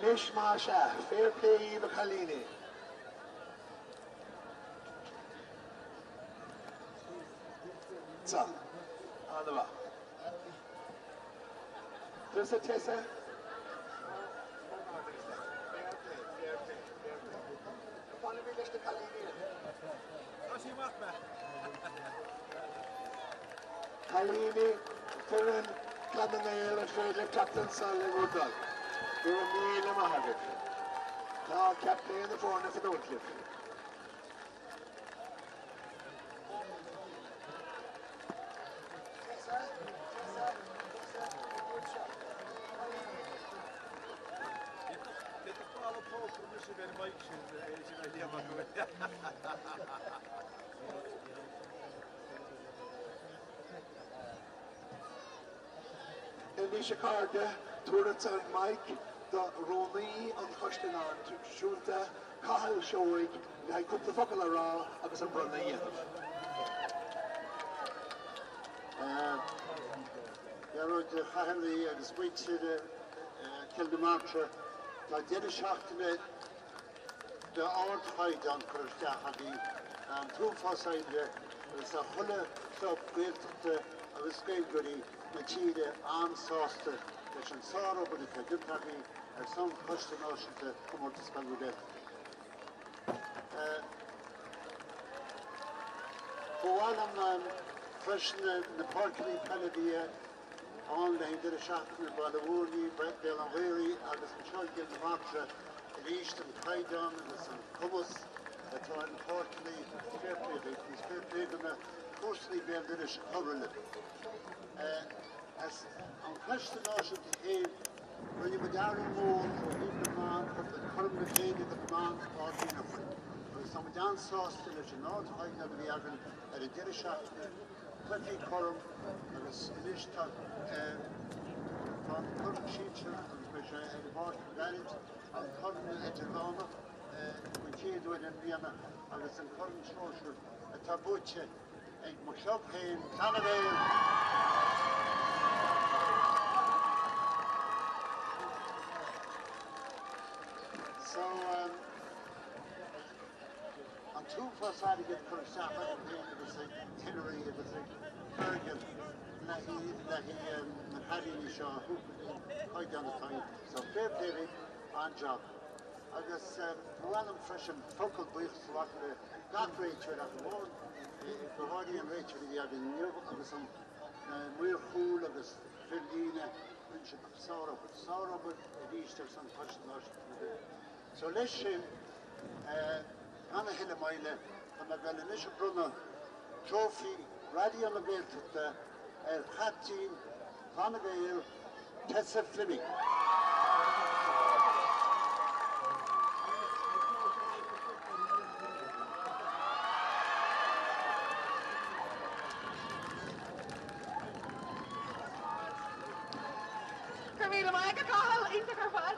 Anois más ea, fair play daoibh a chailíní. Sa. An-mhaith. Tusa Tessa? Fair play, fair play, fair play. Fanfaimid leis na cailíní. Tá sí amach mé. Cailíní, foireann Clann na nGael an féidir libh teacht anseo le bhur dtoil. Go raibh míle maith agaibh. Tá captaen na foirne ag fanúint libh. Tessa, Tessa, Tessa, good shot. Cailíní. D'fhéadfadh balla póca mise bheith ar an mic sin sin a léamh acu. Anois a chairde, tabharfadsa an mic do Rúnaí an Choiste Náisiúnta, Cathal Seoighe, le haghaidh cúpla focal a rá agus an bronnadh a dhéanamh. Gearóid, a Chathail agus muintir Chill na Martra, tá deireadh seachtaine d'ardchaighdeán curtha isteach agaibh, an t-uafás oibre agus tá chuile chlub Gaeltachta agus Gaeilgeoirí na tíre an-sásta leis an sárobair atá déanta agaibh ar son Choiste Náisiúnta Chomórtas Peile na Gaeltachta. Ba mhaith liom freisin na páirceanna peile a bhí ann le haghaidh an deireadh seachtaine, Baile Mhúirne, Béal an Ghaorthaidh agus anseo i gCill na Martra arís, an caighdeán agus an cumas atá ar na páirceanna, fair play daoibh agus fair play do na comharsanaí béal dorais a chabhraigh libh. As an Coiste Náisiúnta féin, rinne muid athrú mór ó thaobh na mban, chuir muid cothrom na Féinne do na mban ard-mhíneachta agus tá muid an-sásta leis an ardchaighdeán a bhí againn ar an deireadh seachtaine, cluichí cothrom agus anois tá tá an corn sinsir agus beidh sé ar an bpáirc go gairid, an corn idirmheánach den chéad uair i mbliana agus an corn sóisir atá buaite ag mo chlub féin, Clanna Gael! So, An t-uafás airgid curtha isteach agaibh féin agus ag Hilary agus ag Fergal le haghaidh na cailíní seo a thabhairt go dtí an caighdeán atá ann. So fair play daoibh, an-job. Agus ba mhaith liom freisin focal buíochas a ghlacadh le gach réiteoir ach amháin, go háirithe an réiteoir a bhí againn inniu agus an maor chúil agus fir líne, rinne siad sárobair, sárobair arís ar son Choiste Náisiúnta na Gaeilge. So leis sin, gan a thuilleadh moille, tá mé ag goil anois ag bronnadh Trófaí Raidió na Gaeltachta ar chaiptín Chlanna Gael, Tessa Fleming. Go raibh míle maith agat, Cathal, iontach ar fad.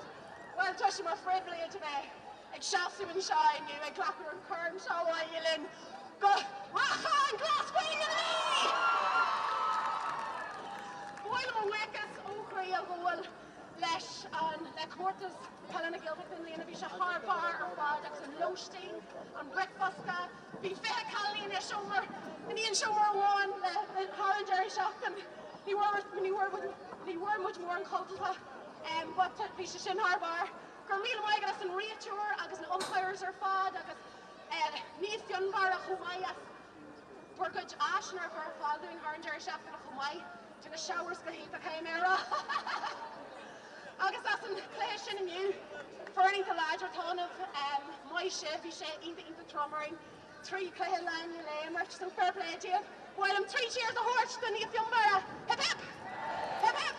Bhuel, tá sé mar phribhléid a bheith ag seasamh anseo inniu ag glacadh an chorn seo abhaile linn go rachaidh an Glas Buí na Mí! Ba mhaith liom mo bhuíochas ó chroí a ghabháil leis an le Comórtas Peile na Gaeltachta i mbliana. Bhí sé thar barr ar fad agus an lóistín, an bricfeasta, bhí 20 cailín i seomra, in aon seomra amháin le thar an deireadh seachtaine. Ní bhfuair muid mórán codlata. But bhí sé sin thar barr. Go raibh míle maith agat as an réiteoir agus na umpires ar fad agus Naomh Fionnbarra chomh maith as bhur gcuid áiseanna a chur ar fáil dúinn thar an deireadh seachtaine chomh maith. na showers go hiontach caithfidh mé a rá. Agus as an cluiche sin inniu, foireann iontach láidir atá ionaibh, maith sibh, bhí sé iontach iontach trom orainn 3 cluiche lá i ndiaidh lae a imirt, so fair play daoibh. Ba mhaith liom 3 cheers a thabhairt do Naomh Fionnbarra! Hip hip! Hip hip!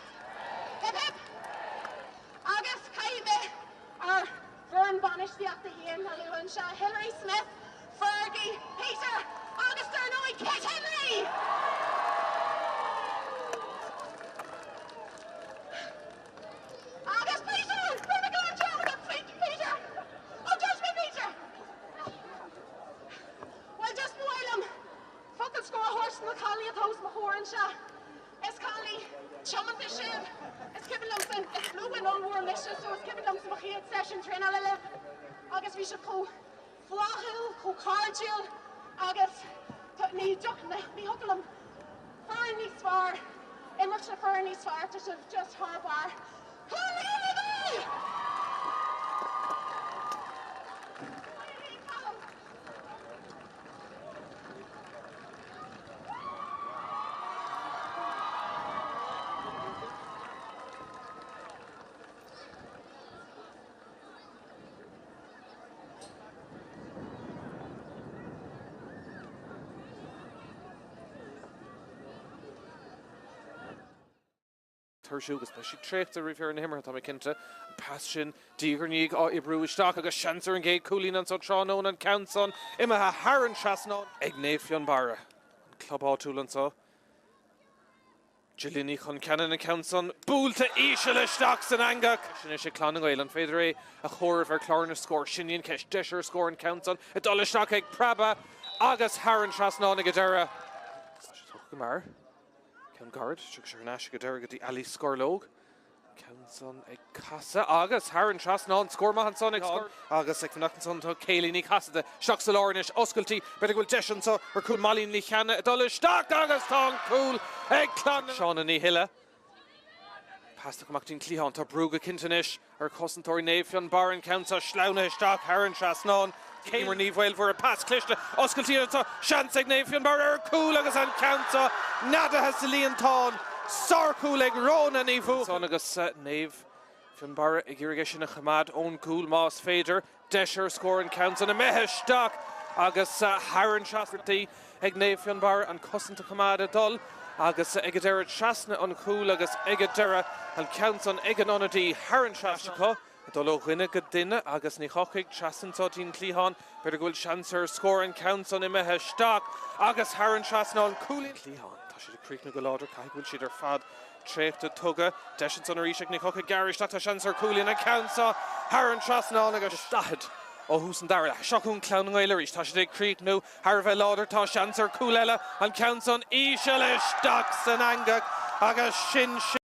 Hip hip! Agus caithfidh mé ár bhfoireann bainistíochta féin a lua anseo, Hilary Smith, Fergie, Peter agus dar ndóigh Kit Henry! Agus Peter! Rinne mé go leor dearmad ort, Peter! Oh, judge me, Peter! Bhuel, just ba mhaith liom focal scoir a thabhairt do na cailíní atá os mo chomhair anseo. Is cailíní tiomanta sibh. Is cuimhin liomsa, is buachaillín ollmhór mise, so is cuimhin liomsa mo chéad seisiún traenála libh agus bhí sibh chomh flaithiúil, chomh cairdiúil agus ní thiocfadh liom foireann níos fearr, imirt le foireann níos fearr, tá sibh just thar barr. Clann na Gaeilge! Tuirsiú agus beidh siad traochta roimh dheireadh na himeartha, tá mé cinnte. An pas sin diaidh ar ndiaidh á oibriú isteach agus seans ar an gcéad chúilín anso tráthnóna, an ceann san imithe thar an trasnán ag Naomh Fionnbarra, an club áitiúil anso. Gillian Ní Chonceanainn an ceann san buailte íseal isteach san eangach. Anois ag Clann na nGael, an féidir é a chomhaireamh ar chlár na scór? Sin í an cheist. Deis ar scór an ceann san ag dul isteach ag preabadh agus thar an trasnán ag an deireadh. Tá sé tugtha go mear. Ceann gairid, tiocfaidh sé thar n-ais ag an deireadh go dtí Ali Scorlóg. Ceann san ag casadh agus thar an trasnán, scór maith ansan ag agus ag fanacht ansan tá Kayleigh Ní Chasaide isteach sa lár anois, oscailtí, b'fhéidir go bhfuil deis anso ar chúl Molly Ní Cheanna ag dul isteach agus tá an cúl ag Clann Shauna Ní Thuile. Pas tugtha amach dtí'n cliathán, tá brú go cinnte anois ar chosantóirí Naomh Fionnbarra an ceann seo sleamhnaithe isteach thar an trasnán. Eimear Ní Mhaolmhuire, pas cliste, oscailtí anseo, seans ag Naomh Fionnbarra ar chúl agus an ceann seo neadaithe sa líontán. Sárchúl ag Rhona Ní Bhuachaill. Agus Naomh Fionnbarra ag iarraidh é sin a choimeád ón gcúl más féidir. Deis ar scór an ceann san imithe isteach agus thar an trasnán ag Naomh Fionnbarra an cosaint a choimeád ag dul agus ag an deireadh trasna an chúil agus ag an deireadh an ceann san ag an ionadaí thar an trasnán acu ag dul ó dhuine go duine agus Ní Chocaigh trasna anso dtí'n cliathán b'fhéidir go bhfuil seans ar scór an ceann san imithe isteach agus thar an trasnán cúilín cliathán tá siad ag críochnú go láidir caithfidh go bhfuil siad ar fad Traochta tugtha. Deis ansan arís ag Ní Chocaigh gearradh isteach. Tá seans ar chúilín an ceann seo thar an trasnán agus 40 ó thús an dara leath. Seo chugainn Clann na nGael arís. Tá siad ag críochnú thar a bheith láidir. Tá seans ar chúl eile. An ceann san íseal isteach san eangach agus sin sin.